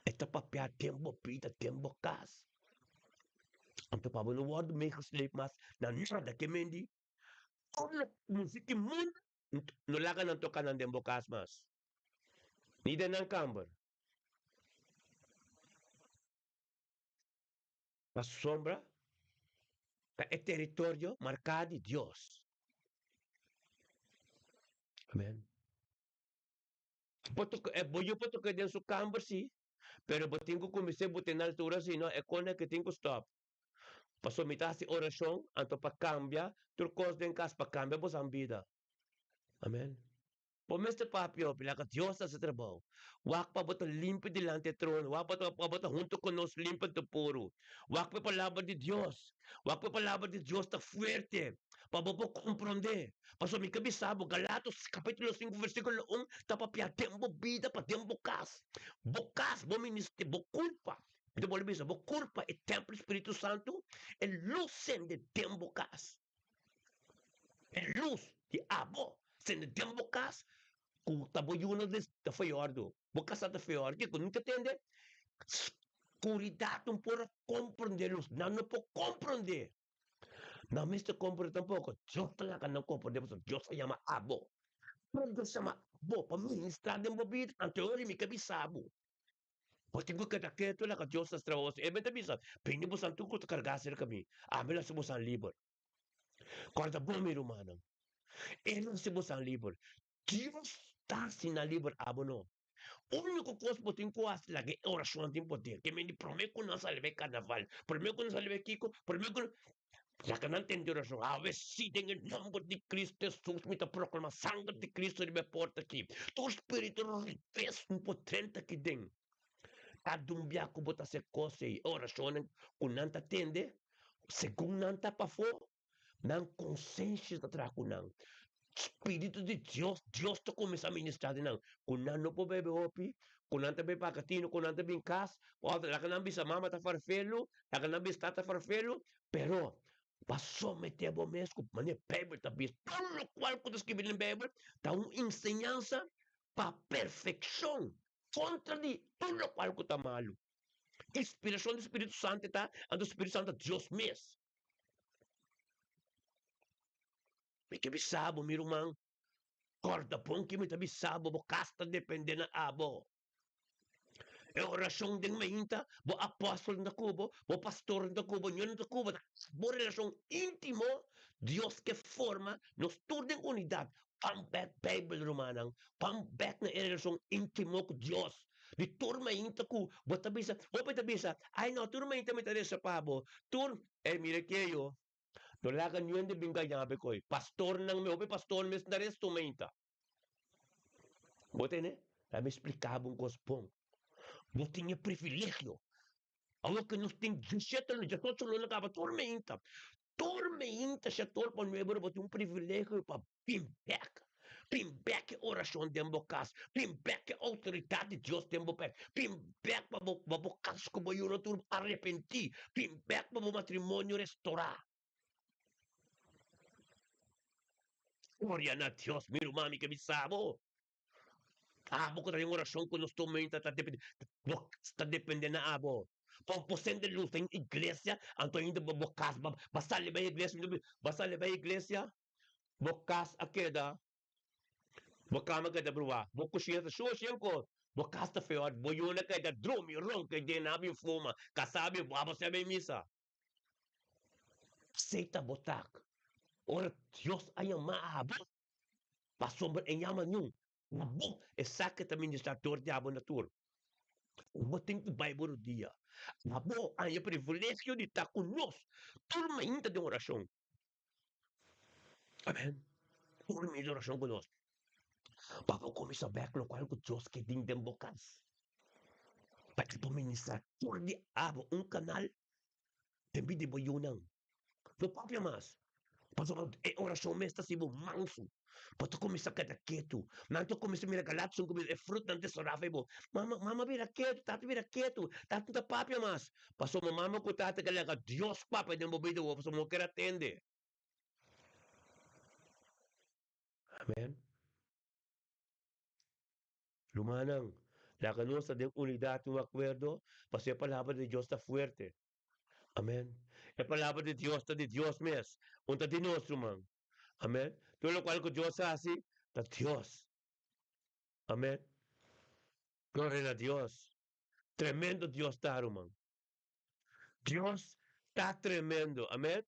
e ta papia den bo bida, den bo kas. Anto pa bo no wòrdu meegesleep mas na nada ke men di tur loke musik di mundu no laga nan toka nan den bo kas mas, ni den nan kamber. Pasobra ta e teritorio marká di Dios. Amen. Por toca, e bo yu por toca den su kamber si, pero bo tin ku kuminsá bot'é na altura si no e kona ke tin ku stòp. Pasobra mi ta hasi orashon anto pa kambia tur kos den kas, pa kambia bosan bida. Amen. Bo mester papia hopi, laga Dios hasi trabou. Wak pa bo ta limpi dilanti e trono, wak pa pa bo ta hunto ku nos limpi anto puru. Wak pa e palabra di Dios, wak pa e palabra di Dios ta fuerte pa bo por komprondé. Pasobra mi ke bisa bo, Galatos kapítulo sinku versíkulo un ta papia den bo bida pa den bo kas. Bo kas, bo ministerio, bo kulpa. Mi ta bolbe bisa, bo kulpa e tèmpel di Spiritu Santu, e lus sende den bo kas. E lus di abo sende den bo kas ku ta bo yunan ta feordu. Bo kasá ta feordu. Kiko nunka tende? Skuridat no por a komprondé lus. Nan no por komprondé. Nan mester komprondé tampoko. Dios ta laga nan komprondé pasobra Dios a yama abo. Ora Dios yama abo pa ministrá den bo bida, anto e ora mi ke bisa bo. Bo tin ku keda ketu laga Dios hasi trabou. E men ta bisa, Bini bosan tur ku ta kargá serka mi, ami lo hasi bosan liber. Kòrda bon, mi rumannan, E lo hasi bosan liber. Dios ta hasi nan liber, abo no. Úniko kos bo tin ku hasi, laga e orashon tin poder. Ke men di promé ku nan sali bai karnaval, promé ku nan sali bai kiko, promé ku nan. Laga nan tende orashon. Awe sí, den e nòmber di Kristu Hesus mi ta proklamá sanger di Kristu riba e porta akí. Tur spiritu revés no por drenta aki den. Ta dumbia ku bo ta hasi e kos ei. E orashonnan ku nan ta tende, segun nan ta pafó, nan konsensia ta traha ku nan. Spiritu di Dios, Dios ta kuminsá ministrá den nan. Ku nan no por bebe hopi, ku nan ta bebe pakatino, ku nan ta bin kas, òf laga nan bisa mama ta farfelu, laga nan bisa tata farfelu, pero pa someté bo mes ku manera Beibel ta bisa, tur lokual ku ta skibí den Beibel ta un enseñansa pa perfekshon kontra di tur lokual ku ta malu. Inspirashon di Spiritu Santu ta, anto Spiritu Santu ta Dios mes. Mi ke bisa bo, mi ruman, kòrda bon ke mi ta bisa bo, bo kas ta dependé na abo. E orashon den mainta, bo apòstelnan ta ku bo, bo pastornan ta ku bo, ñonan ta ku bo, ta bo relashon íntimo Dios ke forma nos tur den unidat. Ban bèk Beibel, rumannan, ban bèk na e relashon íntimo ku Dios. Di tur mainta ku bo ta bisa, hopi ta bisa, ai no, tur mainta mi ta resa pa bo, tur, ey mira keyo, No laga niun hende bin gaña bo koe. Pastornan mi hopi pastor mes na resto meinta. Bo tene? Laga mi splika bo un kos bon. Nos tin e privilegio. Awor ku nos tin diesshete luna, diesocho luna kaba tur meinta. Tur meinta shetor pa nuebe ora bo tin un privilegio pa Bin bek, bin bek e orashon den bo kas, bin bek e outoridat di Dios den bo pek, bin bek pa bo pa bo kas ku bo yunan tur arepentí, bin bek pa bo matrimonio restorá. Gloria na Dios, mi ruman, mi ke bisa bo. Abo ku ta den orashon ku nos tormenta ta depende, bo kas ta depende na abo. Pa bo sende lus den iglesia, anto ainda bo kas ba sali bai iglesia, ba sali bai iglesia. Bo kas a keda, bo kama a keda bruá, bo kushina ta shushi ankor, bo kas ta feor, bo yuna a keda drumi, ronka i den a bin fuma, kasá a bin bo abo sebe misa. Esei ta bo tak. Ora Dios a yama abo, pasobra e yama niun, abo esaki ta ministrá dor di abo na tur. Bo tin ku bai bo rodia. Abo haña privilegio di ta ku nos tur mainta den orashon. Amen. Tur mi orashon ku nos. Pa bo kuminsá bek lokual ku Dios ke tin den bo kas. Pa e por ministrá tur di abo un kanal den bida di bo yunan. No papia mas. Pasobra e orashon mes ta hasi bo mansu. Bo ta kuminsá keda ketu. Nan ta kuminsá mira Galatios un kuminsá e frutnan ta sorá for bo. Mama, mama bira ketu, tata bira ketu, tata no ta papia mas. Pasobra mama ku tata ke laga Dios papia den bo bida awor pasobra no ker atende. Amen. Rumannan, laga nos ta den unidat i un akuerdo, pasobra e palabra di Dios ta fuerte. Amen. E palabra di Dios ta di Dios mes, un ta di nos, ruman. Amen. Tur lokual ku Dios hasi, ta Dios. Amen. Gloria na Dios. Tremendo Dios ta, ruman. Dios ta tremendo. Amen.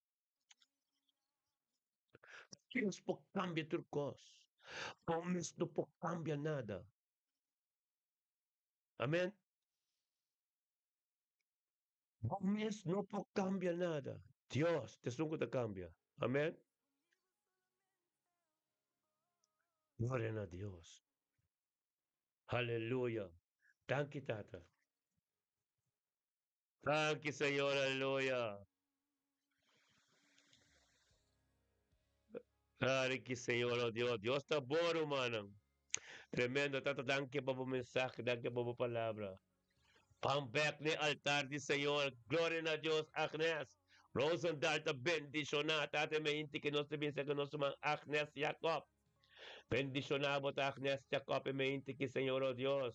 Dios por cambia tur cos. Bo mes no por cambia nada. Amen. Bo mes no por cambia nada. Dios ta esun cu ta cambia. Amen. Gloria na Dios. Aleluya. Danki Tata. Danki Señor, aleluya. Danki Señor, oh Dios. Dios ta bon, rumannan. Tremendo, Tata, danki pa bo mensahe, danki pa bo palabra. Pan bek n'e altar di Señor. Gloria na Dios, Agnes. Rosendal ta bendiciona, Tata, e meinti ke nos ta bin serka nos ruman Agnes Jacob. Bendiciona bo ta Agnes Jacob e meinti ki Señor, oh Dios.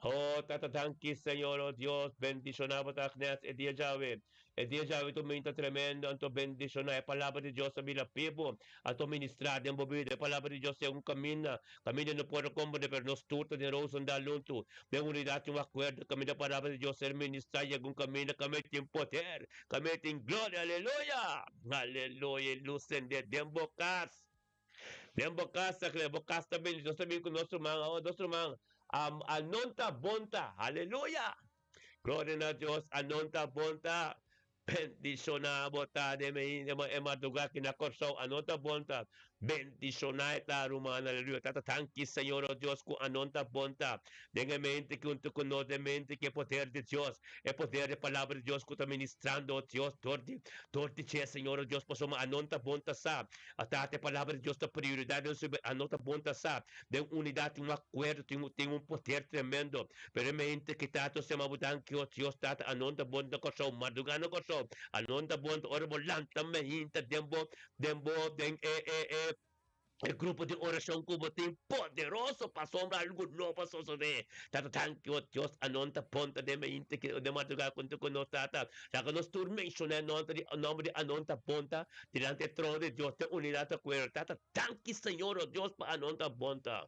Oh Tata danki Señor oh Dios bendiciona bo ta Agnes e dia djawe e dia djawe tu minta tremendo anto bendiciona e palabra di Dios a bira pibo anto ministra den bo bida e palabra di Dios segun caminda caminda no por comprende pero nos tur ta den Roosendaal luntu den unidad tin un acuerdo caminda palabra di Dios ser ministra yega un caminda caminda tin poder caminda tin gloria aleluya aleluya e luz sende den bo cas. Den bo kas ta kla, bo kas ta bendicion. Nos ta bin ku nos ruman, oh, nos ruman, am, anon ta bon ta. Aleluya! Gloria na Dios, anon ta bon ta. Bendiciona bo ta den e, e madruga aki na Kòrsou, anon ta bon ta. Bendiciona e ta, ruman, aleluya. Tata, tanki Señor, oh Dios, ku anon ta bon ta. Den e mente ki huntu ku nos, den mente ki e poder di Dios, e poder di palabra di Dios ku ta ministrando, oh Dios, dor di, dor di dje, Señor, oh Dios, pasobra anon ta bon ta sa. A Tata, e Palabra di Dios ta prioridat den su bida. A No ta bon ta sa, den unidat tin un akuerdo, tin un tin un poder tremendo. Pero e mente ki Tata nos yama bo danki o Dios Tata, a no ta bon ta Kòrsou, mardugá na Kòrsou, a no ta bon ta ora bo lanta meinta den bo den bo den e e e e grupo di orashon ku bo tin poderoso pasobra algu nobo a sosodé. Tata danki o Dios, a no ta bon ta den meinta ki den mardugá kuntu ku nos Tata. Laga nos tur menshoná e nòmber di nòmber di a no ta bon ta. Dilanti e trono di Dios den unidat ta kuero. Tata, danki Señor, o Dios, pa anon ta bon ta.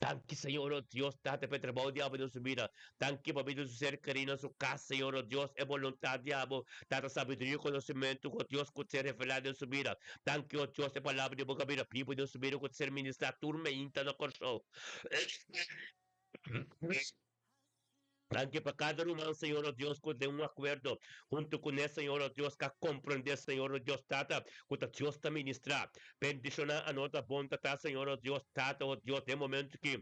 Danki Señor, o Dios, Tata, pa e trabou di abo den su bida. Danki pa bida di su ser kerí na su kas, Señor, o Dios, e boluntat di abo, Tata, sabiduria i konosementu, o Dios, ku ta ser revelá den su bida. Danki, o Dios, e palabra di bo ku a bira bibu den su bida, ku ta ser ministrá tur meinta na Kòrsou. Danki pa kada ruman, Señor o Dios, ku den un akuerdo huntu ku ne, Señor o Dios, ka komprendé, Señor o Dios Tata, ku ta Dios ta ministrá. Bendishoná anor ta bon ta ta, Señor o Dios Tata, o Dios, den momentu ki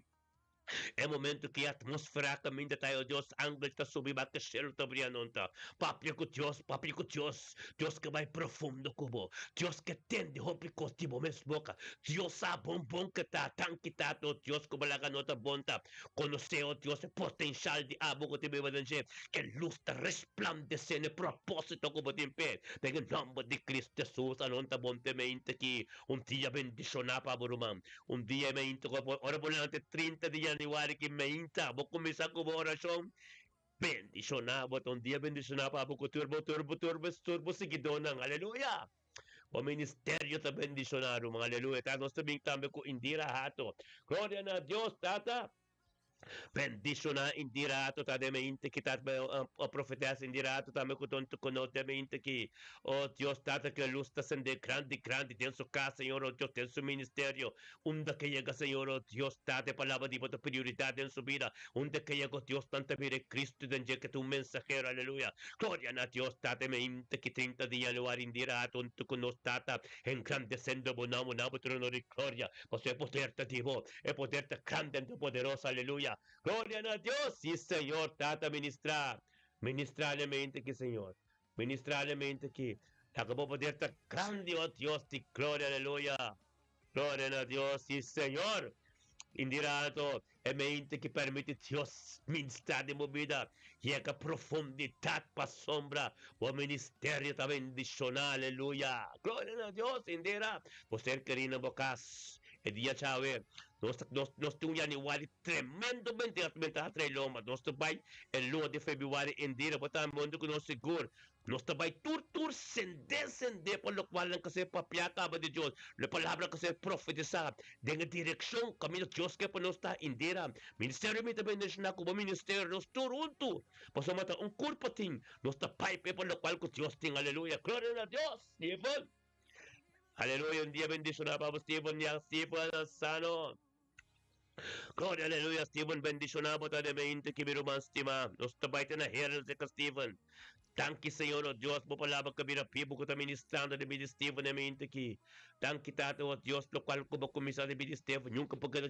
e momentu ki atmosfera kaminda ta, o Dios, angel ta subi bak e shelu ta bria non ta. Papia ku Dios, papia ku Dios, Dios ke bai profundo ku bo, Dios ke tende hopi kos di bo mes boka, Dios sa bon bon ke ta, danki Tata, o Dios, ku bo laga anor ta bon ta. Konosé, o Dios, e potenshal di abo ku tin biba den dje, ke lus ta resplandesé n'e propósito ku bo tin p'e. Den e nòmber di Cristo Jesus, anon ta bon temente ki un dia bendishoná pa bo, ruman. Un dia e meinta ku bo, ora bo lanta e 30 di yanüari ki meinta, bo kuminsá ku bo orashon, bendishoná bo ta un dia bendishoná pa bo ku tur bo tur bo tur bo tur bo siguidónan. Aleluya! Bo ministerio ta bendiciona ruman aleluya ta nos ta bin tambe cu Indira Hato gloria na Dios tata bendiciona Indira Hato ta den mente ki ta profetesa Indira Hato tambe cu tonto cu nos den mente ki oh Dios tata cu e luz ta sende grandi grandi den su cas Señor oh Dios den su ministerio unda ke yega Señor oh Dios tata e palabra di bo ta prioridad den su bida unda ke yega oh Dios nan ta mira e Cristo den dje ke ta un mensahero aleluya Gloria na Dios Tata me inta ki 30 di januari indira atuntu ku nos Tata engrandesendo bo nomo na bo trono di gloria pasobra e poder ta di bo e poder ta grande anto poderoso aleluya Gloria na Dios si Señor Tata ministra ministra na me inta ki Señor ministra na me inta ki laga bo poder ta grandi o Dios di gloria aleluya Gloria na Dios, si Señor. Indira anto e mente ki permiti Dios ministra den bo bida yega profundidad pasobra bo ministerio ta bendiciona. Aleluya. Gloria na Dios. Indira, bo ser keri na bo cas e dia djawe. Nos ta nos nos tin un januari tremendo bentaha trae loma. Nos ta bay e luna di februari. Indira, bo ta mundo cu nos sigur. Nos ta bai tur tur sendé sendé pa lokual nan ka ser papiá kaba di Dios, lo e palabra ka ser profetisá den e direkshon kaminda Dios ke pa nos ta. Indira, Ministerio mi ta bendishoná ku bo ministerio, nos tur huntu, pasobra ta un kurpo tin, nos ta bai p'e pa lokual ku Dios tin. Aleluya! Gloria na Dios! Steven, Aleluya! Un dia bendishoná pa bo, Steven, ya Steven Sano. Gloria aleluya Steven bendiciona bo ta den mente ki mi ruman stima nos ta bai te na heren seca Steven danki Señor oh Dios bo palabra ka bira bibu ku ta ministrando den bida di Steven den mente ki danki tata oh Dios locual ku bo cuminsa den bida di Steven nunca por keda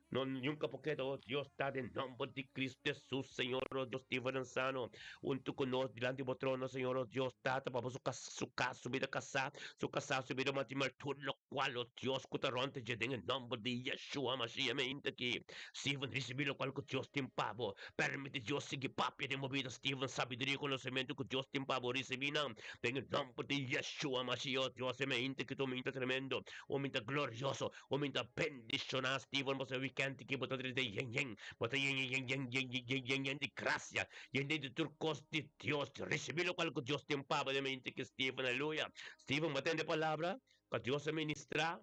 no nunca por keda oh Dios ta den nomber di Cristo Jesus Señor oh Dios Steven Ansano hunto ku nos dilanti bo trono Señor oh Dios tata pa bo su su casa su bida casa su casa su bida matrimonio tur Cual, o Dios, cu ta rond dje den e nomber di Yeshua Mashiach mente aki. Steven, ricibi locual cu Dios tin pa bo. Permiti Dios sigui papia den bo bida, Steven, sabiduria y conocimento cu Dios tin pa bo, ricibi nan den e nomber di Yeshua Mashiach, o Dios, e mente aki ta un mente tremendo, un mente glorioso, un mente bendiciona, Steven, bo sa weekend aki bo ta drenta yen yen, bo ta yen yen yen yen yen yen yen di gracia, yen yen di tur cos di Dios, ricibi locual cu Dios tin pa bo den mente aki, Steven, aleluya. Steven, bo a tende e palabra? Pa Dios a ministrá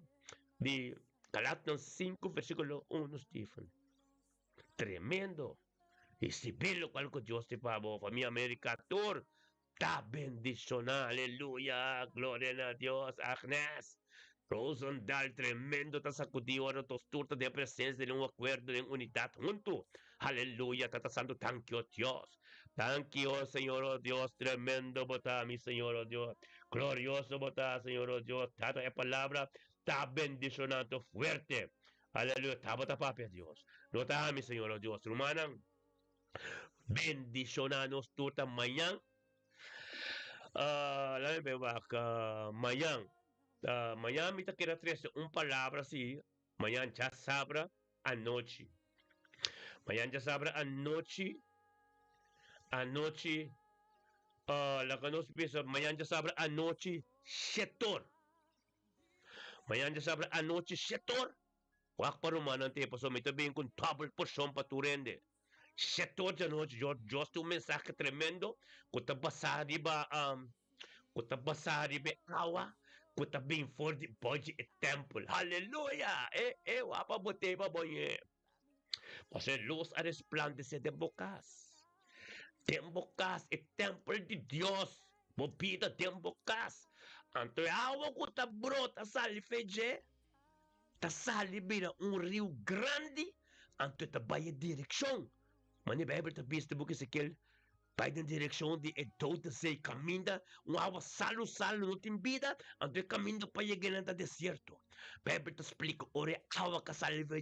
di Galatnan 5 versíkulo 1 Stephen. Tremendo! Risibí lokual ku Dios tin pa bo, famia Amérika tur ta bendishoná. Aleluya! Gloria na Dios. Agnes Rosendal tremendo ta sakudí ora nos tur ta den presensia den un akuerdo den unidat huntu. Aleluya! Tata Santu danki o Dios. Danki o Señor o Dios tremendo bo ta mi Señor o Dios. Glorioso bo ta, Señor o Dios. Tata, e palabra ta bendishonando fuerte. Aleluya. Tabata papia Dios. No ta ami, Señor o Dios. Rumannan, bendishona nos tur ta mañan. Uh, laat me ver wak. Uh, mañan. Uh, mañan mi ta keda trese un palabra si. Mañan ya sabra anochi. Mañan ya sabra anochi. Anochi. Uh, laga nos bisa mañan ya sabra anochi shetor. Mañan ya sabra anochi shetor. Wak pa rumannan te paso mi ta bin ku double porshon pa tur hende. Shetor di anochi yo Dios tin un mensahe tremendo ku ta basá riba um, ku ta basá riba e awa ku ta bin for di bou di e tèmpel. Haleluya! E e wapa bo te pa bo ñe. Pasobra e lus a resplandesé den bo kas. Den bo kas, e tèmpel di Dios, bo bida den bo kas. Anto e awa ku ta brota sali fe dje, ta sali bira un riu grandi, anto e ta bai e direkshon. Manera Beibel ta bisa den buki Ezekiel, Bai den direkshon di e Dode Zee, kaminda un awa salu salu no tin bida, anto e kaminda pa yega einan ta desierto. Beibel ta splika ora e awa ka sali for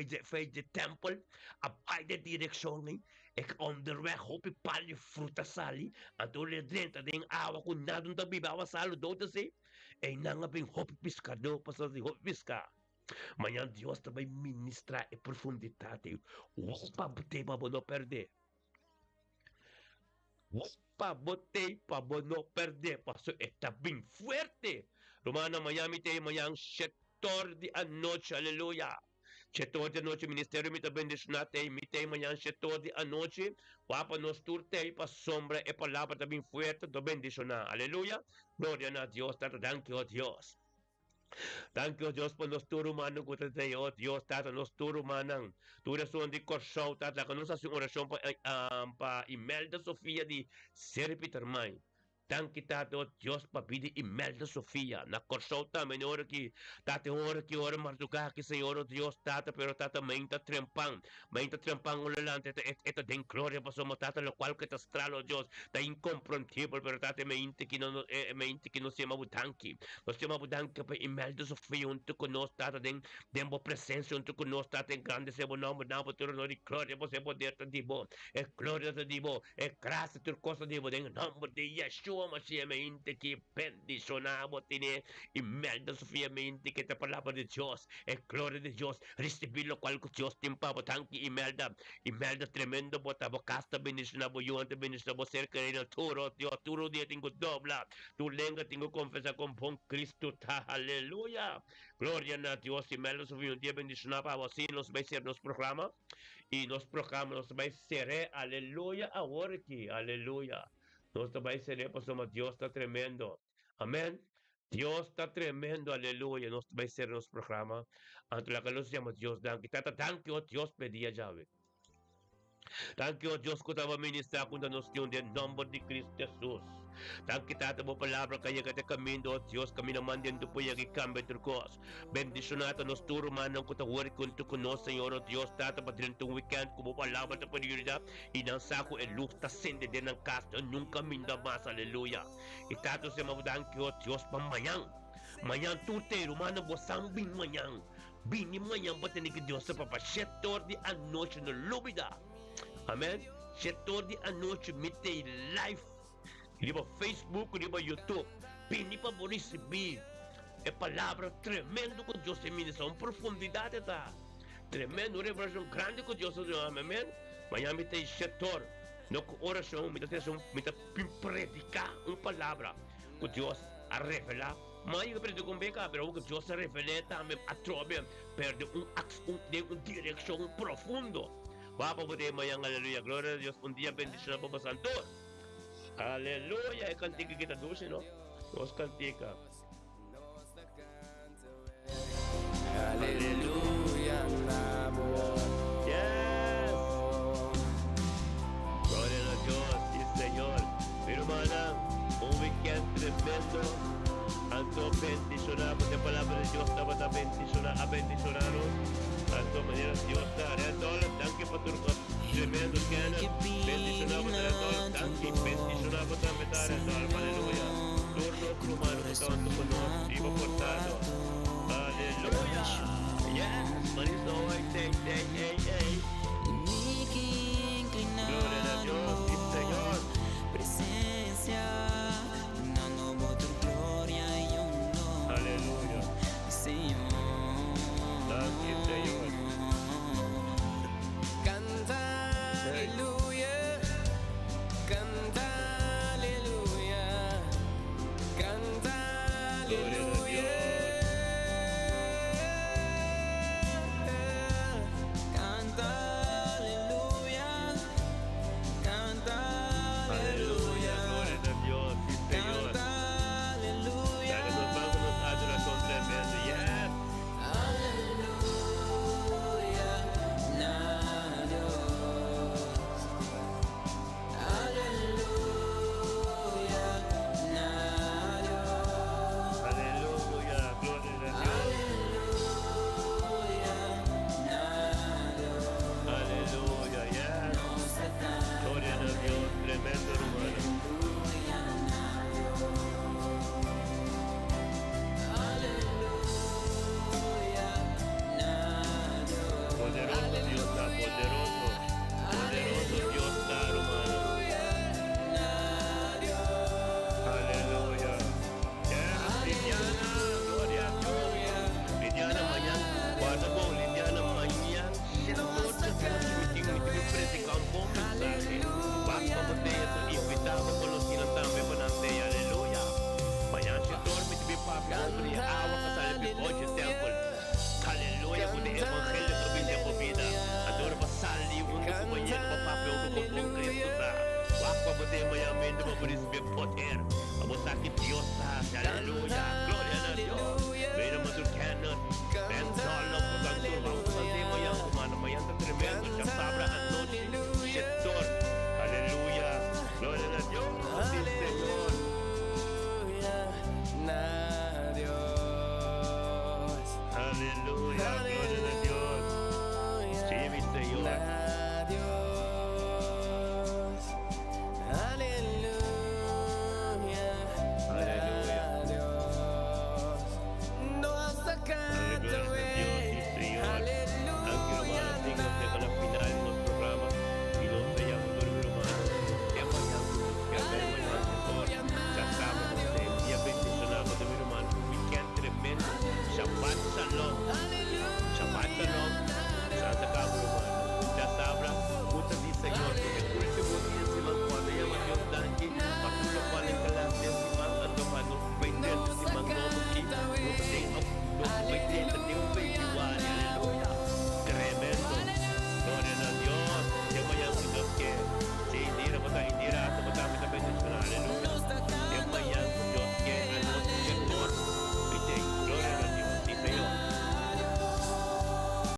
di e tèmpel a bai den direkshon ei, e onderweg hopi pal di fruta sali, anto ora e drenta den awa ku nada no ta biba, awa salu Dode Zee, einan a bin hopi piskadó pasobra tin hopi piská. Mañan Dios ta bai ministrá e profundidat ei. Wak pa bo te pa bo no pèrdè. Pa bo tei pa bo no perde paso e ta bin fuerte. Rumannan mañan mi tei mañan shetor di anochi aleluya. Shetor di anochi ministerio mi ta bendiciona tei mi tei mañan shetor di anochi wak pa nos tur tei pasobra e palabra ta bin fuerte ta bendiciona aleluya. Gloria na Dios tata danki oh Dios. Danki o Dios pa nos tur rumannan ku ta den o Dios Tata nos tur rumannan tur esun di Kòrsou Tata laga nos hasi un orashon pa pa Imelda Sofia di Seri Pietermaai danki Tata o Dios pa bida Imelda Sofia na Kòrsou tambe na ora ki Tata e ora ki ora mardugá aki Señor o Dios Tata pero Tata mainta trempan mainta trempan un lelante e ta den gloria pasobra Tata lokual ku e ta stral o Dios ta inkomprendibel pero Tata e mainta ki no e mainta ki nos yama bo danki. Nos yama bo danki pa Imelda Sofia huntu ku nos, Tata, den den bo presensia huntu ku nos, Tata, engrandesé bo nòmber, dá bo tur honor i gloria, pasobra e poder ta di bo, e gloria ta di bo, e grasia, tur kos ta di bo, den e nòmber di Yeshua Mashiach mente ki bendishoná bo tene Imelda Sofia mente ki ta palabra di Dios, e gloria di Dios, risibí lokual ku Dios tin pa bo. Danki Imelda. Imelda tremendo bo ta, bo kas ta bendishoná, bo yunan ta bendishoná, bo ser kerí nan tur, oh Dios, tur un dia tin ku dobla. Tu lenga tin ku konfesá kon bon Kristu ta. Aleluya! Gloria na Dios. Imelda Sofia un dia bendishoná pa abo. Asina nos bai sera nos programa. I nos programa nos ta bai ser'é. Aleluya! Awor aki. Aleluya! Nos ta bai ser'é pasobra Dios ta tremendo. Amèn. Dios ta tremendo. Aleluya! Nos ta bai sera nos programa. Anto laga nos yama Dios danki. Tata, danki, o Dios, p'e dia djawe. Danki, o Dios, ku ta bo ministrá kunta nos tin den nòmber di Kristu Hesus. Danki Tata bo palabra ka yega te kaminda, o Dios, kaminda manda den tu por yega i kambia tur kos. Bendishoná ta nos tur rumannan ku ta wòrdu huntu ku nos, Señor, o Dios Tata, pa drenta un wikènt ku bo palabra ta por yuda i nan sa ku e lus ta sende den nan kas, nan nunka minda mas. Aleluya. I Tata, nos yama bo danki, o Dios, pa mañan. Mañan tur te rumannan bo san bin mañan. Bini mañan pa tene ku Dios ta papia shetor di anochi, no lubida. Amen. Shetor di anochi mi t'ei live riba Facebook, riba YouTube. Bini pa bo risibí e palabra tremendo ku Dios ta ministra. Un profundidat e ta. Tremendo, un revelashon grandi ku Dios ta duna mi. Amen. Mañan mi t'ei shetor. No ku orashon, mi ta trese un, mi ta bin prediká un palabra ku Dios a revelá. Ma yo prediká un beka, pero ku Dios a revel'é tambe atrobe, pero den un un den un direkshon profundo. Wak pa bo den mañan, aleluya, gloria na Dios, un dia bendishoná pa bo santur. Aleluya, e kantika aki ta dushi, no? Nos kantika. Aleluya na bo. Yes! Gloria na Dios, sí Señor. Mi rumannan, un weekend tremendo. Anto bendishoná, porque e palabra di Dios tabata bendishoná, a bendishoná nos. Anto manera Dios ta. Randolph, danki pa tur kos. Tremendo, Kenneth. Bendishoná bo ta Randolph, danki. Bendishoná bo tambe ta Randolph, aleluya. Tur nos rumannan ku ta huntu ku nos riba portado. Aleluya! Yes! Marisa hoy, tei, tei, ey, ey. Gloria na Dios, sí Señor. Aleluya. Danki Señor. Canta aleluya, canta aleluya, canta Gloria na aleluya. Dios. Canta aleluya, canta Aleluya, gloria na Dios, sí Señor. Canta aleluya. Laga nos ban ku nos adorashon tremendo. Yes! Aleluya na Dios. Aleluya na Dios. Aleluya, gloria na Dios. Aleluya na Dios. Aleluya, yes. Nos ta Gloria na Dios, tremendo hermano. Aleluya na Dios. Aleluya na Dios. Poderoso Dios ta, poderoso. Poderoso Dios ta, hermano. Aleluya. Yes, Liliana, gloria a Dios. Liliana, mañan, guarda bon, Liliana, mañan, 14 mi tin, mi tin predica un bon mensahe. Wak pa bo teya, so invita bo conocinan tambe pa nan teya. Aleluya. Mañan 7 mi tin papia over di awa cu sali di Goje Tempel. Aleluya, cu di evangelio ta bin den bo bida. Adora pa sali hunto cu bo yega pa papia over con bon Cristo ta. Wak pa bo teya mañan mente pa bo ricibi poder. Pa bo sa ki Dios ta haci. Aleluya. Gloria na Dios. Mira Matur Kenneth, Ben Dollo, cu tan tur. Vamos pa San mañan, hermano. Mañan ta tremendo. Djasabra anochi, shetor. Aleluya. Gloria na Dios. Sí, Señor. Aleluya na Dios. Aleluya. Gloria na Dios. Sí, mi Señor. Na Dios.